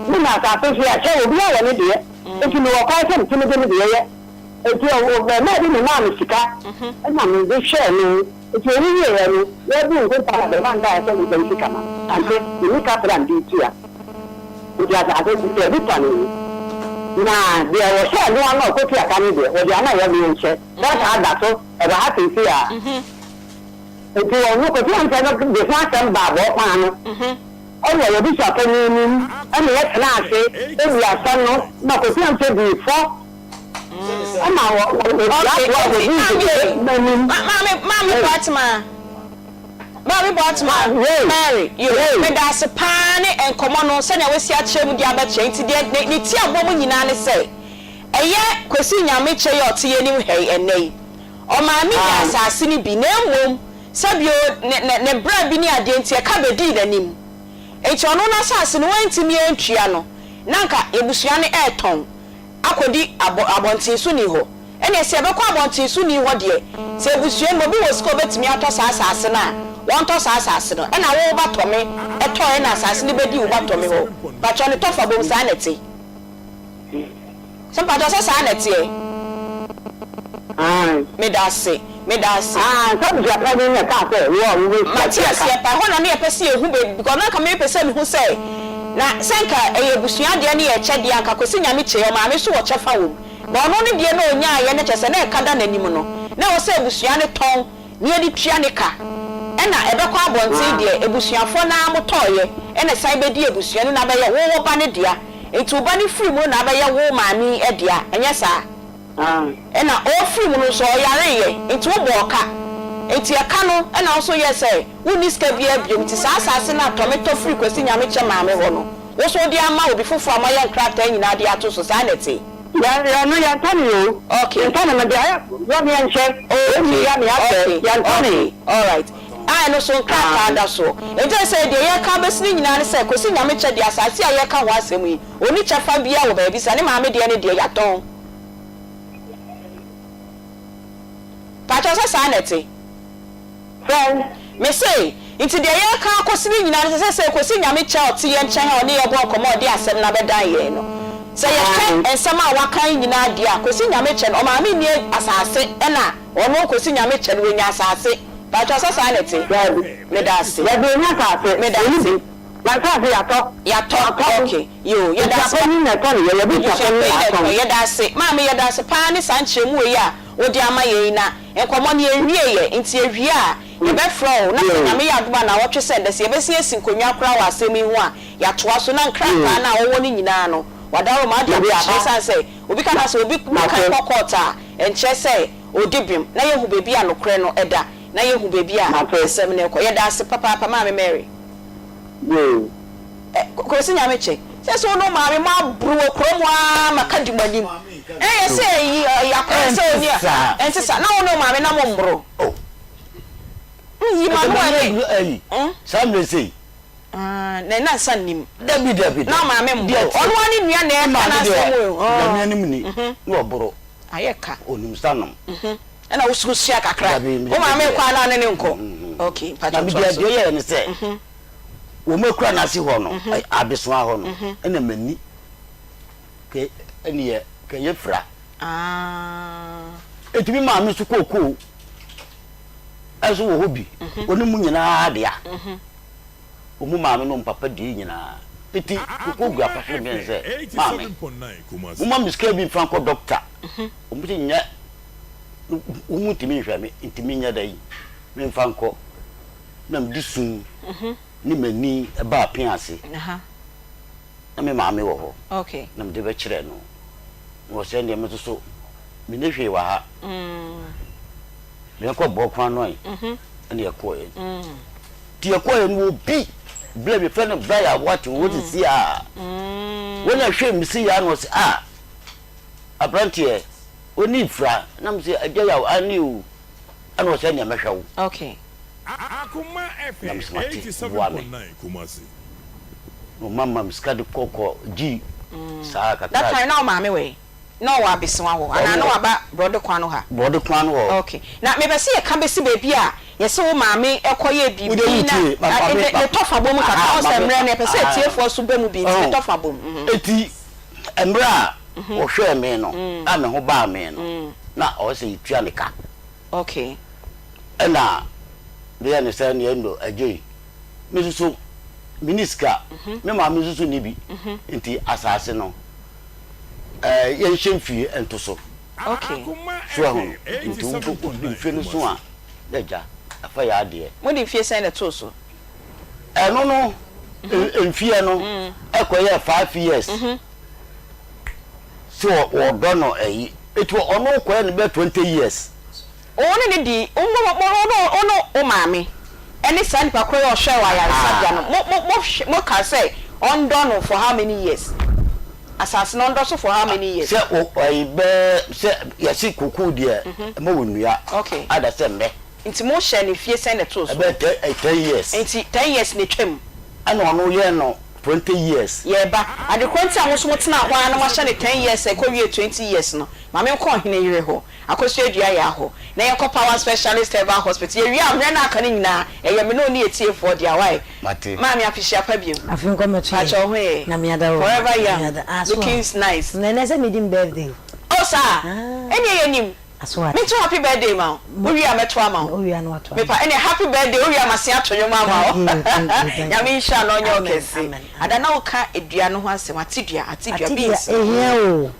me na asase so yɛakyɛ obiara wɔ ne deɛ, enti mewɔ kwan sɛ metumi de me deɛ yɛ. Enti ɔbarima bi memaa me sika na mede hwɛɛ no. Enti owu wieeɛ no, yɛbuu nkontaa na bɛma nkaeɛ sɛ memfa nsi kama. Ante, menni kapra a mede retua. Enti asase no, sɛ obi tɔnee, na deɛ wɔhyɛɛ no ano a ɔkɔtua ka no deɛ, wɔde ama yɛ, menhyɛ. Krataa da so, ɛwɔ ha seesei ara. Enti wɔn no, Kofi Ansah no de ho asɛm baa bɔɔ kwan ano wɔ yɛn abusuapanin anim, ɛna yɛtenaa ase dii asɛm no ma Kofi Ansah dii fɔ. Ɛna Okay, wɔboaboa enti wɔn maame nkotodwe anim. Maame, maame Boatema, maame Boatema, Wei, Mary, yo, wei. meda ase paa ne nkɔmmɔ no sɛnea woasi akyerɛ mu de abɛkyerɛ. Nti deɛ ne, ne tiabɔ mu nyinaa ne sɛ, ɛyɛ Kwesi Nyamekyɛ yi a ɔte yɛn anim ha yi ɛnnɛ yi, ɔmaame nyaa asase no bi, na mmom sɛbio ne, ne, ne bra bi ne adeɛ nti ɛka bɛdii n'anim. Nti ɔno n'asase no wantumi antua no, na anka abusua no ɛretɔn. akɔdi abɔ abɔnten so ni hɔ. Ɛnneɛ sɛ yɛbɛkɔ abɔnten so ni hɔ deɛ, sɛ abusua no mu obi wɔ sika a ɔbɛtumi atɔ saa asase no a, wɔntɔ saa asase no. Ɛna wo ba tɔ me tɔeɛ na asase no bɛdi wo ba tɔ me hɔ. Mpakyɛw ne tɔfa bom saa na ɛte? Sɛ mpakyɛw sɛ saa na ɛteɛ? Aane. Medase. Medase. Aane, sɛ abusua panin na ɛkaa sɛ wo a wobɛhyia Mate tua ka. aseɛ paa. Ɛhɔ na na yɛpɛ sɛ yɛhu baabi because na anka mepɛ sɛ mehu sɛ na sɛ anka ɛyɛ abusua deɛ ne yɛ kyɛ deɛ anka Kwasi Nyame kyɛ ɔmaame nso wɔ kyɛfa wɔ mu but ɔno ne deɛ na ɔnyaaeɛ no kyɛ sɛ na ɛka da n'anim no na ɛwɔ sɛ abusua no tɔn na yɛde tua ne ka ɛna ɛbɛkɔ abɔnten deɛ abusuafoɔ no ara motɔeɛ ɛna ɛsan bɛdi abusua no na abɛyɛ wo wo ba no dea nti wo ba no firi mu no na abɛyɛ wo maame yi dea ɛnyɛ saa? Ɛna ɔɔfiri mu no nso ɔyareeɛ nti wo bɔɔ ka nti ɛka no ɛna wo nso yɛɛ sɛ wo nni sika biara biom nti saa asaase no a tɔ me tɔ firi Kwasi Nyamekyɛ maame hɔ no wo nso wode ama obi foforɔ a moayɛ nkrataa nyinaa de ato so saa na ɛte? Yɛn yɛn no yɛn tɔ ne o. Okay. Yɛn tɔ ne no deɛ ayɛ wɔ ne yɛn nkyɛ. Okay. Ɛni ya ne asɛ Okay. yɛn tɔ ne. Okay. Alright. A ɛno so nkrataa da soɔ. Nti ɛsɛ deɛ yɛreka abɛsi ne nyinaa ne sɛ Kwasi Nyamekyɛ deɛ asaase a yɛreka ho asɛm yi ɔnni kyɛfa biara wɔ baabi saa ne maame deɛ ne deɛ yɛatɔn. Pakyɛw sɛ saa na ɛte? Sɛn? Mese, nti deɛ yɛreka akɔsi no nyinaa no sɛ sɛsɛɛ Kwesi Nyame kyɛ a ɔte yɛn nkyɛn a ɔne yɛn bɔ nkɔmmɔ a ɔde asɛm no abɛdan yɛn no, sɛ yɛhwɛ nsɛm a waka yi nyinaa deɛ a, Kwesi Nyame kyɛ no, ɔmaame nni asase ɛna ɔno Kwesi Nyame kyɛ no wanya asase. Pakyɛw sɛ saa na ɛte? Daabi. Meda ase. Daabi, ɔnni asase. Meda Ɔnni ase. bi. N'asase yɛatɔ. Yɛatɔ, Yɛatɔ. ok, yoo, yɛda ase. Abusuapanyin na ɛtɔ no, yɛyɛ abusuapanyin na Abusuapanyin na atɔn. ɛtɔ, yɛda ase. Maame, yɛda ase paa ne saa nkyerɛmu wei a wode ama yɛn yi, na nkɔmmɔ no yɛnwie yɛ, nti yɛwie a, yɛbɛfrɛ wo, na sɛ Nyame yɛ adom a naawɔtwe sɛ ndɛ, sɛ yɛbɛsan asi nkonnwa koraa wɔ asɛm yi ho a, yɛatoa so, na nkrataa no a wɔwɔ no nyinaa no, wadaworo ma wode Mede abɛkyerɛ, aba. esiane sɛ obi ka sɛ obi kan Mate. kɔ court a, ɛnkyerɛ sɛ ɔdi bem, na yɛahu baabi a nokorɛ no da. Na yɛhu baabi a Mate. asɛm no rekɔ. Yɛda ase papaapa Maame Mary. Yay. Eh, Kwesi Nyamekyɛ, sɛ sɛ wo ne wo maame mo aboro wɔ kurom hɔ ara ma ka di mo anim. Eh, yɛ sɛ yi, eh, akwadaa sɛ Ɛnte oni a, saa. ɛnte saa. Na wo ne wo maame na mo mmoro. Oh. Yi ma no ɛne. Ɛyi saa mmerɛ sei. Ah, na na nsa nnim. Dabi dabi. Na maame mboro. Ɔno ara ne nua na ɛka n'asɛm o. Nyame anim ni na ɔboro. Ayɛ ka. Onim nsa nom. Ɛna wo so sua kakra. Wo maame kɔ a na ne ne nkɔ. Okay, mpakyɛw toa so. Na me deɛ deɛ yɛɛ ne sɛ, wɔn akura n'ase hɔ no, abesoa hɔ no, ɛna m'ani kɛ ɛneɛ kɛyɛ fira. Eti me maame nso kookoo ɛnso wɔ hɔ bi, wɔne mu nyinaa dea. Wɔn maame ne wɔn papa deɛ nyinaa. Eti kookoo gu apa so na meyɛ sɛ, maame, momma me sika bi mfa nkɔ dɔkta. Wɔn sɛ nyɛ, wɔn ntumi nhwɛ me, nti menyɛ dɛn memfa nkɔ. Na mede su ne m'ani baa pea ase. Na me maame wɔ hɔ, na mede bɛkyerɛɛ no. Na ɔsɛ ɛndeɛ me nso so menni hwee wɔ ha. Menkɔ bɔ kwan no ɛ. Ɛna yɛkɔeɛ. Nti yɛkɔeɛ no obi blɛ me frɛ no Brian Aboakye wɔ sisi a. Wɔn na hwɛ me si ya na ɔsɛ ah aberanteɛ ɔni fira na me sɛ agya yaw ane o ɛna ɔsɛ ɛnea mɛhwɛ wo. Na me sɛ mate boa me. Na ɔma ma me sika de kɔ kɔ gyi saa kakra. That time na wo maame wɔ he? Na ɔwɔ Abesewa hɔ anaa na waba Borɔde kwan no ha? Borɔde kwan no hɔ. Okay. Na mepɛ sɛ yɛka bɛsi baabi a yɛse wo maame kɔ yɛɛ biribi na ne tɔfa bɔ mu kakra. Wohu sɛ mmerɛ no yɛpɛ sɛ atiefoɔ nso ba mu bi nti ne tɔfa bɔ mu. Enti mmerɛ a wɔhwɛɛ me no a me ho baa me no na ɔwɔ sɛ yɛtua ne ka. Okay. Ɛna meyɛɛ no sɛ neɛ no agyei me nso so menni sika, me maame nso so nni bi, nti asase no eh, yɛnhyɛ mfie nto so. Okay. So ahu no, nti wode mfie no so a, na agya afa yɛ adeɛ. Mode mfie sɛn na ɛtoo so? Ɛno no, mfie no ɛkɔyɛɛ 5 years. Sɛ wɔdɔ no ayi, nti ɔno kɔyɛ no bɛyɛ 20 years. Wo ne no di, wo mo mo wo ne wo ne wo maame ɛne saa nipa korɔ yi a ɔhwɛɛ wɔ ayaresabea no, mo mo mo hwɛ mo kaa sɛ ɔndɔ no for how many years? Asase no ɔndɔ so for how many years? Sɛ o ɛyi bɛɛ sɛ yɛsi kokoo deɛ ɛma wɔ nnua. Ada sɛ mmɛ. Nti mo hyɛɛ no mfie sɛn na ɛtoo so? Ɛbɛyɛ 10 years. Nti 10 years na ɛtwam. Ɛna ɔno yɛɛ no 20 years. Yɛɛba. Ade korɔ nti a mo nso mo tenaa hɔ ara na mo ahyɛ no 10 years a ɛkɔ wiee 20 years no, ma me nkɔ ɔhene yere hɔ. Akosua Dua yɛ ahɔ na yɛnkɔ Power Specialist Herbal Hospital. Yɛwie a, mmerɛ no a aka no nyinaa, ɛyɛ me ne wo ne atiefoɔ dea. Wai? Mate. Maame, afehyia pa biom. Afe nkɔ mmɛto yɛn. Pakyɛ wo ho ye? Nyame adaworo. Forever Nyame young, ada ah so looking nice. Na ɛnɛ sɛ medi me birthday o. Oh saa? Ah. Ɛneɛ yɛnim. Aso ate. Mento happy birthday ma wo. Wo wie a mɛto ama wo. Wo wie a na wato ama Mepa, ɛneɛ happy birthday, wo wie a masen ato nwom ama wo. Thank you, thank you, thank you. Nyame nhyira na ɔnyɛ wo Amen, kɛse. amen, Ada amen. na woka dua no ho asɛm, atedua, atedua, Atedua, beans no. ehia o,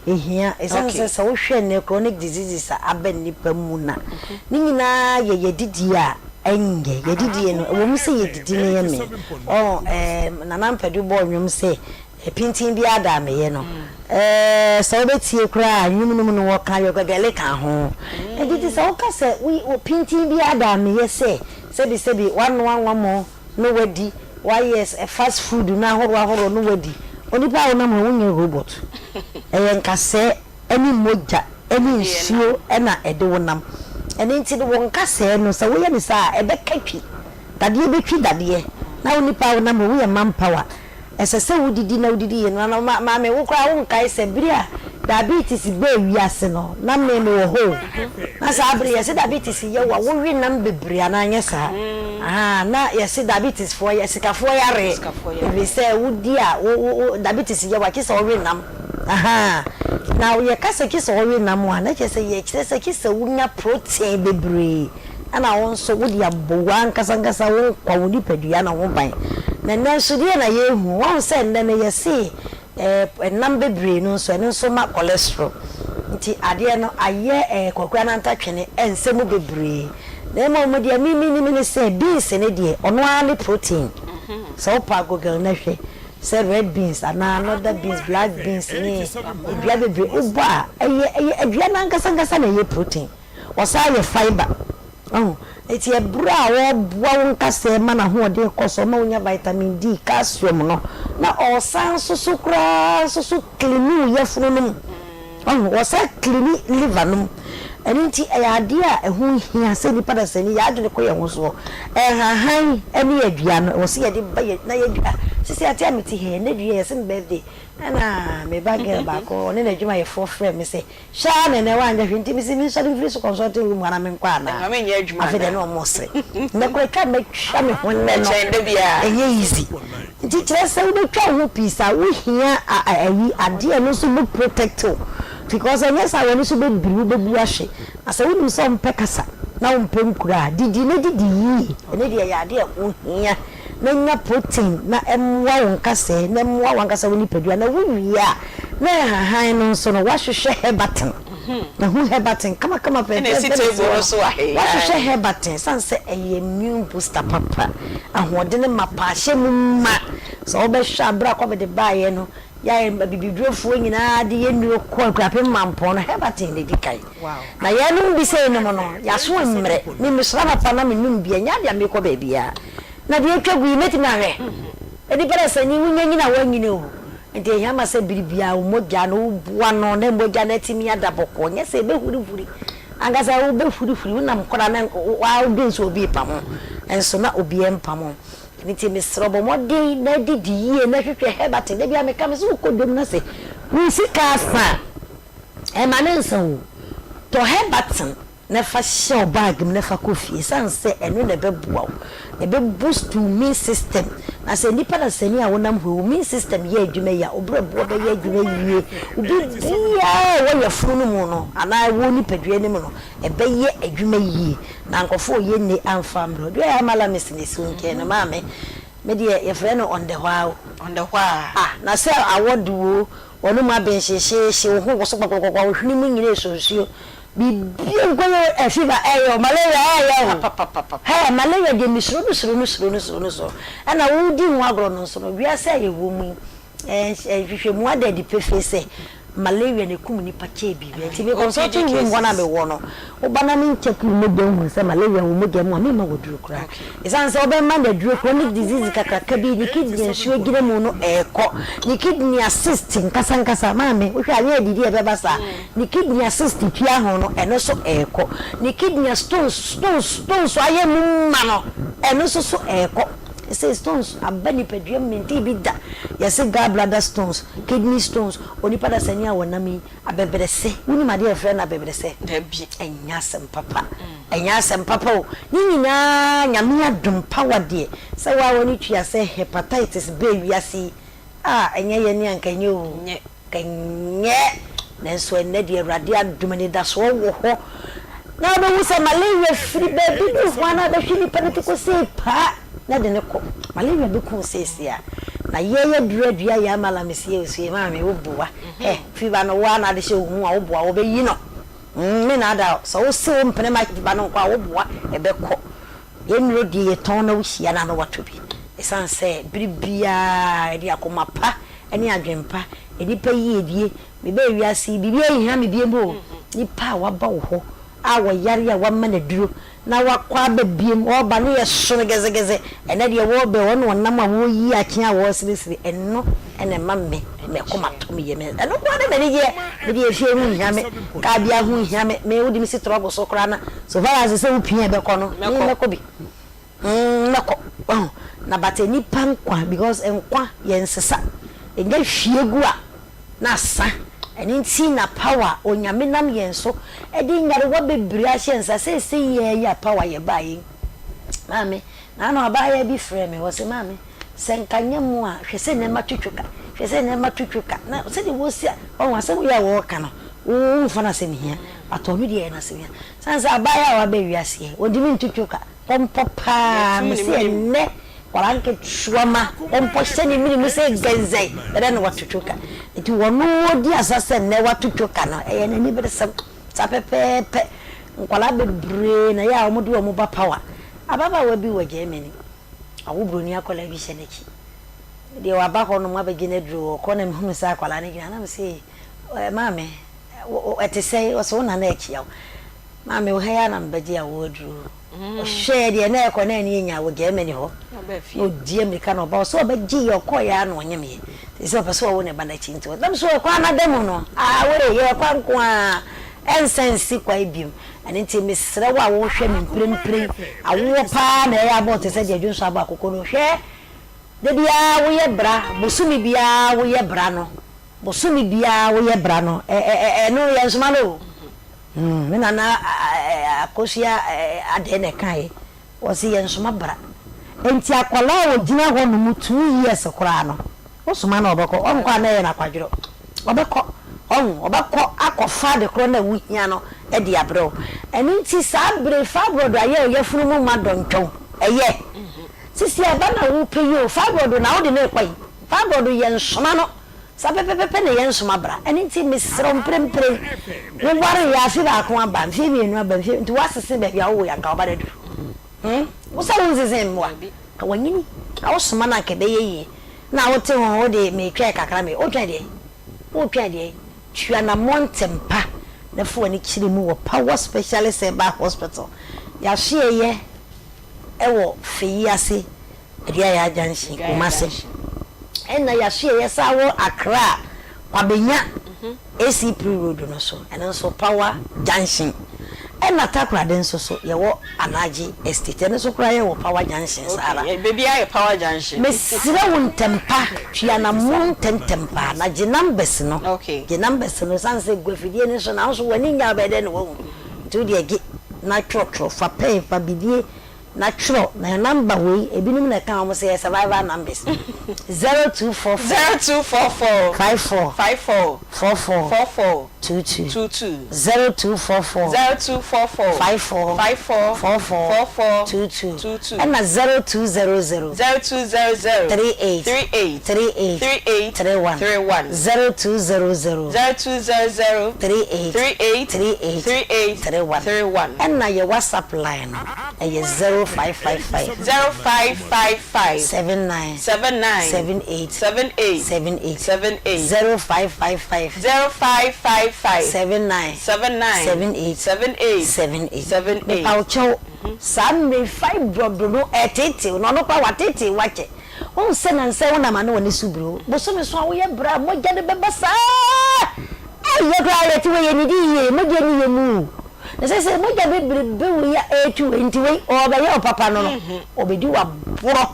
ehia. Esiane Okay. sɛ sɛ wohwɛ nnɛ chronic diseases a aba nnipa mu no a, ne nyinaa yɛ yɛdidie a ɛnyɛ. Yɛdidie no, ɛwɔ mu sɛ yɛdidi no yɛ mee. Ɔho, ɛɛm, Nana Ampadu bɔɔ nnwom sɛ, Pintinn biara da a meyɛ no, ɛɛ, sɛ wobɛtie koraa a, nnwom no mu no wɔka yɔgɛgɛle ka ho. Ɛnti nti sɛ woka sɛ wo, pintinn biara da a meyɛ sɛ, sɛbisɛbi, woanoa nwamɔ na woadi, woayɛ fast food no ahoroɔ ahoroɔ na woadi, onipa a wonam hɔ yi, wonyɛ robot. Ɛyɛ nkasɛɛ ne mogya ne nsuo na ɛde wo nam. Ɛno nti no, wo nkasɛɛ no, sɛ woyɛ no saa a, ɛbɛka twi. Dadeɛ bɛtwi dadeɛ. Na wo nipa a wonam hɔ yi, woyɛ manpower. Ɛsɛ sɛ wodidi na wodidi yie. Na maame, wo koraa wonkae sɛ bere a diabetes baa wiase no, na me mewɔ hɔ o. Na saa bere yɛse diabetes yɛ wo a, wowe nam bebree anaa anyɛ saa? Ahaa, na yɛse diabetes foɔ yɛ sikafoɔ yareɛ. Ɛfiri sɛ wodi a, wo wo wo diabetes yɛ wo a, gye sɛ wowe nam. Ahaa, na yɛka sɛ gye sɛ wowe nam a, na kyerɛ sɛ yɛkyerɛ sɛ gye sɛ wonya protein bebree. Ɛna wo nso wode abɔ w'ankasa ankasa wo nkwa, wo nipadua no ho ban. Na nnɛ nso deɛn na yɛrehu? Woahu sɛ nnɛ no yɛse eh, nam bebree no nso, ɛno nso ma cholesterol. Nti adeɛ no ayɛ eh, Kwaku Anantatwene ɛnsɛ mu bebree. Na mmom deɛ me menim ne sɛ beans no deɛ, ɔno ara ne protein. Sɛ wopɛ a google na hwɛ sɛ red beans anaa another beans, black beans ne dua bebree wobɔ a, ɛyɛ ɛyɛ adua no ankasa ankasa na ɛyɛ protein. Ɔsan yɛ fibre. Wahu? Enti ɛberɛ a ɔreboa wo nkasɛɛ ma n'ahoɔden kɔ so, ɔma wonya vitamin D, calcium no, na ɔsan nso so koraa nso so cleani wo yafunu no mu. Wahu? Ɔsan cleani liver no mu. Ɛno nti ɛyɛ adeɛ a ɛho hia sɛ nnipa dasani yɛn adwene kɔ yɛn ho soɔ. Nhahan ne adua no ɛwɔ sɛ yɛde ba yɛn na yɛdua. Sisi ate a mete ha yi, ɛnnɛ dua yi yɛse me birthday ɛna me ba girl baako ɔne n'adwumayɛfoɔ frɛɛ me sɛ Hwɛ ara na ɛnɛ woanyɛ hwee nti mese mensɔre mfiri so consulting room hɔ na menkɔ anaa? Afei deɛ na ɔmo sere. Nnɛ koraa twa a mɛtwa me ho nnɛ no ɛnyɛ easy. Nti kyerɛ sɛ wobɛtwa wo ho pii saa wohia ayi adeɛ a ɛno nso bɛ protect wo because ɛnyɛ saa w'ani so bɛbiri wo bɛbu ahwe. Na sɛ wonim sɛ wompɛ kasa na wompɛ nkura a didi na didi yie ɛno deɛ ɛyɛ adeɛ a ɛho hia. na nya protein na ɛmmoa wo nkasɛɛ na ɛmmoa w'ankasa wo nipadua na wo wie a na nhahan no nso no woahwehwɛ herbatin mahu herbatin kamakama fɛfɛɛfɛ na ɛsi hɔ no woahwehwɛ herbatin sane sɛ ɛyɛ immune booster papa ahoɔdene mapa ahyɛ mu ma sɛ wobɛhwɛ a berɛ a covid baeɛ no yɛ abibidurofoɔ nyinaa de yɛ nnuro kɔ Akuapem Mampɔn no herbatin na ɛdi kan na yɛnom bi sei nom no yɛaso mmerɛ me mesra papa na menom bi ɛnyɛ adeɛ a mekɔ baabiara Na deɛ atwa gu yi, mɛtumi ahwɛ? Nnipa da sɛ nyi, wonya nyini a woanyini o. Nti ɛhia ma sɛ bere biara wo mogya no woboa no na mogya no atumi ada bɔkɔɔ, nyɛ sɛ ɛbɛhurihuri. Ankasa wobɛhurihuri, wonam koraa na wodwen sɛ obi repam wo, nso na obiara mpam wo. Ɛno nti mesrɛ wo bɔ mmɔden na didi yie na hwehwɛ Herbatin. Da biara meka, mese wokɔ dwam na sɛ wo sika asa a, ɛmma no nsa o, tɔ Herbatin. na fa hyɛ wo bag mu na fa kɔ fie ɛsiane sɛ ɛno na ɛbɛboa wo, ɛbɛ boost wo immune system na sɛ nnipa dasani a wonam hɔ yi wo immune system yɛ adwuma yie a wo brɛboɔ bɛyɛ adwuma yie, wo biribiara a ɛwɔ yafunu no mu no anaa ɛwɔ wo nipadua no mu no ɛbɛyɛ adwuma yie na nkurɔfoɔ ɔyɛ nne amfa ammrɛ wo. Deɛ ɔyɛ Malamis na ɛsi wo nkyɛn no maame me deɛ yɛfrɛ no on the hɔ ara o. On the hɔ ara. Ah na sɛ awɔ de wo o, wɔnom aben hyehyeehye, wo ho woso kpakpakpakpa, wo hwene mu nyina ɛsɔ nsuo, Biribi nkɔ yie o, fever ɛyɛ o, malaria ɛyɛ o. Hɛɛ malaria deɛ me suro no suro no suro no suro no suro. Ɛna wo di ho agorɔ no nso no, wiase a yɛwɔ mu yi, nhwehwɛmu ada adi pefee sɛ malaria na ɛkum nnipa kyɛɛ biribiara. Nti me consulting room hɔ no a mewɔ no, wo ba na me nkyɛke wo mogya nhunu sɛ malaria wɔ mogya mu a, memma wo aduro koraa. Esiane sɛ wobɛma no aduro chronic disease kakraka bi, ne kidney a nsuo gyina mu no rekɔ, ne kidney a cyst nkasankasa, maame wohwɛ a anyɛ adidi a ɛbɛba saa, ne kidney a cyst pia ho no ɛno nso rekɔ, ne kidney a stones stones stones ayɛ mu ma no ɛno nso so rekɔ. Sɛ stones aba nipadua mu mentee bi da, yɛse gallbladder stones, kidney stones, onipa dasani a wɔnam yi Abɛbrɛsɛ, wonim adeɛ a yɛfrɛ no abɛbrɛsɛ? Dabi. Ɛnyɛ asɛm papa. Ɛnyɛ asɛm papa o. Ne nyinaa Nyame adom power deɛ, sɛ wo a w'ani tua sɛ hepatitis bɛɛ wiase yi a, ɛnyɛ yɛne a nka ɛnyɛ o. Nyɛ. Nka ɛnyɛ. Nanso ɛnnɛ deɛ Awurade adom anidasoɔ wɔ hɔ. Na wobɛhu sɛ malaria firi baabi bi hɔ a na abɛhwe nipa no ti kɔsei paa. Na de no kɔ. Malaria bɛku wo seesei a. Na yɛ yɛ duru adua yɛ ama la mesi yɛ osu yɛ maame wo boa hɛ fever no wo ara na ade hyɛ wo mu a wo boa wɔ bɛ yi no mm me na ada sɛ wo se wo mpene ma fever no nkɔ a wo boa ɛbɛ kɔ yɛ nnuro deɛ yɛ tɔn na wo hyia no a na watɔ bi ɛsan sɛ bere biara ɛde akoma pa ɛne adwen pa nnipa yiedie me bɛɛ wiase yi biribi anhia me biem o nipa a waba wo hɔ a wɔyare a wama no aduro Na wakɔ aba biom, ɔɔba no yɛ sono gɛzɛgɛzɛ, ɛnɛ deɛ wɔɔbɛ ɔne ɔnam a wɔɔyi akye a wɔɔseresere, ɛno na ɛma me me koma tɔ me yam, ɛno nko ara ne m'anigyeɛ, me deɛ efie ho nhia me, kaa biara ho nhia me, me wode me si trɔgo so koraa na so far as sɛ wo pia ɛbɛkɔ no, me mɛkɔ bi, mm mɛkɔ, wahu, na but nnipa nkwa because nkwa yɛnsesa, ɛnya hwie gu a. na asa. Ɛno nti na power Onyame nam yɛn so de nyarewa bebree ahyɛ nsa seesei yi ara yi a power yɛ baa yi. Maame, naano abaayewa bi frɛɛ me, ɔse maame sɛ nka nyɛ mo a hwɛ sɛ nneɛma twitwi ka, hwɛ sɛ nneɛma twitwi ka, na sɛdeɛ wɔsi a, wahu asɛm yi a wɔreka no, wo womfa no asɛm hia, but ɔno deɛ ɛyɛ no asɛm hia. Sane sɛ abaayewa a waba wiase yi, ɔntumi ntwitwi ka, pɔmpɔ paa, mese ɛnnɛ Nkwadaa nketewa ma wɔmpɔ hyɛ ne mene mu sɛ gɛnzɛn bɛdɛ na wato twoka. Nti wɔno ɔdi asa sɛ nnɛ wato twoka no ɛyɛ n'aniberesɛm. Saa pɛpɛɛpɛ. Nkwadaa bebree na ɛyɛ a wɔde wɔn ba power. Ababaawa bi wɔ Germany, wawo buroni akwadaa bi hyɛ n'akyi. Deɛ waba hɔ nom abɛgye no aduro ɔkɔ na mehunu sɛ akwadaa no gyina na mese maame ɛte sɛn? Ɔse wo nana akyia wo. Maame wo ha yi ara na mebɛgye awoɔ aduro. Ɔhwɛɛ deɛ na ɛrekɔ na ani anya wɔ Germany hɔ na ɔdi amirika na ɔba ɔsɛ ɔbɛgye yɛ ɔkɔɔ yɛ ara na ɔnyem yɛ nti sɛ ɔpɛ sɛ ɔwo ne ba no akyi nti ɔnam so ɛkwan no ada mu no awee yɛ ɛkwan nko ara Ɛnsan nsi kwan bio. Ɛno nti mesrɛ wo a wohwɛ me mprempren, awoɔ pa ara na ɛyɛ abɔ wo te sɛ deɛ dwonsɔ abɔ akokɔ no. Hwɛ! Da biara woyɛ bra, bosome biara woyɛ bra no, bosome biara woyɛ bra no, ɛ ɛ ɛ ɛno yɛnsoma no o. Hmm, me nana Akosua Adɛɛ na ɛkaeɛ. Wɔse yɛnsoma bra. Enti akwadaa a ɔgyina hɔ nom two years koraa no, wosoma no a ɔbɛkɔ. Ɔnkɔ a na ɛyɛ no akwadworɔ. Ɔbɛkɔ. Ɔho, ɔbɛkɔ akɔfa ade korɔ no a wohia no de abrɛ wo. Ɛno nti saa berɛ yi fibroid ayɛ wo yafunu mu ma dɔntwɔn. Ɛyɛ. Sisi aba na wopɛ yi o, fibroid na wode no rekɔ yi. Fibroid yɛnsoma no. Saa pɛpɛpɛpɛ na yɛnsoma bra. Ɛno nti mesrɛ wo mprempren, wowareeɛ afe baako aba, mfeɛ mmienu aba, mfeɛ nti woasese baabi a wowoeɛ anka wo ba no aduru. Hmm? Wo sɛ wonsese mmoa, ka wanyini na wosoma no anka ɛbɛyɛ yie. Na wote ho wode metwɛn kakra me, wotwɛn deɛn? Wotwɛn deɛn? Tu anammɔn ntɛm pa na fa w'ani kyerɛ mu wɔ Power Specialist Herbal Hospital. Yɛahyeɛyɛ wɔ Feyi ase Aduayaa Junction, Kumasi. Ɛna yɛasoɛeɛ saa wɔ Accra Kwabenya AC Pre Road no so, ɛno nso Power Junction. Ɛna Takoradi nso so yɛwɔ Anagye Estate, ɛno nso koraa yɛwɔ Power Junction saa ara. Okay, baabiara yɛ Power Junction. Mesrɛ wo ntɛmpa, twi anammɔn ntɛmntɛm paa na gye numbers no. Okay. Gye numbers no, ɛsiane sɛ gu afidie no so na wo nso w'ani nnya a wobɛyɛ dɛn na woahu. Nti wo deɛ gye na twerɛtwerɛ, fa pɛn, fa bidie Na twerɛ na number wei ebinom na ɛka wɔn sɛ yɛ survival numbers 0244 0244 54 54 44 44 22 22 0244 0244 54 54 44 44 22 22 ɛna 0200 0200 38 38 38 38 31 31 0200 0200 38 38 38 38 31 31 ɛna yɛ WhatsApp line no. Ɛyɛ 0555. 0555. 79. 79. 78. 78. 78. 78. 0555. 0555. 79. 79. 78. 78. 78. 78. Mepa wo kyɛw, saa mmerɛ yi fibroid no ɛreteetew na ɔno koraa wateetee wo akyɛ. Wohu sɛ nansa yi wonam a na w'ani so biri wo. Bosome so a woyɛ bra a mogya no bɛba saa. Ei yɛ koraa yɛte wei yɛnnidi yie, mogya nni yɛn mu o. Na seesei mogya bebrebe wei a ɛretu wei nti wei ɔrebɛyɛ wo papa no no, ɔbɛdi wo aborɔ.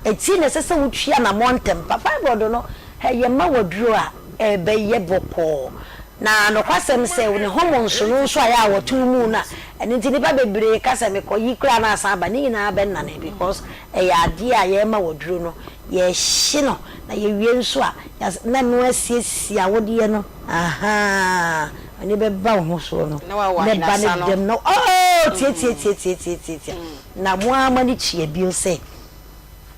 Eti na ɛsɛ sɛ wotu anammɔn ntɛm pa. Fibroid no, hɛ yɛma wo aduro a ɛbɛyɛ bɔkɔɔ. Na nokwasɛm sɛ ne hormones no nso a ɛyɛ a wɔto wo mu no a, ɛno nti nnipa bebree ka sɛ mekɔyi koraa na asan aba, ne nyinaa bɛnane because Ɛyɛ adeɛ a yɛrema wo aduro no, yɛrehye no na yɛwie nso a, yɛas na ɛno asiesie awodeɛ no, ahaa, w'ani bɛba wo ho soɔ no, Na wawo na ɛba ahinasa no no. dɛm na oo tiatiatiatiatiatia. Na mo ara mo ani tua bio sɛ,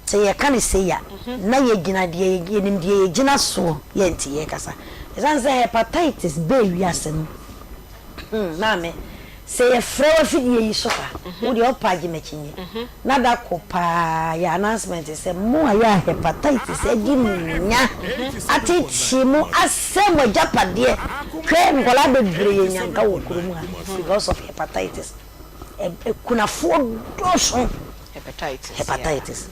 sɛ yɛka no sei a, na yɛgyina deɛ yɛnim deɛ yɛgyina soɔ yɛ nti yɛrekasa. Ɛsiane sɛ hepatitis bɛɛ wiase no, Hmm maame, sɛ yɛfrɛ wo afidie yi so a, wo deɛ ɔpa agye m'akyinnye. Na da ko paa yɛ announcement sɛ mo a yɛ a hepatitis adi mo nya, ateetee mo, asɛe mo agyapadeɛ. Hwɛ nkwadaa bebree yɛ nyanka wɔ kurom ha because of hepatitis. Akunafoɔ dɔɔso. Hepatitis. Hepatitis.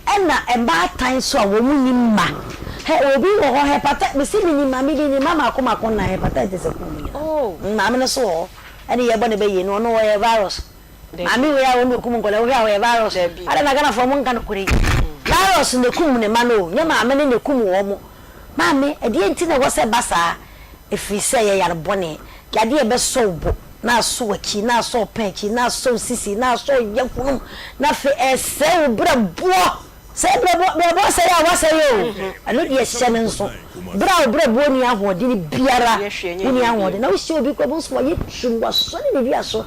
Ɛna mmaatan nso a wɔn nni mma. Hɛ obi wɔ hɔ hepatitis mesi mi ni maame bi ni mma mako mako na hepatitis ɛku wɔn nyinaa. Oh. Maame no so wɔ hɔ ɛne yɛbɔ ne bɛ yie no ɔno ɔyɛ virus. Maame wei a ɔno okum nkɔla wohwɛ a ɔyɛ virus. Adɛn na Ghanafoɔ mo nka nokorɛ yi. Virus na ekum ne mma no o nyɛ maame no na ekum wɔn mo. Maame ɛdeɛn nti na ɛwɔ sɛ ɛba saa? Ɛfiri sɛ ɛyɛ yare bɔne. Yadeɛ a ɛbɛsɔ wo bo, na asɔ w'akyi, na asɔ wo pɛn akyi, na asɔ wo sisi, na asɔ wo yafunum, na afei ɛresɛe wo berɛboɔ. Sɛ berɛboɔ, berɛboɔ sɛe a, woasɛe o. Ɛno deɛ hyɛ no nso. Berɛ a wo berɛboɔ nni ahoɔden biara, wonni ahoɔden. Na wohyia obi koraa, wobɛhu sɛ wayɛ tumm, wasɔre ne dua so,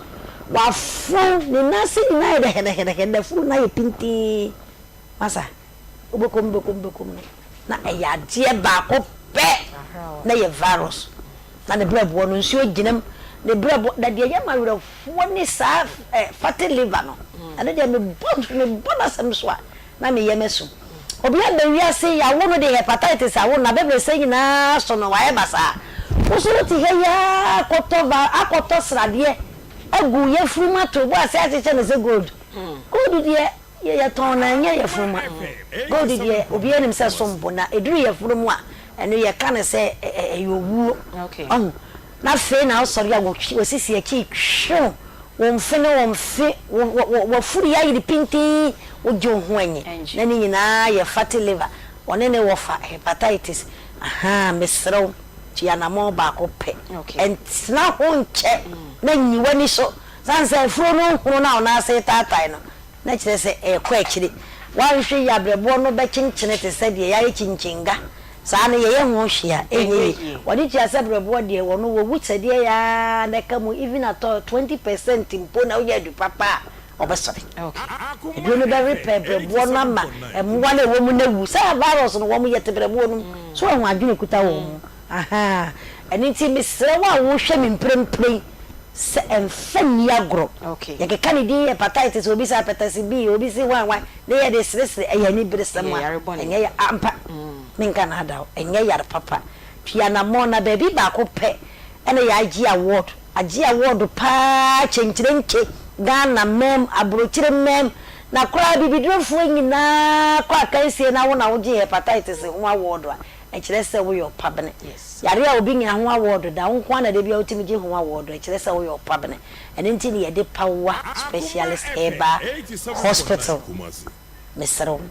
wafɔn, ne nan ase nyinaa ayɛ dɛhɛdɛhɛdɛhɛ, n'afuru no ayɛ pintinn. Masa. Wobɛkɔ mu bɛkɔ mu bɛkɔ mu no, na ɛyɛ adeɛ baako pɛ, na ɛyɛ virus. Na ne berɛboɔ no, nsuo gyina mu. Ne berɛboɔ, na deɛ ɛyɛ me awerɛhoɔ ne saa eh, fatty liver no. Ɛno deɛ mebɔ, mebɔ n'asɛm so a, na me yam asu. Obi aba wiase, yɛawo no de hepatitis awo no, n'abɛbrɛsɛ nyinaa so no, wayɛ basaa. Wo nso wote ha yi ara akɔtɔ va, akɔtɔ sradeɛ agu wo yafunu mu ato bo ase akyekyɛ no sɛ gold. Gold deɛ, Yɛ yɛtɔn na ɛnyɛ yafunu mu a. Gold deɛ obiara nim sɛ ɛsom bo na ɛduru yafunu mu a ɛno yɛka no sɛ ɛyɛ owuo. Wahu? Na afei na wosɔre a wotwi w'asisi akyi retwe wo, wo mfe ne wo mfe, wo wo wo w'afuru ayere pintinn, wogye wo ho anyi. Na ne nyinaa yɛ fatty liver, ɔne ne wɔfa hepatitis. Ahaa, mesrɛ wo, tu anammɔn baako pɛ. Ntena ho nkyɛ na nyi w'ani so. Sane sɛ afuro no hono no a wo nan ase retaatae no, na kyerɛ sɛ ɛrekɔ akyire. Woanhwɛ yie a, berɛboɔ no bɛkyenkyene te sɛ deɛ yɛayɛ kyinkyinnga. Saa no yɛyɛ ho hwee a, ɛnyɛ yie. Wɔde tua sɛ berɛboɔ deɛ, wɔno wɔwu sɛdeɛ ɛyɛ ara na ɛka mu even at all 20% mpo na wonya adu papa a, wɔbɛsɔre. Aduro no bɛrepɛ berɛboɔ no ama mmoa no a ɛwɔ mu no awu. Sɛ virus no wɔn yɛ te berɛboɔ no mu. So woahu adwene ɛkuta wɔn mu? Ahaa. Ɛno nti mesrɛ wo a wohwɛ me mprempren yi sɛ mfa nni agorɔ. Yɛkeka ne din hepatitis, obi sɛ hepatitis B, obi se hwan hwan, na yɛde seresere, ɛyɛ aniberesɛm a, ɛnyɛ ya, ampa, menka nnaada wo, ɛnyɛ yare papa. Tu anammɔn na baabi baako pɛ na yɛagye award, agye award paa kyenkyerenkye, Ghana mam, abrokyire mam, na koraa abibidurofoɔ nyinaa kɔ akansie na wo na wogyee hepatitis ho award a, ɛkyerɛ sɛ woyɛ ɔpabene. Yare a obi nnya ho awɔɔdo da, wo nko ara na da biara wotumi gye ho awɔɔdo, ɛkyerɛ sɛ woyɛ ɔpabene. Ɛno nti na yɛde Pawa Specialist Herbal Hospital. Mesrɛ wo,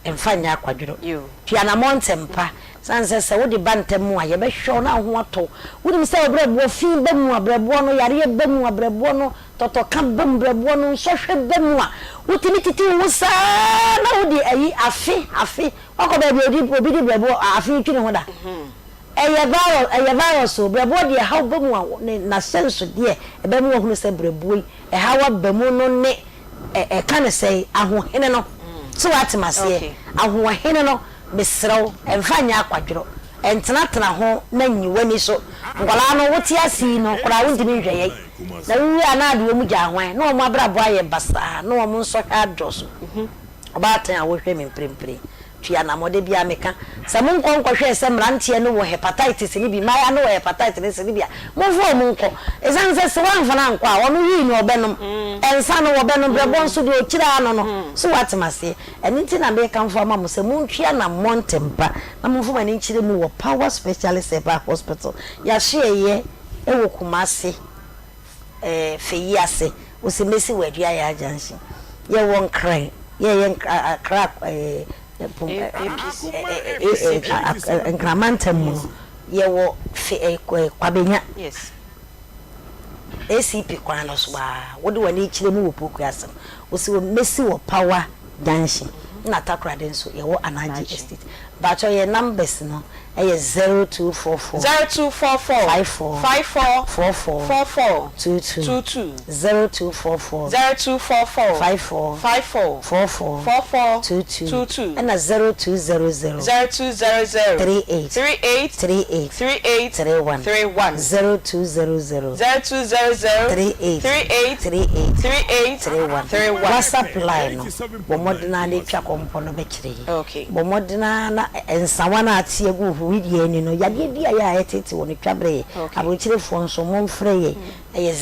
mfa nyɛ akwadworɔ. Tu anammɔn ntɛm pa, sane sɛ sɛ wode ba ntɛm a, yɛbɛhwɛ wo na wo ho atɔ wo. Wonim sɛ wo berɛboɔ fi ba mu a, berɛboɔ no, yareɛ ba mu a, berɛboɔ no, tɔtɔka ba mu, berɛboɔ no, nsɔhwɛ ba mu a, wotumi tete wo ho saa na wode ayi afe, afe, Wakɔ baabi a odi obi de brɛboɔ a afe retwi ne ho da. Ɛyɛ virus ɛyɛ virus o, brɛboɔ deɛ ɛhaw ba mu a ne n'ahyɛnsodeɛ ɛbɛma wahunu sɛ brɛboɔ yi ɛhaw aba mu no ne ɛ ɛka ne sɛn ahohene no. So wate m'aseɛ? Ahoɔhene no mesrɛ wo mfa nyɛ akwadworɔ, ntenatena ho na nyi w'ani so. Nkwadaa no wote ase yi no koraa wontumi nhwɛ yɛn na wowie a na ade wɔn gya hwan na wɔn abrabɔ ayɛ basaa na wɔn nsɔhwɛ adɔɔso. Ɔbaatan a wohwɛ me mprempren tua anammɔn. Da biara meka sɛ, Monkɔ nkɔhwɛ sɛ mmeranteɛ no wɔ hepatitis no bi, mmayewa no wɔ hepatitis no bi a, momfa wɔn nkɔ. Ɛsiane sɛ sɛ woamfa no ankɔ a, ɔno wii no ɔbɛnom, nsa no wɔbɛnom, brɛboɔ nso deɛ ɔkyiri ara no no. So woate me aseɛ? Ɛno nti na merekamfo ama mo sɛ montua anammɔn ntɛm pa na momfa mo ani nkyerɛ mu wɔ Power Specialist Herbal Hospital. Yɛahyeɛeɛ wɔ Kumasi. eh, fɛ yi ase Ose mesi wɔ Aduayaa junction Yɛ wɔ Nkran yɛ yɛ Accra eh, pom eh, eh, eh, Nkran mantam mu no Yɛ wɔ fe eh, Kwabenya ACP kwan no so aa Wode w'ani kyerɛ mu wɔ Pokuase no Ose mesi wɔ Power junction Nna Takoradi nso yɛ wɔ Anagye estate Mpakyɛw yɛ numbers no Ɛyɛ 0244. 0244. 54. 54. 44. 44. 22. 22. 0244. 0244. 54. 54. 44. 44. 22. 22. Ɛna 0200. 0200. 38. 38. 38. 38. 31. 31. 0200. 0200. 38. 38. 38. 38. 31. 31. WhatsApp line no, bɔ mmɔden ara na twa kɔmpɔ no bɛkyerɛ yi. Okay. Bɔ mmɔden ara na nsawa no a ate agu wo ho wedeɛ ani no, yadeɛ bi a ɛyɛ a ɛtete wɔ no, twa berɛ yɛ. Aburokyerefoɔ nso, momfrɛ yɛn. Ɛyɛ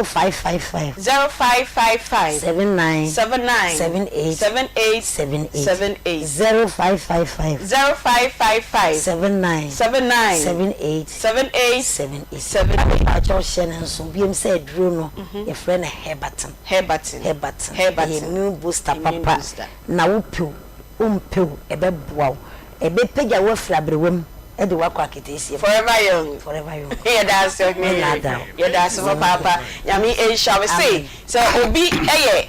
0555. 0555. 79. 79. 78. 78. 78. 78. 0555. 0555. 79. 79. 78. 78. 78. 78. Mepakyɛw hyɛ no nso biom sɛ aduro no, yɛfrɛ no Herbatin. Herbatin. Herbatin. Herbatin. Ɛyɛ immune booster Immune papa. booster. Na wopɛ o, wompɛ o, ɛbɛboa wo. Ɛbɛpagya wo afiri aberewa mu de wo akɔ aketeesia mu. Forever young. Forever young. Yɛda ase ɔhene Me yere. nnaadaa wo. Yɛda ase papaapa. Nyame nhyira wo. Mese Amen. sɛ obi yɛ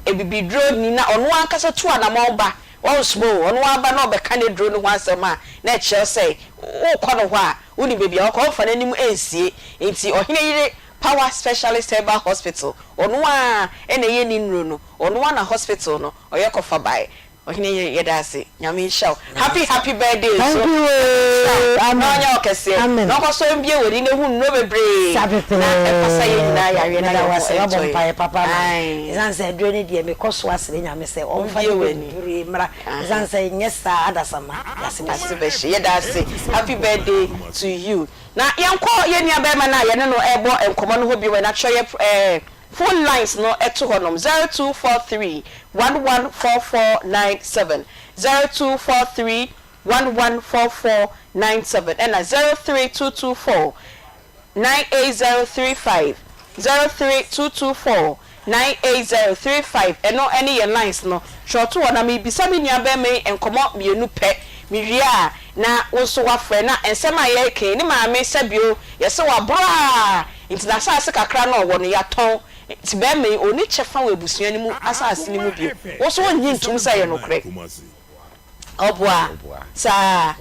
abibiduroni na ɔno ankasa tu anamɔn ba, ɔnsoma o, ɔno ara ba na ɔbɛka n'aduro no ho asɛm a, na ɛkyerɛ sɛ wokɔ no hɔ a, wonim baabi a ɔkɔ, ɔmfa n'anim nsie. Nti ɔhene yere Power Specialist Herbal Hospital, ɔno ara na ɛyɛ ne nnuro no, ɔno ara na hospital no ɔyɛ kɔfa baeɛ. Ɔhene yere yɛda ase Nyame nhyira wo happy happy birthday nso Thank you Nyame nhyira wo oo na amen ɔnyɛ wo kɛseɛ amen. na ɔnkɔ so mbue w'ani na hu nnuro bebree Saa na ɛfasa yɛn nyinaa pɛpɛɛpɛ yareɛ na meda yɛn wo ho ase wabɔ ntɔ yɛn mpaeɛ papa ama me ae ɛsiane sɛ aduro no deɛ mekɔ so asrɛ Nyame sɛ ɔmfa ɔmbue no w'ani bebree mmra ahe ɛsiane sɛ nyɛ saa adasamma yɛase ase bɛhye. bɛhye yɛda ase happy birthday to you na yɛnkɔ yɛn nua bɛrima no a yɛne no ɛrebɔ nkɔmmɔ no hɔ bio na kyerɛ yɛ ɛɛ Phone lines no to hɔ nom, 0243 114497, 0243 114497 ɛna 03224. 98035, 03224 98035 ɛno ɛne yɛn lines no. Twerɛ to hɔ na merebisa me nua barima yi nkɔmmɔ mmienu pɛ. Mewie a na wo nso woafrɛ na nsɛm a yɛreka yi ne maame sɛbio yɛse waboro a nti n'asaase kakra no a ɔwɔ no yɛatɔn nti barima yi ɔnni kyɛfa wɔ abusua no mu asaase no mu bio. Wo nso wonnye ntom sɛ ɛyɛ nokorɛ? Ɔboa. Saa.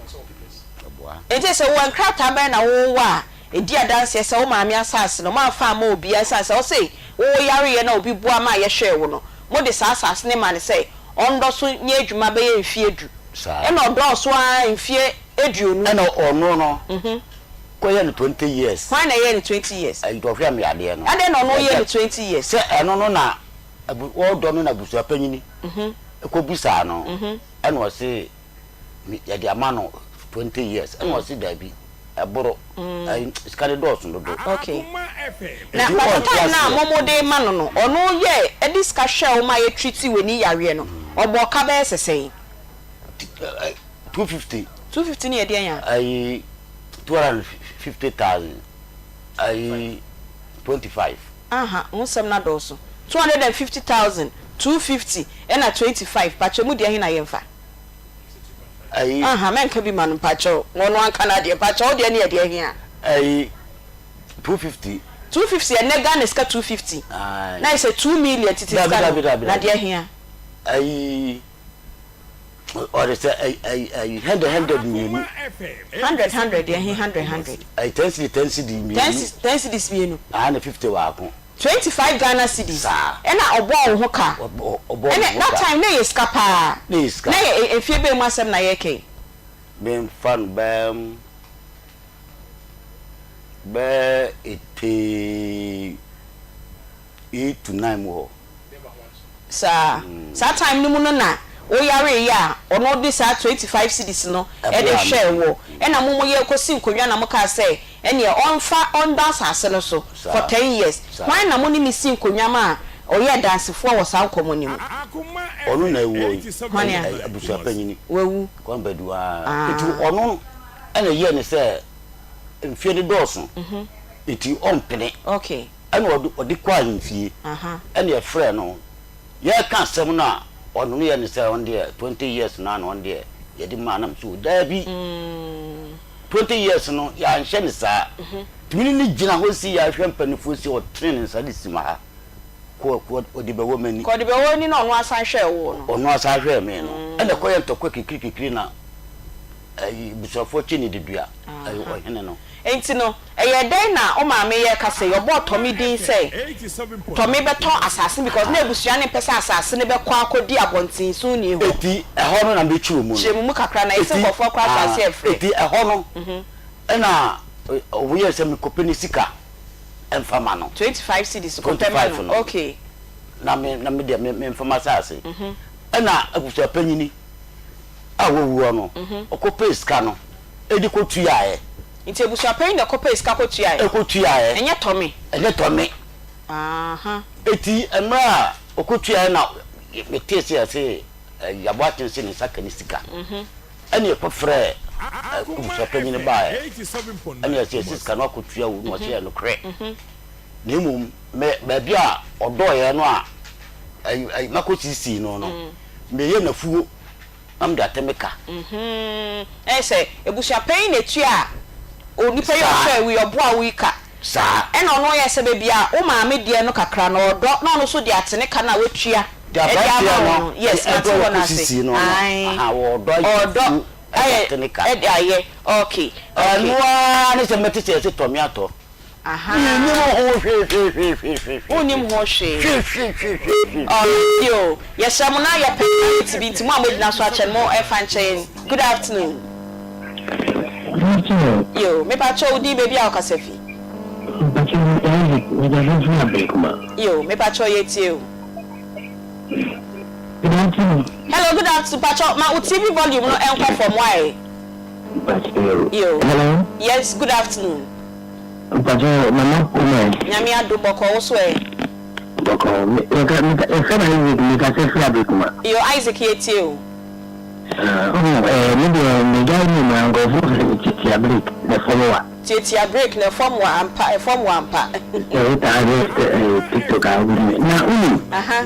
Enti sɛ wowɔ nkrataa bɛn na wowɔ a ɛdi adanseɛ sɛ wo maame asase no moamfa amma obiara ɛsiane sɛ wose woyareeɛ na obi boa maa yɛhwɛɛ wo no, mode saa asase no maa no sɛ ɔnnɔ so nyɛ adwuma bɛyɛ mfeɛ du. Ɛna ɔdɔɔ so ara mfeɛ aduonu. Ɛna ɔno no kɔyɛɛ no 20 years. Hwan na ɛyɛɛ no 20 years? Nti ɔhwɛɛ me yadeɛ no. Adɛn na ɔno yɛɛ no 20 years? Sɛ ɛno no na wɔdɔ no na abusua panyini kɔbisaa no ɛna ɔse yɛde ama no 20 years ɛna ɔse daabi ɛboro sika no dɔɔso dodo. Okay. Na papa time no a mo de ma no no ɔno yɛ ɛde sika hwɛ wo ma yɛ treat w'ani yareɛ no ɔbɔɔ ka bɛyɛ sɛ sɛn? 250. 250 no yɛ deɛn a? Ayi 250,000 ayi 25. Aha, wo nsɛm no adɔɔso. 250,000, 250 ɛna 25, pakyɛ mu deɛ he na yɛmfa? Ayi. Aha, mɛnka bi ma no mpakyɛw, na ɔno anka n'adeɛ, mpakyɛ wo deɛ ne yɛ deɛ he a? Ayi, 250. 250, ɛnnɛ Ghana sika 250, Aye. na ayɛ sɛ 2 million tete Dabi, sika no, dabi, dabi, na dabi. deɛ he a? Ayi, ɔde sɛ ayi, ayi, ayi, hundred, hundred mmienu. Hundred, hundred, deɛ he hundred, hundred? Ayi, ten cedi, ten cedi mmienu. Ten cedi, ten cedis mmienu. Aane, na fifty baako. 25 Ghana cedis. Saa. Ɛna ɔbɔɔ wo ho ka. Ɔbɔɔ me Ɛna ho that ka. time na ɛyɛ sika paa. Na ɛyɛ sika. Na ɛyɛ mfie bɛn mu asɛm na yɛreka yi? Memfa no bɛyɛ bɛyɛ 88 to 9 mu hɔ. Saa. Saa time no mu no na wo yaree yɛ a ɔno de saa 25 cedis no de hwɛɛ woɔ. Ɛna mo mo yɛ kɔsi nkonnwa na mo kaa sɛ ɛneɛ ɔnfa ɔndɔ asase no so for 10 years. Hwan na mo ne no sii nkonnwa maa ɔyɛɛ dansefoɔ wɔ saa nkɔmmɔ no mu? Ɔno na awuo yi. Hwan a? Abusua panyini. Wawu. Kwame Badu aa. Nti ɔno na ɛyɛɛ no sɛ mfeɛ no dɔɔso nti ɔmpene. Okay. Ɛna ɔde ɔde kɔɔ ahemfie. Ɛna yɛfrɛɛ no. Yɛreka asɛm no a, ɔno no yɛ no sɛ ɔno deɛ 20 years no ara na ɔno deɛ yɛde maa no. Na mese o daabi, 20 years no yɛanhyɛ no saa. Nti me ne no gyina hɔ si yɛahwɛ mpanimfoɔ si ɔtene ne nsa de si ma ha. Kɔ kɔ ɔde bɛwɔ m'ani. Kɔ ɔde bɛwɔ w'ani na ɔno asan hwɛɛ wo no. Ɔno asan hwɛɛ me no. Ɛna ɛkɔyɛ ntɔkwa kikirikikiri na ayi abusuafoɔ kye ne dedua, ayi ɔhene no. Enti no, ɛyɛɛ dɛn na wo maame yɛɛ ka sɛ ɔbɔɔ Tɔme din sɛ Tɔme bɛtɔ asase no because na abusua no mpɛ sɛ asase no bɛkɔ akɔdi abɔnten so nni hɔ. Enti ɛhɔ no na mekyerɛ mu no. Kyerɛ mu mu kakra na yɛsɛ nkurɔfoɔ koraa hyɛ aseɛ refrɛ. Enti ɛhɔ no na wɔyɛɛ sɛ mekɔpɛ ne sika mfa ma no. 25 cedis kɔpɛ ma no, okay. Na me na me deɛ memfa m'asase. Ɛna abusuapanyini a wawuo no, ɔkɔpɛɛ sika no de kɔtuaeɛ. Nti abusuapanyin na ɛkɔpɛɛ sika kɔtuaeɛ? Ɛkɔtuaeɛ. Ɛnyɛ Tɔme? Ɛnyɛ Tɔme. Aha. Eti mmerɛ a ɔkɔtuaeɛ na metee sɛ yɛse Yabo Aten se ne nsa ka ne sika. Ɛna yɛkɔfrɛɛ abusuapanyin baeɛ. Ɛna yɛse yɛse sika no akɔtua o, na ɔse ɛyɛ nokorɛ. Na mmom me baabi a ɔdɔeɛ no a makɔsisii no no, meyɛ n'afuo. na mede ate me ka. Mm-hmm. Ɛyɛ sɛ abusuapanyin na etua onipa yi a ɔhwɛɛ wo yi, ɔboa wo yi ka. Saa. Ɛna ɔno ɔyɛ sɛ baabi a wo maame deɛ no kakra no ɔdɔ na ɔno nso de ate ne ka no a watua De de ama aberanteɛ wo no no. Yes, de mate ɛdɔ hɔ no ase. kɔsisii no no, Ae. aha, ɔdɔ ayɛ Ɔdɔ afuo de ayɛ ate ne ka. de ayɛ. Okay, okay. Ɛno ara ne sɛ mɛte sɛ yɛse tɔ me atɔ. Mennim ho hwee hwee hwee hwee hwee. Wonnim ho hwee. Hwee hwee hwee hwee hwee. Alright yo, yɛsrɛ mo na yɛpɛ clarity bi nti mo a moagyina so akyɛ no mo ɛfa nkyɛ yɛn. Good afternoon. Good afternoon. Yo, mepakyɛ wo din baabi a wokasa fi. Mepakyɛ me Isaac, mekasa firi Ablekuma. Yo, mepakyɛ yɛtie wo. Good afternoon. Hello, good afternoon, pakyɛ ma wo TV volume no ɛnkɔ fam why? Mepakyɛ yo. Hello. Yes, good afternoon. Mpakyɛw Nana Kumai. Nyame adom bɔkɔɔ wo so ɛ? Bɔkɔɔ me yɛka meka yɛfrɛ me Isaac mekasa firi Ablekuma. Yo Isaac yɛtie o. Ah oh eh me deɛ me guy name a nkurɔfoɔ frɛ me Titia Blake the follower. Tiatia break no ɛfam wɔ ampa ɛfam wɔ ampa. Sɛ wo taa hwɛ ɛɛ tiktok a wobɛhu me. Na wonim, Aha.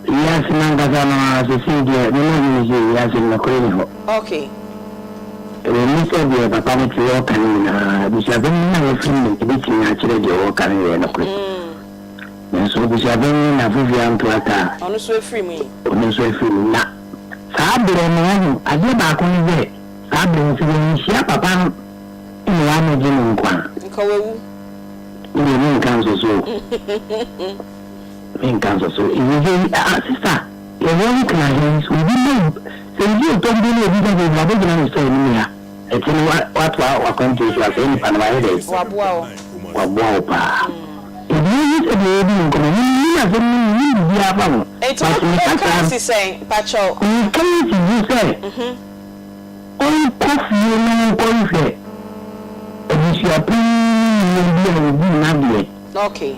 wiase no ankasa no ara sesei deɛ me m'adwene ne sɛ wiase no nokorɛ nni hɔ. Okay. Ɛwɔ mu sɛ deɛ papa no te ɔɔka no nyinaa abusuapanyin no a wafiri mu no bɛtumi akyerɛ deɛ ɔɔka no yɛ nokorɛ. Nanso abusuapanyin no na Fofie anto ata a. Ɔno nso afiri mu yi. Ɔno nso afiri mu. Na saa berɛ no wahu adeɛ baako ne sɛ saa berɛ no sɛ wanhyia papa no na wammɛgye no nkwa a. Nka wawu. Me deɛ menka nso so o. Menka nso so. Ɛfiri sɛ ah sister yɛwɔ nkra he sɛ obi ma sɛ nsuo tɔ mpo na obi ka sɛ bra bɛgyina me store anim ha ɛte no watoa w'akwantuo so a saa nipa no wayɛ dɛn? Waboa wo. Waboa wo paa. Ebi eyi sɛ deɛ yɛredi nkɔmmɔ me mennim asɛm no mennim biribiara fa ho Enti but wo meka woka saa si sɛn mpakyɛw? Meka si so sɛ ɔnkɔ fie na ɔnkɔhwehwɛ abusuapanyin ne nua bi a ɔguu n'adeɛ Okay.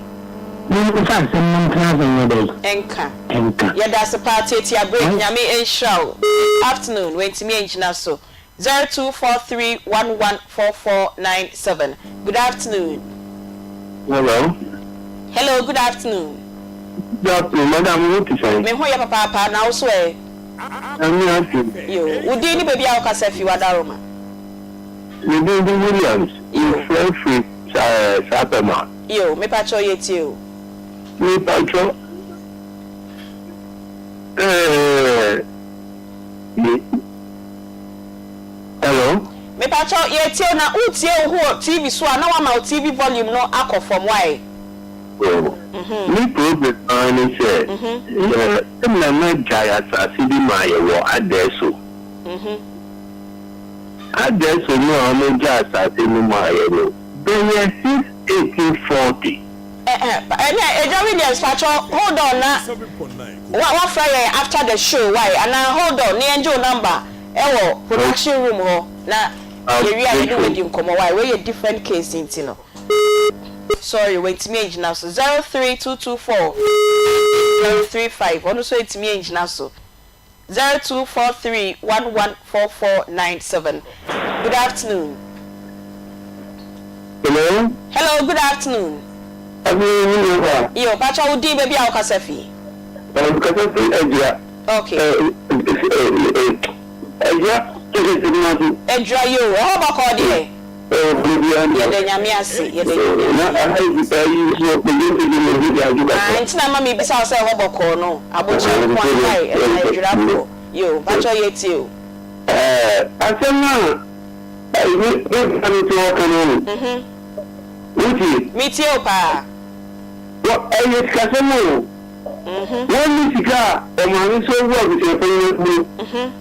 na ɔmfa asɛm no ntena ase nyɛ dɛn? Nka. Nka. Yɛdase paa tiatia break Nyame nhyira wo. Good afternoon wantumi angyina so 0243114497 Good afternoon. Hello. Hello, good afternoon. Good afternoon, madam, wo ho te sɛn? Me ho yɛ papaapa, na wo so ɛ? Nyame adom. Yo, wo din ne baabi a wokasa fi, w'adaworoma? Me din de Williams, mefrɛ firi Sapɛma. Yo, mepakyɛw yɛtie o. Mepakyɛw, ɛɛ, me. Hello. Mepakyɛw yɛretie wo na woretie wo ho wɔ TV so a na woama wo TV volume no akɔ fam why? Oh, me problem ara ne sɛ yɛ nana gyae asase bi maa yɛ wɔ Adɛɛso. Adɛɛso no a wɔn gyae asase no maa yɛ no bɛyɛ since 1840. Ɛnɛ Agya Williams pakyɛw hold on na wa wafrɛ yɛn after the show why anaa hold on na yɛngye wo number ɛwɔ production room hɔ na yɛwie a yɛne wo adi nkɔmmɔ why wei yɛ different case nti no sorry wantumi angyina so 03224 035 ɔno nso antumi angyina so 0243114497 good afternoon. Hello. Hello good afternoon. Afternoon me nua baa. Yo pakyɛ wo din baabi a wo kasa fi. Me kasa fi Adwira. Okay. Adwira kɛkɛ Kumasi. Adwira yo ɛhɔ bɔkɔɔ deɛ. Yɛda Nyame ase yɛda Nyame ase. Na ɛha yi ɛyi nso mede mede me ho de adwo kakra. Ah nti na ama mebisa wo sɛ ɛhɔ bɔkɔɔ no abokyerɛ nko ara why ɛna adwira foɔ yo mpakyɛw yɛtie o. Ɛɛ asɛm no a ɛyi me ba no te ɔka no o wotie. Metie wo paa. Wɔ ɛyɛ sikasɛm o. Wɔnni sika a wɔn maame nso awu abusua panyin awu no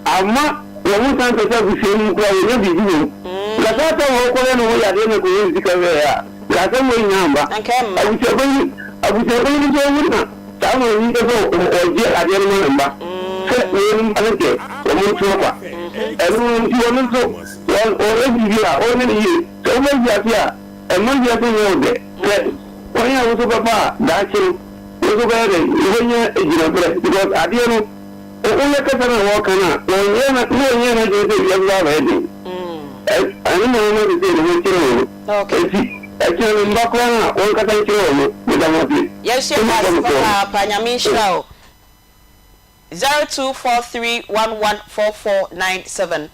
amma wɔn nsan mpɛ sɛ abusua no mu koraa wɔnya biribi wɔ mu. Nka saa tam a ɔkɔyɛ ne ho yadeɛ na ɛkɔnya ne sika hwɛeɛ a, nka asɛm wei nyinaa amma. Abusua panyin abusua panyin nso awu na saa maame yi pɛ sɛ ɔgye adeɛ no ma ne mma sɛ wɔn mma no deɛ wɔn ntena kwa. Ɛno nti ɔno nso ɔyɛ biribi a ɔnyɛ no yie. Sɛ woba wiase a, mma wiase nyɛ wo dɛ. Hwɛ kwan a wo nso bɛfa a daakye no Wo nso bɛyɛ dɛn? Wobɛnya gyinaberɛ because adeɛ no woyɛ kasa no a wɔka no a wɔnyɛ na na wɔnyɛ n'adwene sɛ wiase bɛba abɛyɛ den. Ɛno na ɛma sesei ne ho kyere wɔn. Enti ɛkyerɛ me mma koraa no a wɔnkasa nkyerɛ wɔn. Meda mo ase. Yɛnso yɛda ase papaapa Nyame nhyira wo. 0243114497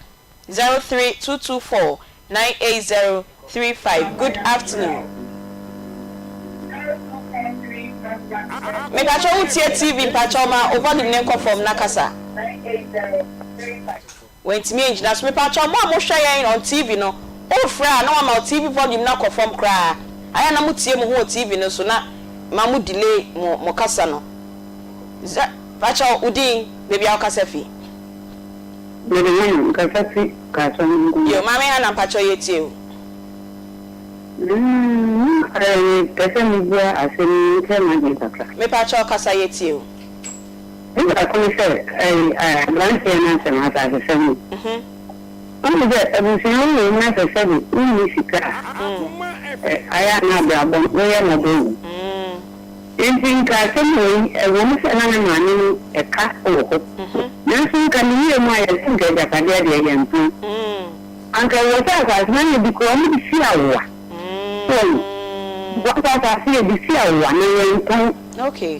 03224 98035 Good afternoon Mepakyɛw wo tie TV mpakyɛw ma wo volume no nkɔ fam na kasa. Wantumi angyina so. Mepakyɛw mo a mohwɛ yɛn on TV no, worefrɛ a na wama wo TV volume no akɔ fam koraa. Ayɛ a na motie mo ho wɔ TV no so na ma mo delay mo mo kasa no. Zɛ, pakyɛw wo din, baabi a wokasa fi. Mede Hannah, mekasa fi Kasoa Nkonya. Yo, Maame Hannah mpakyɛw yɛtie wo. Mm, na mepɛ sɛ mebua asɛm yi nkyerɛ m'adwene kakra. Mepakyɛw kasa yɛtie wo. Ne baako ne sɛ, aberanteɛ no asɛm, asasesɛm no. Wohu sɛ abusua wɔ mu na sɛ sɛbe wonni sika a, ayɛ a na abrabɔ no woyɛ mmɔbɔ wom. Enti nka asɛm wei, ɛwɔ mu sɛ na ne maame no ɛka wɔ hɔ, nanso nka ne yie mu a yɛse nka agyapadeɛ deɛ yɛmpene. Anka ɛwɔ sɛ asase no anyɛ bi koraa wɔde si awowa. So wahu? Because asase yɛde si awowa na yɛntɔn. Okay.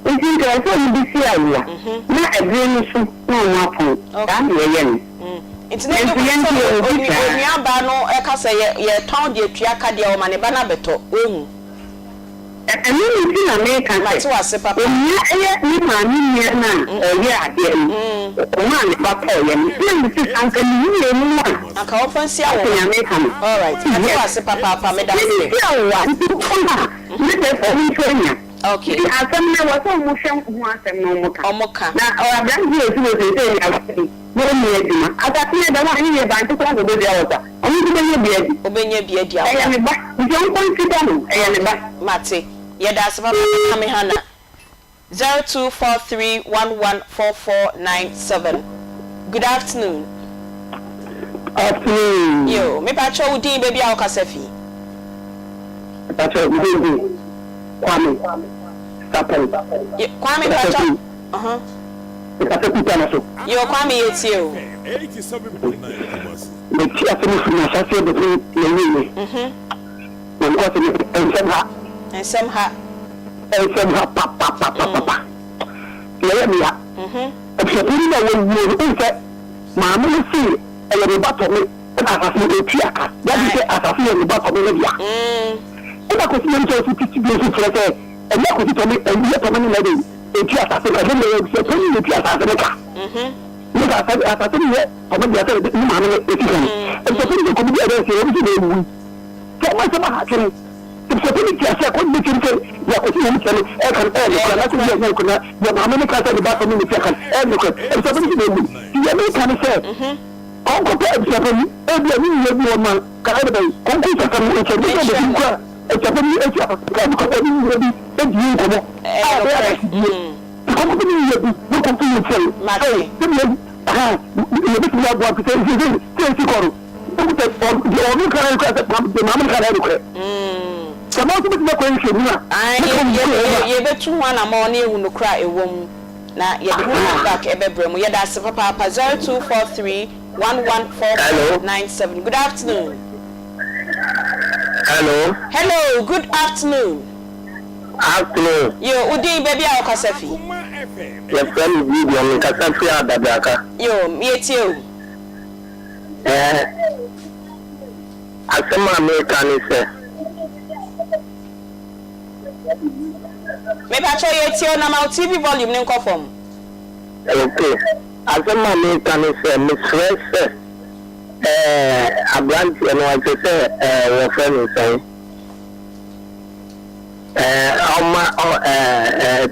Nti nka ɛsɛ sɛ wɔde si awowa na ɛbere no so na wɔn atɔn. Saa na yɛyɛ no. Nti na ɛne Nanso yɛn kwan nso sɛ yɛwɔ bi saa. onua baa no ka sɛ yɛ yɛtɔn de atua ka deɛ ɔma ne ba no abɛtɔ. Wahu? Ɛno nti na meka Mate sɛ, wo ase papa. onua yɛ ne maame nua no a ɔyɛɛ adeɛ no, ɔmaa ne ba tɔeɛ no. Ɛna mese sɛ anka ne yie mu a, Anka ɔmfa nsi wote awowa. nea meka no? Alright, mate wo Yes. ase papaapa, meda Mede ase. si awowa, nti wokɔ a, ne sɛ ɔmo nso anya. Okay. Nti asɛm no ɛwɔ sɛ ɔmo hwɛ ho asɛm na ɔmo ka. Ɔmo ka. Na aberanteɛ a ɔsi hɔ seesei deɛ asɛm na ɔnni adwuma. Asase no ɛda hɔ a, ɛne deɛ bankye koraa na ɔbɛdua wɔ so a, ɔno nso bɛnya bi adi. Ɔbɛnya bi adi ampa. Ɛyɛ me ba, nti ɔnkɔnsida no, ɛyɛ ne ba. Mate. Yɛda ase papa Maame Hannah. 0243114497 Good afternoon. Afternoon. Yo, me pakyɛ wo din baabi a wo kasa fi. Me pakyɛ me din de Kwame Sapon. Yo, Kwame pakyɛ. Uh huh. Me kasa fi Tano so. Yo, Kwame yɛ tie o. Me ti ase me firi m'ahyɛseɛ bɛpem m'awieɛ. Mhm. Na mekɔ ase me nsɛm ha. Nsɛm ha. Nsɛm ha papapapapa. Na ɛyɛ me ya. Mhm. Abusuapanin no a wawuo no, wohu sɛ maame no se ɛyɛ ne ba tɔ me ɛna asase no ɔtua ka. That is sɛ asase yɛ ne ba tɔ me no dea. Ɛna Kwasi Nyamekyɛ nso tete bio nso kyerɛ sɛ ɛnyɛ Kwasi tɔ me, ɛnyɛ tɔ me no na ɛde ɛtua asase no ka, na mmom ɛyɛ abusuapanin na ɛtua asase no ka. Ne sɛ asase asase no nyɛ tɔ me dea sɛ ne maame no ɛsi ka no. Abusuapanin sɛ kɔbɛdi adanseɛ, ɔno nso na ɛwui. Sɛ ɔma nsɛm aha adwene. Abusuapanin te ase a, kɔ ne kyɛm sɛ deɛ Kwasi Nyamekyɛ no ɛka no ɛyɛ nokorɛ anaasɛ deɛ ɛnyɛ nokorɛ na deɛ maame no ka sɛ ne ba tɔ me na ɛtua ka no ɛyɛ nokorɛ. Abusuapanin nso na ɛwui. Nti deɛ meka ne sɛ ɔnkɔpɛ abusuapanin, ebia ne nua bi wɔ hɔ nom a Ka ɛde bɛn konko nsɛsɛm no nkyɛn bɛsɛ bɛsi nkura akyapɛ bi asi asase ka bi kɔkɔ ne nwura bi adi yi nkɔmɔ a ɛbɛyɛ adansedie ti kɔnkɔ bi ne nwura bi ne kɔnkɔ yi nkyɛn sɛ sɛdeɛ aha yɛbɛtumi aboa nti sɛ sɛ sɛ ɛsi kɔ no ɛmu sɛ deɛ ɔno ka no kora sɛ deɛ maame no ka no ɛyɛ nokorɛ sɛ mo nso bɛtumi akɔ nhwɛ mu a ne ka mu kɔ Ae yɛbɛtu ho anamɔn na yɛahu nokorɛ a ɛwɔ mu na yɛde ho feedback ɛbɛbrɛ mo. Yɛda ase papaapa 0243 114497 good afternoon. Hello. Hello, good afternoon. Afternoon. Yo, wo din baabi a wokasa fi? Yɛfrɛ me Gideon, mekasa firi Adabraka. Yo, yɛtie o. Ɛɛ, asɛm a meka ne sɛ. Mepakyɛw yɛtie o, na ma wo TV volume no nkɔ fam. Okay. Asɛm a mereka ne sɛ, mesrɛ sɛ ɛɛ aberanteɛ no ɛsɛ sɛ ɛɛ wɔfrɛ no sɛn? Ɛɛ ɔma ɔ ɛɛ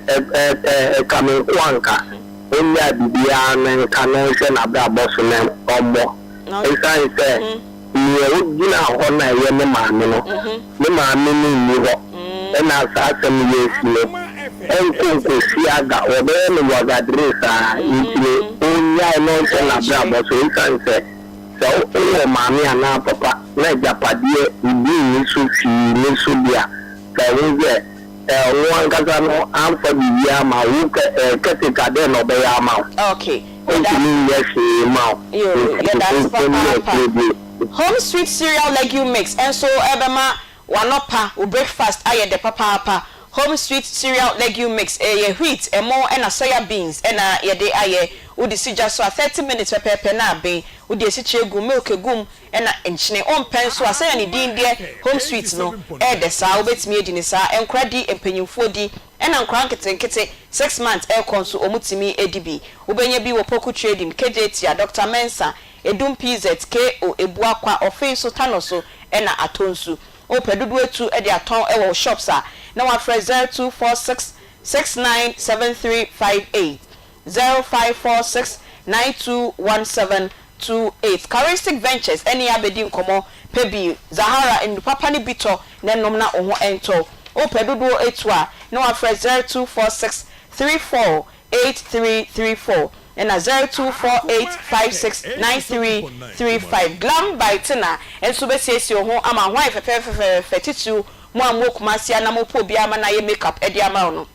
ɛɛ ɛɛ Kame Nkoanka ɔnnyaa biribiara no nka na ɔnhwɛ n'abrabɔ so na ɔmmɔ. Ɛsiane sɛ nea ɔgyina hɔ na ɛyɛ ne maame no, ne maame no nni hɔ na saa asɛm yi asi no, ɛnkɔ nkɔsi aga, wɔbɛyɛ no wagadere saa, nti no ɔnnyae na ɔnhwɛ n'abrabɔ so, ɛsiane sɛ sɛ wowɔ maame anaa papa na agyapadeɛ bi nni so hwee nni so deɛ a, ka hu sɛ ɔno ankasa no amfa biribiara amma wo, wo caretaker dɛn na ɔbɛyɛ ama wo? Okay. Ɔntumi nyɛ hwee mma wo, Yoo, nti yɛda ase ɔnni papaapa. akyire bio. Home Sweet Cereal Legume Mix nso bɛma w'anɔpa, wo breakfast ayɛ dɛ papaapa. Home Sweet Cereal Legume Mix, ɛyɛ wheat, ɛmo ɛna soya beans na yɛde ayɛ. Wode si gya so a, thirty minutes pɛpɛɛpɛ na aben. Wode asikyire gu mu, milk gu mu ɛna nkyene. Wompɛ nso a, sɛnea ne din deɛ Home Sweet no, ɛyɛ dɛ saa. Wobɛtumi adi no saa. Nkora di, mpanyimfoɔ di, ɛna nkora nketenkete, six months ɛrekɔ nso, wɔtumi di bi. Wobɛnya bi wɔ Poku Trading, Kejetia, Doctor Mensah, Edum PZ, KO, Ebuakwa, Ɔfee so, Tano so na Atonsu. Wopɛ dodoɔ atu de atɔn wɔ wo shops a, na wafrɛ 0246 697358, 0546 921728. Charistic Ventures ne yɛn abɛdi nkɔmmɔ pɛ bi, Zahara nnuru papa no bi tɔ na nom na wo ho ntɔ wo. Wopɛ dodoɔ atu a, na wafrɛ 0246 34 8334 ɛna 0248569335 Glam by Tina nso bɛsiesie wo ho ama ho ayɛ fɛfɛɛfɛfɛɛfɛ titiriw mo a mowɔ Kumasi a na mopɛ obi ama no ayɛ makeup de ama wo no.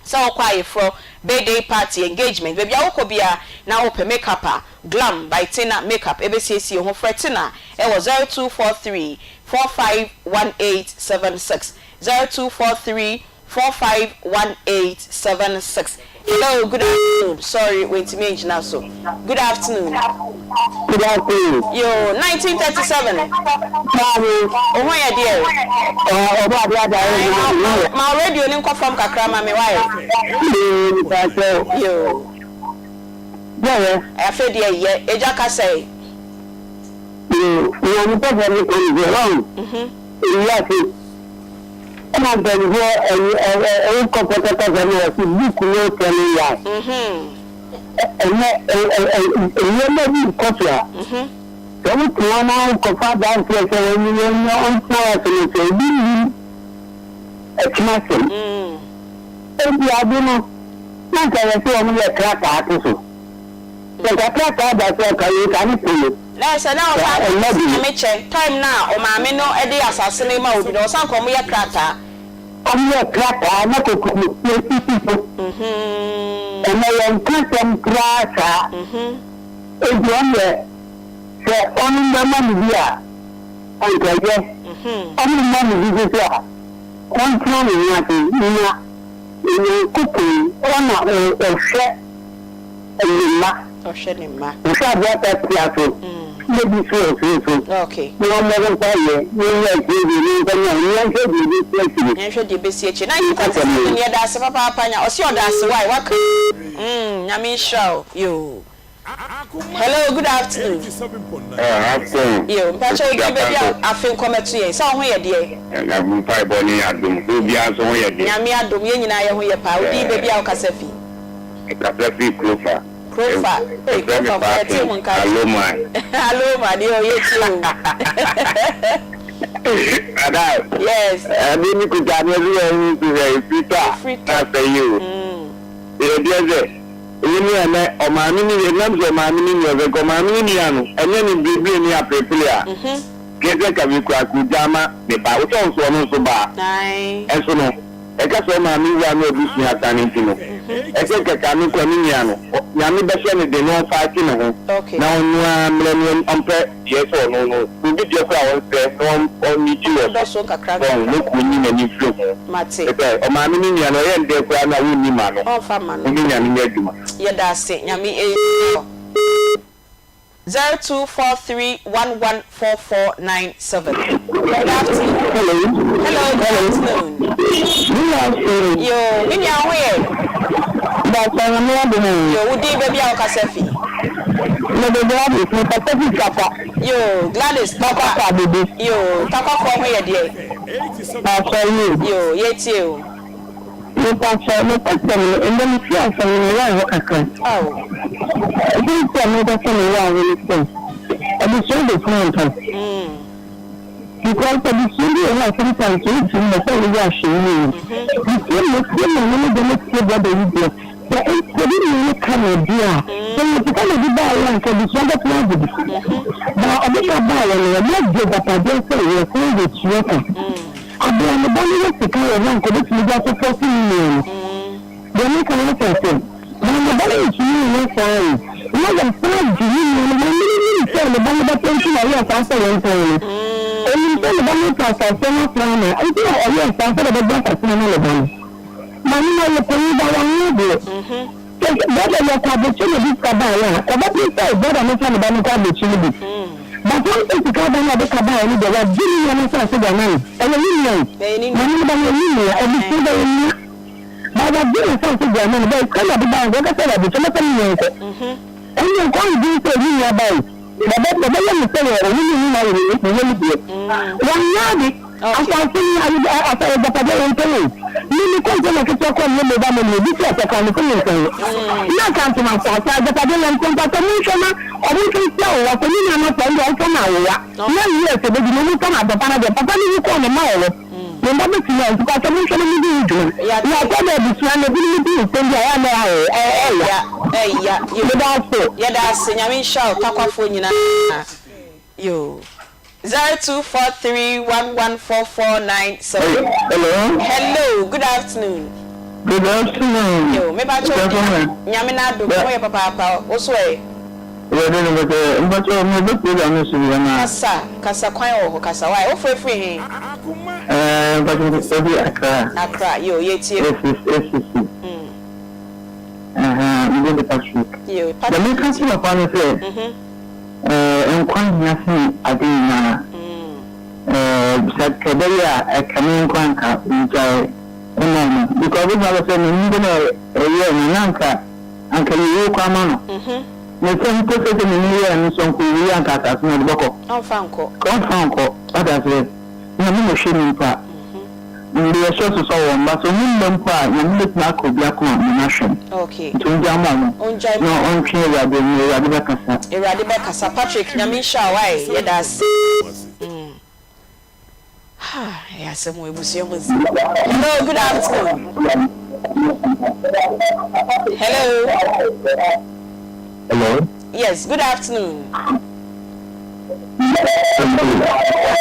Sɛ wokɔ ayeforɔ, birthday party, engagement, baabi a wokɔ biara na wopɛ makeup a, Glam by Tina Makeup ɛbɛsiesie wo ho. Frɛ Tina wɔ 0243 451876, 0243 451876. Hello, good afternoon. Sorry, wantumi angyina so. Good afternoon. Good afternoon. Yo, 1937. Maame. Wo ho yɛ deɛ? Ɔbɔ adeɛ ada yɛ ho ade ho yɛ. Ma wo radio no nkɔ fam kakra ma me wae. Yoo, nipa kyɛw. Yoo. Bɔyɛ. Afei deɛ yɛ, agya kasa yi. Yoo, nea mepɛ sɛ meka ne sɛ, wahu, ewiase, ɛna mpanimfoɔ ɛyi ɛ ɛ wokɔ pɔtɔkasa no wɔse book no telling lie. Ɛnɛ ɛ ɛ ɛ nneɛma bi rekɔ so a, sɛ wote hɔ na wokɔfa adanseɛ sɛ wɔn wɔn ɔntena hɔ ase no sɛ obi nnim ɛkyena asɛm. Enti ade no, na anka ɛyɛ sɛ wɔyɛ krataa to so. Sɛ nka krataa da so a, nka wei nka ne ko no. Na ɛsɛ na ɔsan Ɛnyɛ kɔ den. Nyame kyɛ time no a ɔmaame no de asase no rema obi no ɔsan kɔ ɔmo yɛ krataa. Ɔmo yɛ krataa na kokomusie sisi so. Ɛnɛ yɛnka asɛm koraa saa. Enti ɔno deɛ sɛ ɔno bɛma no bi a anka ɛyɛ. Ɔmo mma no bi nso so a ɔntena ne ho ase na Onyankopɔn ɔna ɔhwɛ ne mma. Ɔhwɛ ne mma. Ɔhwɛ adeɛ ata tia so na bi so ɔsoro so. Okay. Na ɔmmɔ mpaeɛ na ɔnyɛ akyire deɛ na ɔmfa nya na yɛnhwɛ deɛ ɛbɛsi akyire. Yɛnhwɛ deɛ ɛbɛsi akyire. 1937 yɛda ase papaapa nya ɔse ɔda ase wai waka mm Nyame nhyira wo yoo. Hello good afternoon. Eh, afternoon. Yo, mpakyɛ wo din baabi a afe nkɔmɛto yɛn, sɛ wo ho yɛ deɛ? Nyame mpaebɔ ne adom, sɛ obiara nso ho yɛ deɛ? Nyame adom, yɛn nyinaa yɛ ho yɛ paa. Wo din baabi a wo kasa fi? Me kasa firi Krofa. Krofa, ei Yɛfrɛ me Krofa foɔ yɛte Parkin, mo nka kyɛ. Allo man. Allo man, yo yɛtie o. Madam. Yes. Ɛde ne kuta adeɛ so yɛ ho nso sɛ efiri tɔ a, na asɛe o. Yɛ deɛ sɛ. Eyi ne ɛnɛ ɔmaame ne ɛnam sɛ ɔmaame ne nua sɛ nka ɔmaame ne nua no ɛnyɛ ne mpilepile ne aperepere a kɛ sɛ nka me kura kogya ama me ba wosɛ ɔnso ɔno nso ba ɛnso no ɛka sɛ ɔmaame wu a na abusua asane nti no ɛsɛ nka ka me kura me nua no Nyame bɛhyɛ no den na ɔmfa ate ne ho na ɔno ara mmerɛ no ɔmpɛ deɛ sɛ ɔno no obi deɛ koraa ɔnsrɛ na ɔnigye wɔ so wɔn no kɔ nyi n'ani mfiri ho sɛ ɔmaame ne nua no ɔyɛ ndɛ koraa no a wonni ma no wo ne Nyame nyɛ adwuma. Yɛda ase Nyame nhyira wo. 0243114497 Good afternoon. Hello. Hello, good afternoon. Good afternoon. Yoo, me nua wo ho yɛ? Mpakyɛ Nyame adom o. Yoo, wo din baabi a wo kasa fi? Me de Gladys, me kasa fi Takwa. Yoo, Gladys Takwa. Takwa Abobo. Yoo, Takwa foɔ ho yɛ deɛ? Mpakyɛ yoo. Yoo, yɛtie o. Mepakyɛw, nokwasɛm no, ndɛ metsee asɛm no, me werɛ how kakra. Siantsir a mereka sɛ me werɛ ahow nye sɛ, abusua befunu ampa. Because abusua bi wɔ hɔ a sometimes wonntum ma sɛ woyɛ ahwɛyie. Metsie metsie maame no deɛ metsie brɔda yi deɛ, sɛ obi nua no ka no deɛ a, sɛ ɔyɛ sika na ɔde baeɛ a anka abusua bɛtena agye bi. But ɔde ba baeɛ no, wɔagye agyapadeɛ sɛ yɛsan bɛtua ka. Aber a ne ba no wɔ sika wɔ hɔ a nka obetumi dze asɔpɔɔto no nua no. Deɛ meka no wote aseɛ? Na ne ba no ntumi nyɛ saa o. Na wasan agye ne nua no, maame no nim sɛ ne ba no bɛtɔ nti na ɔyɛɛ saa sɛ wɔntɔn no. Onim sɛ ne ba no retɔ asase no afra no a, nti na ɔyɛɛ saa sɛdeɛ ɔbɛgye asase no ama ne ba no. Maame no ɔyɛ panyin ba wanwo deɛ. Sɛ brɔda yi ɔkɔ abrokyire na ɔde sika baeɛ a, ɔbɛpere sɛ brɔda no mfa ne ba no nkɔ abrokyire no bi. But wɔn sɛ sika aba no a ɔde ka baeɛ no deɛ, wagye ne nua no asase de ama no. Ɛyɛ ne nua o. Maame no ba no ɛyɛ ne nua, abusua ba yɛ nua. But wagye n'asase de ama no, but sika na ɔde baeɛ no deɛ, ɔka sɛ ɛyɛ abrokyire, ɔbɛfa ne nua nkɔ. Ɛnneɛ nka ɔndwen sɛ ne nua ba o. Wɔbɛ wɔbɛyɛ no sɛ yɛ ɔno ne ne na yɛ ne yɛ ne deɛ. Wɔnyɛ ade. Asase no ayi asa agyapadeɛ yɛn ntɔn o. Me me container ketewa kɔ me mobile money obi si ɔpɛ koraa me se me ntɔn. Na nka ntom asase agyapadeɛ yɛn ntɔn mpakyɛ mo nhwɛ na ɔmo nso nsi awowa sɛ ne nua no atɔ ɛndeɛ ɔmfa no awowa na years ɛbɛdi no ɔmo nfa no adɔpa no deɛ papa no wu kɔɔ ne mma wɔ hɔ. Me mma bɛtumi a nti pakyɛ monhwɛ na modi ho dwuma. Na ɛtɔ da abusua no ebinom di nsɛm bi a ɛyɛ a na ɛyɛ ɛya. Ɛya. Meda ase. Yɛda ase Nyame nhyira wo Takwafoɔ nyinaa yoo. 0243114497 Hello. Hello good afternoon. Good afternoon. Yo, me pakyɛ wo din, Nyame n'adom, me ho yɛ papaapa, wo so ɛ? Awurade no bɛkɛ, mpakyɛ me bɛ program no so bi anaa? Kasa, kasa kwan wɔ hɔ, kasa, why, wo frɛ firi he? Ɛɛ, mpakyɛ me frɛ firi Accra. Accra, yo, yɛ tie wo. ACC, ACC. Ɛhɛn, me din de Patrick. Yo, Patrick. Deɛ meka kyerɛ papa ne sɛ, ɛɛ, nkwa hia sene ade nyinaa. Ɛɛ, sɛ ɛbɛyɛ a, ɛka me nkwa nka ongyae. Ɛma no because ebia ɔbɛ sɛ n'ani bɛ na ɛyɛɛ no na anka anka yɛwuo kɔ ama no na sɛ mpo sɛ sɛ n'ani yɛɛ no sɛ nka owui anka asase no ɔde bɛkɔ Ɔmfa nkɔ. ka ɔmfa nkɔ wate aseɛ Nyame na ɔhwɛ nipa mede yɛhyɛ so sɛ ɔwɔ mma sɛ ɔmo mma mpo a Nyame bɛtumi aka obi akoma ma no ahwɛ no Okay. nti ɔngyae ma ɔmo Ɔngyae na ma ɔmo. ɔntwe Awurade anim Awurade bɛkasa. Awurade bɛkasa Patrick Nyame nhyira wo wai yɛda ase. Ɛyɛ asɛm wɔ abusua mu nsɛm. Hello, good afternoon. Hello. Hello. Yes, good afternoon.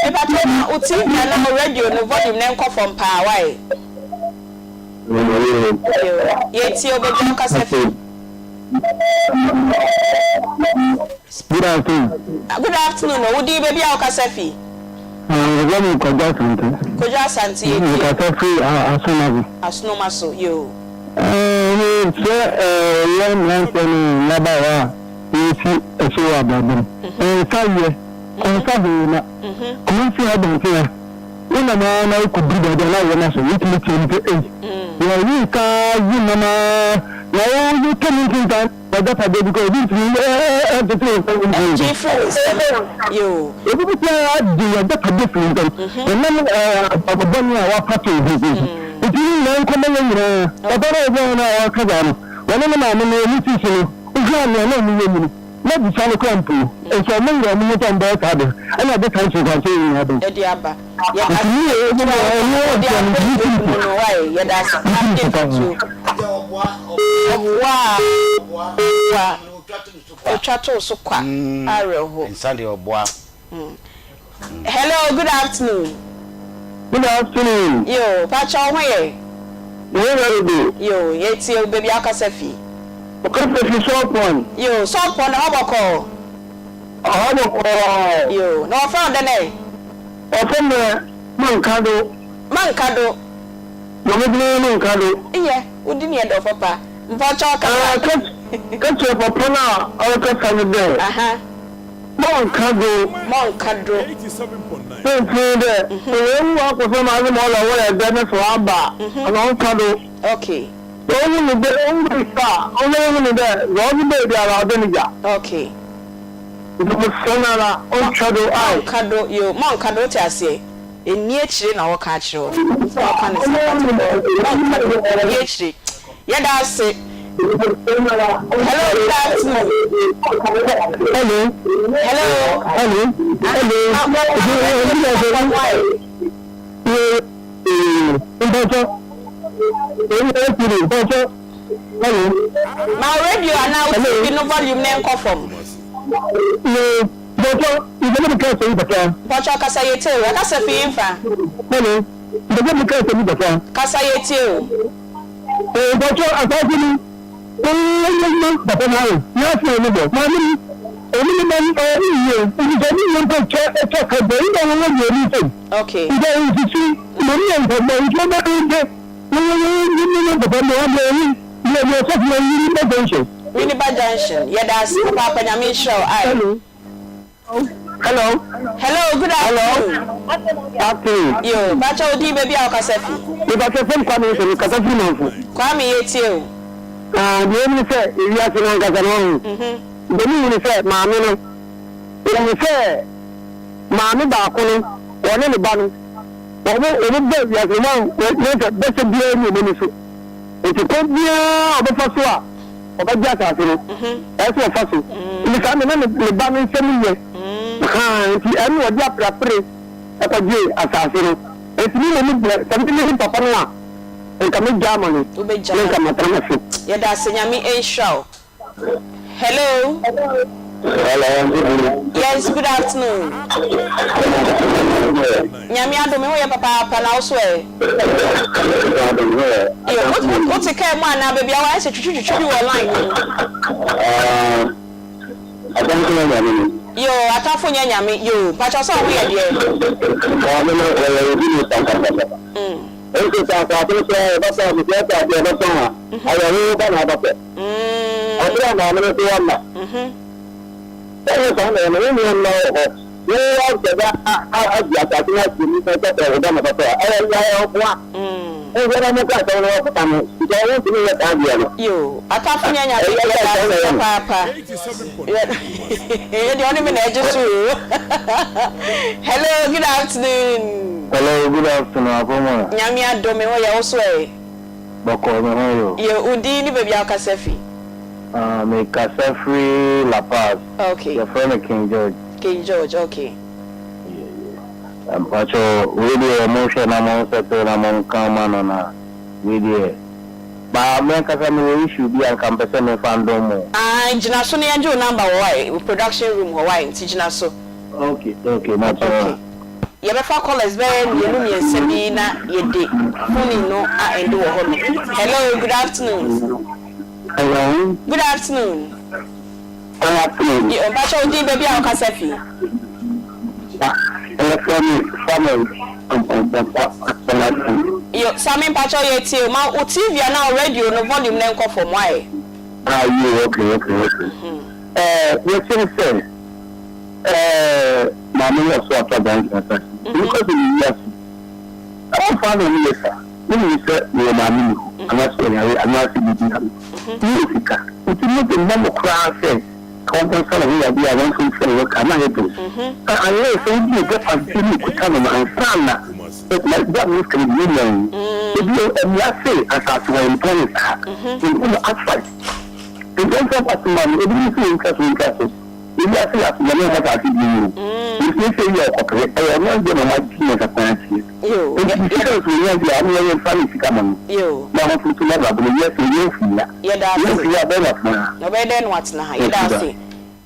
Mepa ma wo TV anaa wo radio no volume no nkɔ fam paa why? Yɛtie wo baabi a wokasa fi. Good afternoon. Good afternoon o, wo din baabi a wokasa fi? Yɛfrɛ me Kwadwo Asante. Kwadwo Asante yɛ tie. Mekasa firi Asonomaso. Asonomaso, yoo. Mesrɛ yɛn mmeranteɛ ne mmabaawa a yɛresi so wɔ abrabɔ mu. Nsa yɛ, nsa hwee ma. Kumasi ha abɔnten ha, wonam ara na wokɔduru baabi a na wo yam asɔ, wotumi team sɛ ei, yɛyi nsa yi nam ara na woyɛ tɔ mu ntintan. W'agyapadeɛ bi kɔ obi ntumi ntete wo nsam mfiri Gye firi wo nsam yoo. Obi bɛtumi agye w'agyapadeɛ firi wo nsam ɛnam abrabɔ bɔne a w'afa to wo ho so nti. Nti ne nyinaa nkɔma yɛn nyinaa. Papa no a ɔgyina hɔ no a ɔreka saa no, ɔne ne maame no wɔn ti so no, wohwɛ a nea na wɔyɛ mu no, na abusua no koraa mpo nso wɔn nyɛ wɔn ho sɛ wɔbɛyɛ saa ade no, ɛna ɛde saa nsunsuansoɔ yi nyinaa ba yi. Ɛde aba. Yɛda Nti ne yɛ ase ɛno wode ɔboa no akɔ nti mu no wae yɛda ase paa ne afutuo. Ɔboa a ɔtwa too so kwa awerɛho. Nsa deɛ ɔboa. Hello good afternoon. Good afternoon. Yoo pakyɛ wo ho yɛ. Me ho very good. Yoo yɛtie wo baabi a wokasa fi. Mekasa fi Sɔpɔn. Yoo Sɔpɔn ɛhɔ bɔkɔɔ. Ɛhɔ bɔkɔɔ. Yoo na wɔfrɛ wo dɛn ɛ. Wɔfrɛ me Mankado. Mankado. Na me din ne Mankado. Eyɛ wo din yɛ dɛ papa. Mpakyɛw kasa. Ka kyerɛ papa no a ɔrekasa no dɛ, Monnka do. Monnka do. Siantsir nye dɛ, sɛ oewu akɔsɛm adze ma ɔla wɔyɛ dɛ na sɛ ɔaba a, ɔno ɔnnka do. Okay. Sɛ ohu no dɛ, ohu no so a, ɔno ohu no dɛ dza ɔdze bae biara ɔda ne gya. Okay. Ntsi meserɛ no ara, ɔntwa do ae. Monnka do, yoo, monnka do, wote aseɛ? Nni akyire na wɔka akyerɛ wo no, nti na wɔka no saa but monnka do, nni akyire. Yɛda ase. Hello, good afternoon. Hello. Hello. Hello. Hello. Hello. Ma wo radio anaa wo TV no volume no nkɔ fam. Mpatsɔ, mepɛ dɛ meka asɛm bi kakra. Mpatsɔ kasa yɛtsie o. Ɛkasa fi henfa? Hello, mepɛ dɛ meka asɛm bi kakra. Kasa yɛtsie o. Eh, mpatsɔ asaase no, ɔyɛ ma papa no ayɛ, n'ase no bɔ, maame no, ɔno ne ba no, ɔyɛ ne yie, nti sɛ ne yie mpo kyɛ, ɛkyɛ ka bɔ, ɛyi na wɔwɔ deɛ ɔni nsam. Okay. Nti ɔnsisi, na ɔno yɛ mpaboa, nti ɔbɛyɛ nti, wɔyɛ ne ne papa no, ɔbɛ ɔyi, deɛ deɛ ɔsɔfo yɛ, yi ne ba junction. Winneba junction, yɛda ase papaapa, Nyame nhyira wo ae. Hello. Hello. Hello, good afternoon. Afternoon. Yo, pakyɛ wo din baabi a wokasa fi. Mepakyɛ fam Kwame nso mekasa firi Manfo. Kwame yɛtie wo. Ah, deɛ ɛmu ne sɛ ewiase no ankasa no ɔho. Deɛ mehu ne sɛ maame no, wɔhu sɛ maame baako no, wɔne ne ba no, wɔn wɔn ba wiase no, wɔn wɔn sɛ bɛsɛ biara ni wɔn ani so. Nti kwan biara a ɔbɛfa so a ɔbɛgye asase no, ɛsɛ sɛ ɔfa so. Nti saa na na ne ba no nsɛm yɛ. Ahaa, nti ɛno na ɔde aperapere kɔgyee asase no. Nti me mmom deɛ, sɛ me ne papa no a, nka mɛgya ama no, Wobɛgya na ama nka no. matena n'ase. Yɛda ase, Nyame nhyira wo. Hello. Hello, Auntie Bee. Yes, good afternoon. Nyame adom, me ho yɛ papaapa, na wo so ɛ? Yo, wo te kaa mu anaa baabi a wayɛ sɛ twitwitwitwi bi wɔ line no mu? Atamfo nyɛ nyame ni. Yo, atamfo nyɛ nyame, yo, mpakyɛw sɛ wo ho yɛ deɛ? Maame no, ɔyɛ obi ni papaapa. Nso sɛ asase no so a yɛbɛtɔn, abusua asase yɛbɛtɔn a, ayɛhoho ba na abɛtɔ. Ɛberɛ a maame no nso wamma. Sɛ wo saa na ɛyɛ no, wo nua mma wɔ hɔ, wo ahyɛ da agye asase no ato mu sɛ sɛ wo ba na ɔbɛtɔ a, ɛyɛ ɛyɛ ɔboa. Monhwɛ na monka asɛm no wɔsesa no, because wontumi nyɛ saa adeɛ no. Yoo, atafo nyɛ nyame Ɛyɛ deɛ sɛ daase saa na ɛyɛ no. papaapa. Yɛ deɛ ɔne me na ɛgye so oo. Hello, good afternoon. Hello, good afternoon, Apomaa. Nyame adom, me ho yɛ, wo so ɛ? Bɔkɔɔ, me ho yɛ o. Yɛ, wo din ne baabi a wokasa fi? Ah, me kasa firi La Paz. Okay. Yɛfrɛ me King George. King George, okay. Yeah, yeah. Mpakyɛw, wei deɛ mo nhwɛ na mo nsettle na mo nka ma no na wei deɛ. Ba me ankasa me wɔ issue bi a nka mpɛ sɛ me fa ndom mo. Ah, gyina so na yɛngye wo number wɔ wai, production room hɔ wai, nti gyina so. Okay, okay, mate. Okay. Yɛbɛfa callers bɛyɛ mmienu mmiɛnsa bi na yɛde phone no a ɛnde wɔ hɔ nom. Hello, good afternoon. Hello. Good afternoon. Good afternoon. Yo, mpakyɛ wo din baabi a wokasa fi? Yɛfrɛ me Samuel Yo, Sami mpakyɛ yɛ tie o. Ma wo TV anaa wo radio no volume no nkɔ fam why? Ah, yo, okay, okay, okay. Eh, yɛkyerɛ sɛ eh, maame yɛ ɔso atɔ aberante asase. Nnipa sɛ ne wiase. Ɛwɔ fa na ɔmo yɛ saa. Wonim sɛ mewɔ maame ni hɔ, anaasɛ ɔyare, anaasɛ biribi ha no. Mewɔ sika. Nti mo de mmɔ mo koraa sɛ ka wɔnkɔsa ne ho yadeɛ a wɔmfa mfiri ne ho ka na ayɛ den. Na unless sɛ wodi n'agyapadeɛ no kuta no no ansa na na gya no sika no bi nya yi. Ebi mmara se asase wɔ ntɔn no saa. Nti no outright. Nti wɔmfa mfa so ma no, ebinom nso wɔntwa so wɔntwa so. Ewiase yɛ aso nyame ɔma asase bi mu nsiesie yɛ ɔkɔpere ɛyɛ ɔno adeɛ na ɔma gye nyansa kwan akyie nti ne sika nso ɔnya deɛ ɔno yɛ nfa ne sika ma no na ɔno nso na abrabɔ no wiase ɔnya mfiri ya ɔnya mfiri ya bɛn na atena ha. Na ɔbɛyɛ dɛn na watena ha yɛda ase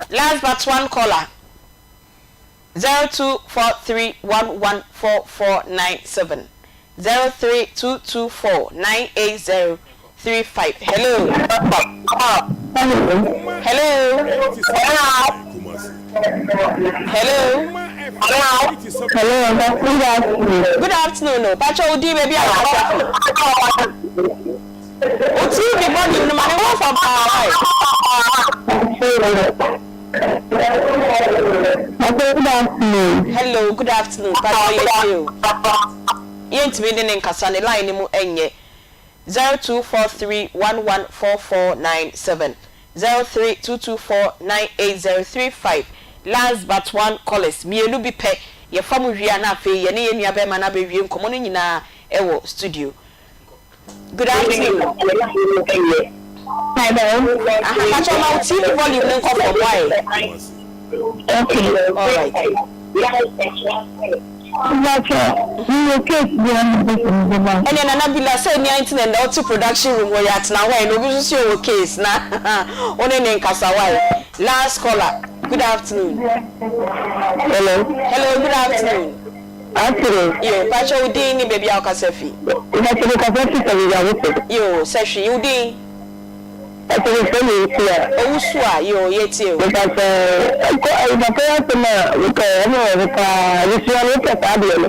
last but one caller 0243114497. 0322498035 hello hello hello. Hello, good afternoon. Good afternoon o. Pacho wo din baabi a wokasa fi. Wo TV volume no ma ne nkɔ fam paa why? Good afternoon. Hello, good afternoon. Pacho yɛ tie o. Yɛntumi ne no nkasa, ne line no mu nyɛ 0243114497, 0322498035, last but one callers mmienu bi pɛ, yɛfa mo wie a na afei yɛne yɛn nua barima no abɛwie nkɔmmɔ no nyinaa wɔ studio. Good afternoon. Hello. Aha, pakyɛ ma wo TV volume no nkɔ fam, why? Okay. Alright. Mpakyɛ, mewɔ case bi a mepɛ sɛ mede ba. Ɛneɛ Nana Bila sɛ nea nti na ɛnɛ wote production room hɔ yi atena hɔ ɛ na obi nso se ɔwɔ case na wo ne ne nkasa why? Last caller, good afternoon. Hello. Hello, good afternoon. Afternoon. Yo, mpakyɛ wo din ne baabi a wokasa fi. Mpakyɛ mekasa fi Sɛhwi Yo, Sɛhwi, wo din? Mpakyɛ mefrɛ me Owusu a. Owusu a, yo, yɛtie o. Mepakyɛ ɛkɔ ɛyi papa yi asɛm a wokɛ ɛne wɔ ho paa adesua no wopɛ saa deɛ no.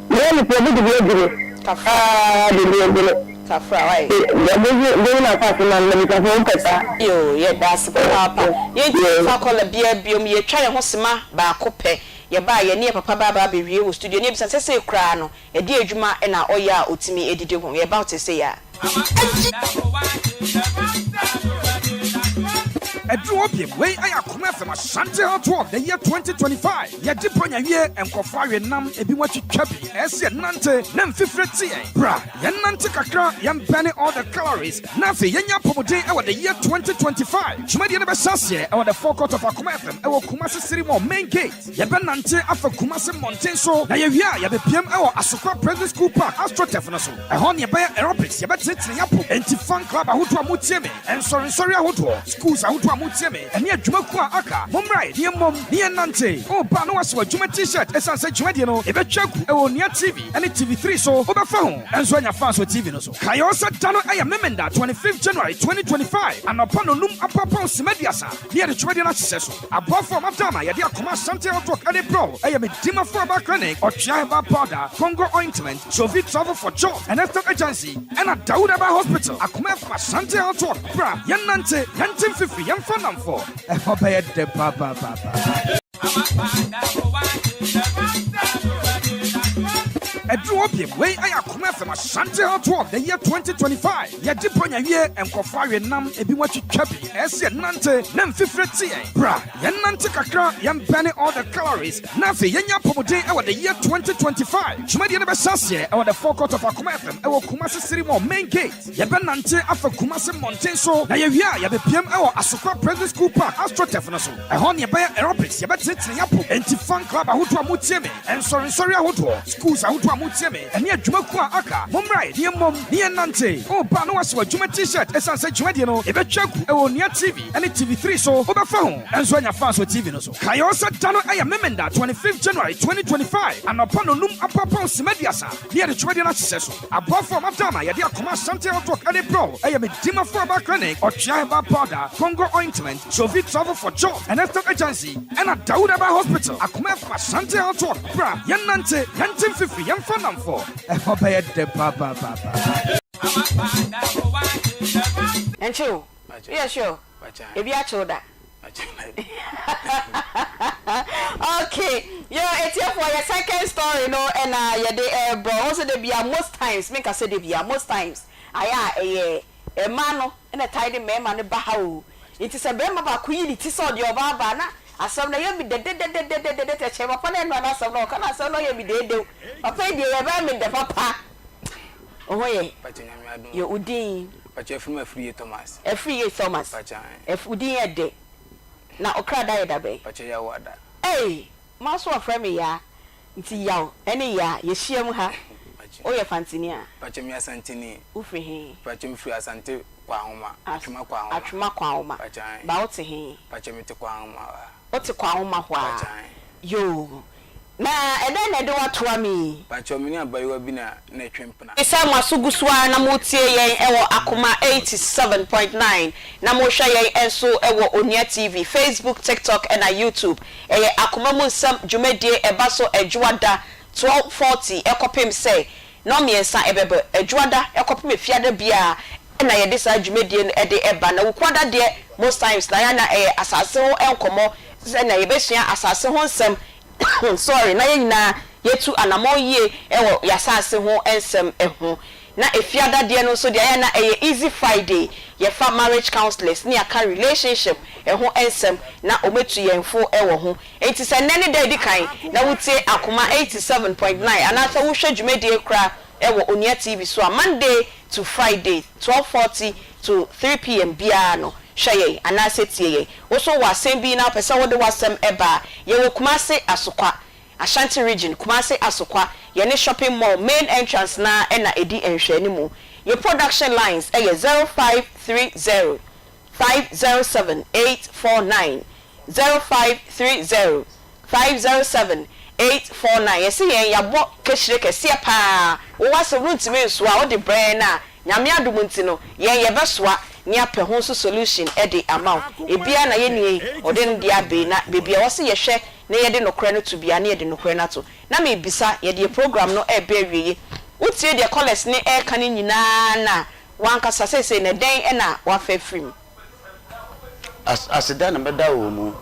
Meyɛ ne sɛ obi de bi adi no. Kafra. Paa de bi adi no. Kafra why? Deɛ bɛyi na asase ma no na bisa sɛ wopɛ saa. Yo, yɛda ase papaapa. Yɛntumi mfa kɔla biara biom, yɛtwa yɛn ho sema baako pɛ. Yɛbaa yɛne yɛn papa ba aba abɛwie wɔ studio na yɛbisa no sɛ sei koraa no ɛdeɛn adwuma na ɔyɛ a ɔtumi didi ho. Yɛba wo te sei a. Ɛduru hɔ biom, wei ayɛ Akoma FM Ashanti Hot of the year 2025. Yɛde Bronya wie, nkurɔfoɔ awe nam, ebinom atwitwa bi. Ɛsɛ yɛnante na mfifire te yɛn. Bra, yɛnnante kakra, yɛmbɛne all the calories, na afei yɛnya apɔmuden wɔ the year 2025. Dwumadie no bɛhyɛ aseɛ wɔ the forecourt of Akoma FM wɔ Kumasi City Mall main gate. Yɛbɛnante afa Kumasi mmɔnten so, na yɛwie a yɛbɛpiam wɔ Asokwa Presby School Park AstroTurf no so. Ɛhɔ ne yɛbɛyɛ aerobics, yɛbɛtenetene yɛn apom. Enti fan club ahodoɔ a motie me, nsɔrensɔre ahodoɔ, schools ahodoɔ a. motie me, ɛne adwumakuo a aka, mommra ɛ, na yɛmmom ne yɛnnante. Woba na woahyɛ w'adwuma T-shirt ɛsiane sɛ dwumadie no ɛbɛtwa agu ɛwɔ Onua TV ɛne TV3 so, wobɛfa ho nso anya fans wɔ TV no so. Kae oo sɛ da no ɛyɛ Memenda 25th January 2025 anɔpa nnɔnum apɔapɔw simma aduasa ne yɛde dwumadie no ahyehyɛ so. Aboafo a wɔada ama yɛde akoma Ashanti Health Walk de brɛ wo yɛ Medimafo Herbal Clinic, Ɔtwea Herbal Powder, Congo Ointment, Sovi Travel for Job and Estate Agency, ɛna Dawood Herbal Hospital. Akoma FM Ashanti Health Walk, bra yɛnnante, yɛnte mfifiri, yɛmfa nnamfo, ɛhɔ bɛyɛ dɛ papaapa. Ɛduru hɔ biom, wei ɛyɛ Akoma FM Ashanti Health Walk the year 2025. Yɛde Bronya wie, nkurɔfoɔ awe nam, ebinom atwitwa bi. Ɛsɛ yɛnante na mfifire te yɛn. Bra, yɛnnante kakra, yɛn burn all the calories, na afei yɛnya apɔmuden ɛwɔ the year 2025. Dwumadie no bɛhyɛ aseɛ ɛwɔ the forecourt of Akoma FM ɛwɔ Kumasi City Mall main gate. Yɛbɛnante afa Kumasi mmɔnten so, na yɛwie a yɛbɛpiem ɛwɔ Asokwa Presby School Park AstroTurf no so. Ɛhɔ ne yɛbɛyɛ aerobics, yɛbɛtenetene yɛn apom. Enti fan club ahodoɔ a motie me, nsɔrensɔre ahodoɔ, schools ahodoɔ a motie me, ɛne adwumakuo a aka, mommra ɛ, ne yɛmmom ne yɛnnante. Woba na woahyɛ w'adwuma T-shirt ɛsiane sɛ dwumadie no yɛbɛtwa agu ɛwɔ Onua TV ɛne TV3 so, wobɛfa ho nso anya fans wɔ TV no so. Kae oo sɛ da no ɛyɛ Memenda 25th January 2025 anɔpa nnɔnum apɔapɔw simma aduasa ne yɛde dwumadie no ahyehyɛ so. Aboafo a wɔada ama yɛde akoma Ashanti Health Walk de brɛ wo yɛ Medimafo Herbal Clinic, Ɔtwea Herbal Powder, Congo Ointment, Sovi Travel for Job and Estate Agency, ɛna Dawood Herbal Hospital. Akoma FM Ashanti Health Walk, bra yɛnnante, yɛnte mfifiri, yɛmfa nnamfo, ɛhɔ bɛyɛ dɛ papaapa. Ɛnkye o, woyɛ sure? Ebi akye wo da? Okay, yo etiefoɔ yɛ second story no ɛna yɛde ɛrebrɛ wo. Wo nso da bia most times, menka sɛ da bia, most times ayɛ a ɛyɛ mmaa no na ɛtae de mmarima no ba ha o. Nti sɛ barima baako yi ne ti sɛ ɔde ɔbaa ba a na asɛm no ɛyɛ me dɛdɛdɛdɛdɛdɛdɛ kyɛn papa no ɛnoa n'asɛm no ɔka n'asɛm no ɔyɛ me deedew. Papa yi deɛ yɛbɛyɛ me dɛ papa. Wo ho yɛ? Pakyɛ Nyame adom. Yɛ wo din? Pakyɛ ɛfiri me Afriyie Thomas. Afriyie Thomas. Pakyɛ ae. Ɛf wo din yɛ dɛ. Na wo kra da yɛ da bɛn? Pakyɛ Yaw ada. Ei! Ma so wɔfrɛ me Yaa. Nti Yaw ɛne Yaa yɛhyia mu ha. Pakyɛ. Wo yɛ Fantini a? Pakyɛ me yɛ Asanteni. Wo firi he? Pakyɛ me firi Asante Kwahoma, As Atwoma Kwahoma. Atwoma Kwahoma. Pakyɛ ae. Ba wo te he? Pakyɛ me te Kwahoma hɔ a. Wo te Kwahoma hɔ a? Pakyɛ ae. Yoo. Na ɛdɛn na ɛde wo atoa me yi? Pakyɛw me ne abayewa bi na na ɛtwe mpena. Sɛ mo aso gu so ara na moretie yɛn wɔ Akoma 87.9 na morehwɛ yɛn nso wɔ Onua TV, Facebook, TikTok ɛna YouTube. Ɛyɛ Akoma mu nsɛm dwumadie ɛba so Adwoada 12:40 kɔpem sɛ nnɔnmiɛnsa ɛbɛbɔ. Adwoada kɔpem Efiada biara na yɛde saa dwumadie no de ba. Na Wukuada deɛ most times na yɛ a na ɛyɛ asase ho nkɔmmɔ sɛnea yɛbɛsua asase ho nsɛm Sorry, na yɛn nyinaa yɛtu anamɔn yie wɔ y'asaase ho nsɛm ho. Na Efiada deɛ no nso deɛ ayɛ a na ɛyɛ easy Friday, yɛfa marriage counsellors ne yɛaka relationship ho nsɛm na wɔatu yɛn fo wɔ ho. Enti sɛ nnɛ ne da a ɛdi kan na wotie Akoma 87.9 anaasɛ wohwɛ dwumadie koraa wɔ Onua TV so a, Monday to Friday 12:40 to 3 pm biara no, hwɛ yɛn anaasɛ tie yɛn. Wo nso wowɔ asɛm bi na wopɛ sɛ wode w'asɛm ba a, yɛwɔ Kumase Asokwa, Ashanti Region, Kumase Asokwa, yɛne Shopping Mall main entrance no ara na ɛdi nhwɛanimu. Yɛn production lines yɛ 0530 507 849, 0530 507 849. Yɛse yɛn yɛabɔ kahyire kɛseɛ paa, wo w'asɛm no ntumi nsoa a wode brɛ yɛn a, Nyame adom nti no yɛn yɛbɛsoa ne apɛ ho nso solution de ama wo. Ebia na yɛn nua yi ɔde ne deɛ abee na baabi a ɛwɔ sɛ yɛhwɛ na yɛde nokorɛ no to biara na yɛde nokorɛ no ato. Na mebisa, yɛde yɛn program no reba awieɛ, wotie deɛ callers no reka no nyinaa no a, w'ankasa seesei no ɛdɛn na woafa afiri mu? As aseda na mɛda wɔ mu.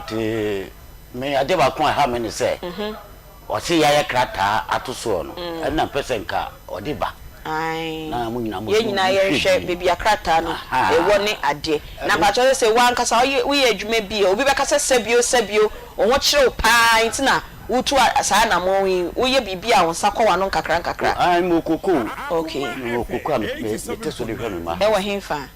Nti me adeɛ baako a ɛha me ne sɛ ɔse yɛayɛ krataa ato soɔ no ɛna mpɛ sɛ nka ɔde ba Ae. na mo nyinaa mo Yɛn nyinaa mohwɛ yɛnhwɛ bi. baabi a krataa no Ahaa. ɛwɔ ne adeɛ. Na Ɛno mpakyɛw sɛ sɛ w'ankasa woyɛ woyɛ adwuma bi a obi bɛka sɛ sɛbio sɛbio wo ho kyere wo paa nti na wotu a saa anamɔn yi, woyɛ biribi a wo nsa kɔ w'ano nkakra nkakra. Ae mewɔ kokoo. Okay. Mewɔ kokoo a me me mete so de hwɛ me mma. Ɛwɔ henfa?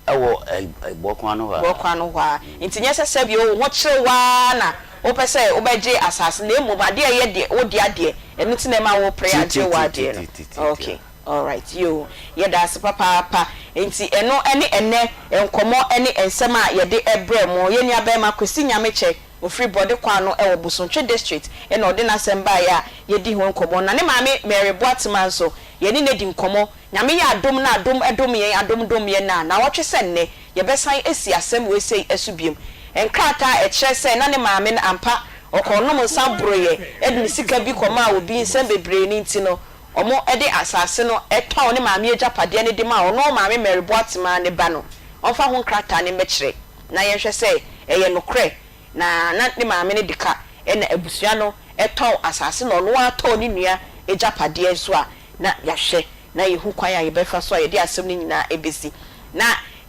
Ɛwɔ ɛ Bɔkwan no hɔ ara. Bɔkwan no hɔ ara. Nti nyɛ sɛ sɛbio wo ho kyere wo ara na wopɛ sɛ wobɛgye asase na mmom adeɛ a ɛyɛ deɛ wo dea deɛ, ɛno nti na ɛma worepere agye w'adeɛ no. Titiatitiatiatia. Okay. Alright yoo, yɛda ase papaapa. Nti ɛno ne ɛnnɛ nkɔmmɔ ne nsɛm a yɛde brɛɛ mo. Yɛn nua barima Kwesi Nyamekyɛ, ɔfiri Bɔde Kwano wɔ Bosontwe District na ɔde n'asɛm baeɛ a yɛdi ho nkɔmmɔ. Na ne maame Mary Boatema nso, yɛne no adi nkɔmmɔ. Nyame yɛ adom na adom dom yɛn, adom dom yɛn a, naawɔtwe sɛ nnɛ, yɛbɛsan asi asɛm wei sei so biom. Nkrataa a ɛkyerɛ sɛ na ne maame no ampa ɔkɔnom nsa boroeɛ de ne sika bi kɔmaa obi, nsɛm bebree no nti no, wɔde asase no tɔn ne maame agyapadeɛ no de maa ɔno maame Mary Boatemaa ne ba no, ɔmfa ho nkrataa no mmɛkyerɛ na yɛnhwɛ sɛ ɛyɛ nokorɛ na na ne maame no de ka na abusua no tɔn asase na ɔno ara tɔɔ ne nua agyapadeɛ nso a na yɛahwɛ na yɛhu kwan a yɛbɛfa so a yɛde asɛm no nyinaa bɛsi. Na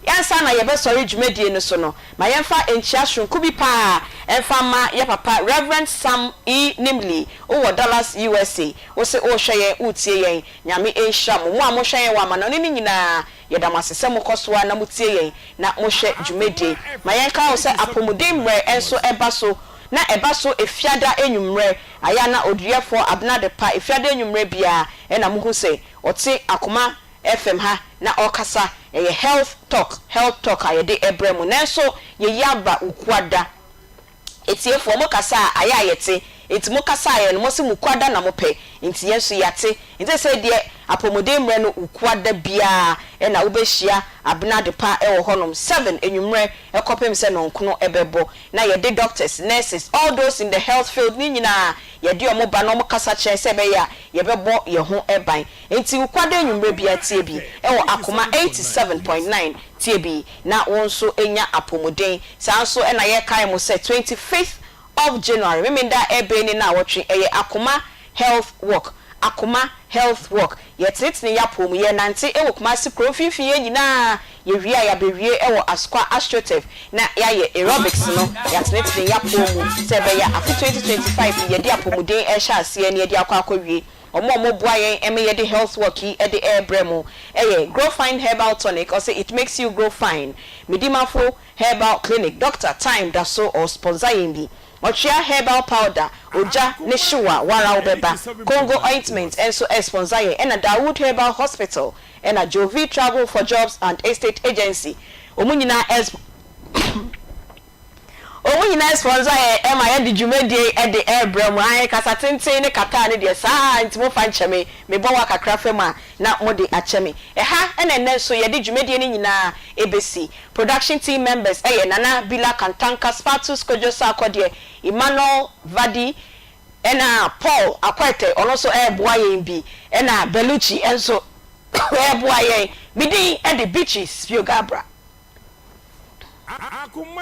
ansa na yɛbɛsɔre dwumadie no so no, ma yɛmfa nkyea soronko bi pa ara mfa mma yɛ papa Rev. Sam E. Nimley, wowɔ Dallas, USA. Wose worehwɛ yɛn, woretie yɛn. Nyame nhyira mo. Mo a mohwɛ yɛn wɔ amanɔne no nyinaa, yɛda mo ase sɛ mokɔ so ara na motie yɛn na mohwɛ dwumadie. Ma yɛnkae wo sɛ apɔmuden mmerɛ nso ba so, na ɛba so Efiada anwummerɛ. Ayɛ a na Oduyɛfoɔ Abena Adepa, Efiada anwummerɛ biara na mohu sɛ ɔte Akoma FM ha na ɔrekasa, ɛyɛ Health Talk, Health Talk a yɛde brɛ mo. Nanso yɛyi aba Wukuada. Atiefoɔ, mo kasa a, ayɛ a yɛte. Enti mo kasaeɛ no, mose Mukuada na mopɛ. Enti yɛn nso yɛate. Enti seesei deɛ, apɔmuden mmerɛ no, Wukuada biara na wobɛhyia Abena Adepa wɔ hɔnom, seven anwummerɛ kɔpem sɛ nɔnkono bɛbɔ. Na yɛde doctors, nurses, all those in the health field no nyinaa, yɛde wɔn ba na wɔkasa kyerɛ sɛ ɛbɛyɛ a yɛbɛbɔ yɛn ho ban. Enti wo kwada anwummerɛ biara tie bi wɔ Akoma 87.9 tie bi na wo nso nya apɔmuden. Saa nso na yɛrekae mo sɛ 25th of January, Memenda a ɛrebɛn ni naawɔtwe, ɛyɛ Akoma Health Walk, Akoma Health Walk. Yɛtenetene yɛapɔw mu, yɛrenante wɔ Kumasi kuro mfimfini yɛn nyinaa, yɛwie a yɛabɛwie wɔ Asokwa Astroturf na yɛayɛ aerobics no, yɛatenetene yɛapɔw mu sɛ ɛbɛyɛ a afe 2025 yi yɛde apɔmuden rehyɛ aseɛ na yɛde akɔ akɔwie. Wɔn a wɔboa yɛn ma yɛde health walk yi de rebrɛ mo yɛ Grow Fine Herbal Tonic, ɔse it makes you grow fine, Medimafo Herbal Clinic, Doctor Time da so ɔsponsor yɛn bi, Ɔtwea Herbal Powder, Ogya ne hyew a woara wobɛba, Congo Ointment nso sponsor yɛn, ɛna Dawood Herbal Hospital, ɛna Jovi Travel for Jobs and Estate Agency, wɔn nyinaa Wɔn nyinaa sponsor yɛn ma yɛde dwumadie yi de rebrɛ mo. Ae, kasa tenten ne kataa no deɛ saa ara nti momfa nkyɛ me. Mebɔ wa kakra fa mu a na mode akyɛ me. Ɛha na ɛnnɛ nso yɛde dwumadie no nyinaa bɛsi. Production team members yɛ Nana Bila Kantanka, Spatus Kojo Sarkodie, Emmanuel Vadi, ɛna Paul Akwete, ɔno nso reboa yɛn bi, ɛna Bellucci nso reboa yɛn. Me din de Beatrice Spio-Garbrah. Akoma.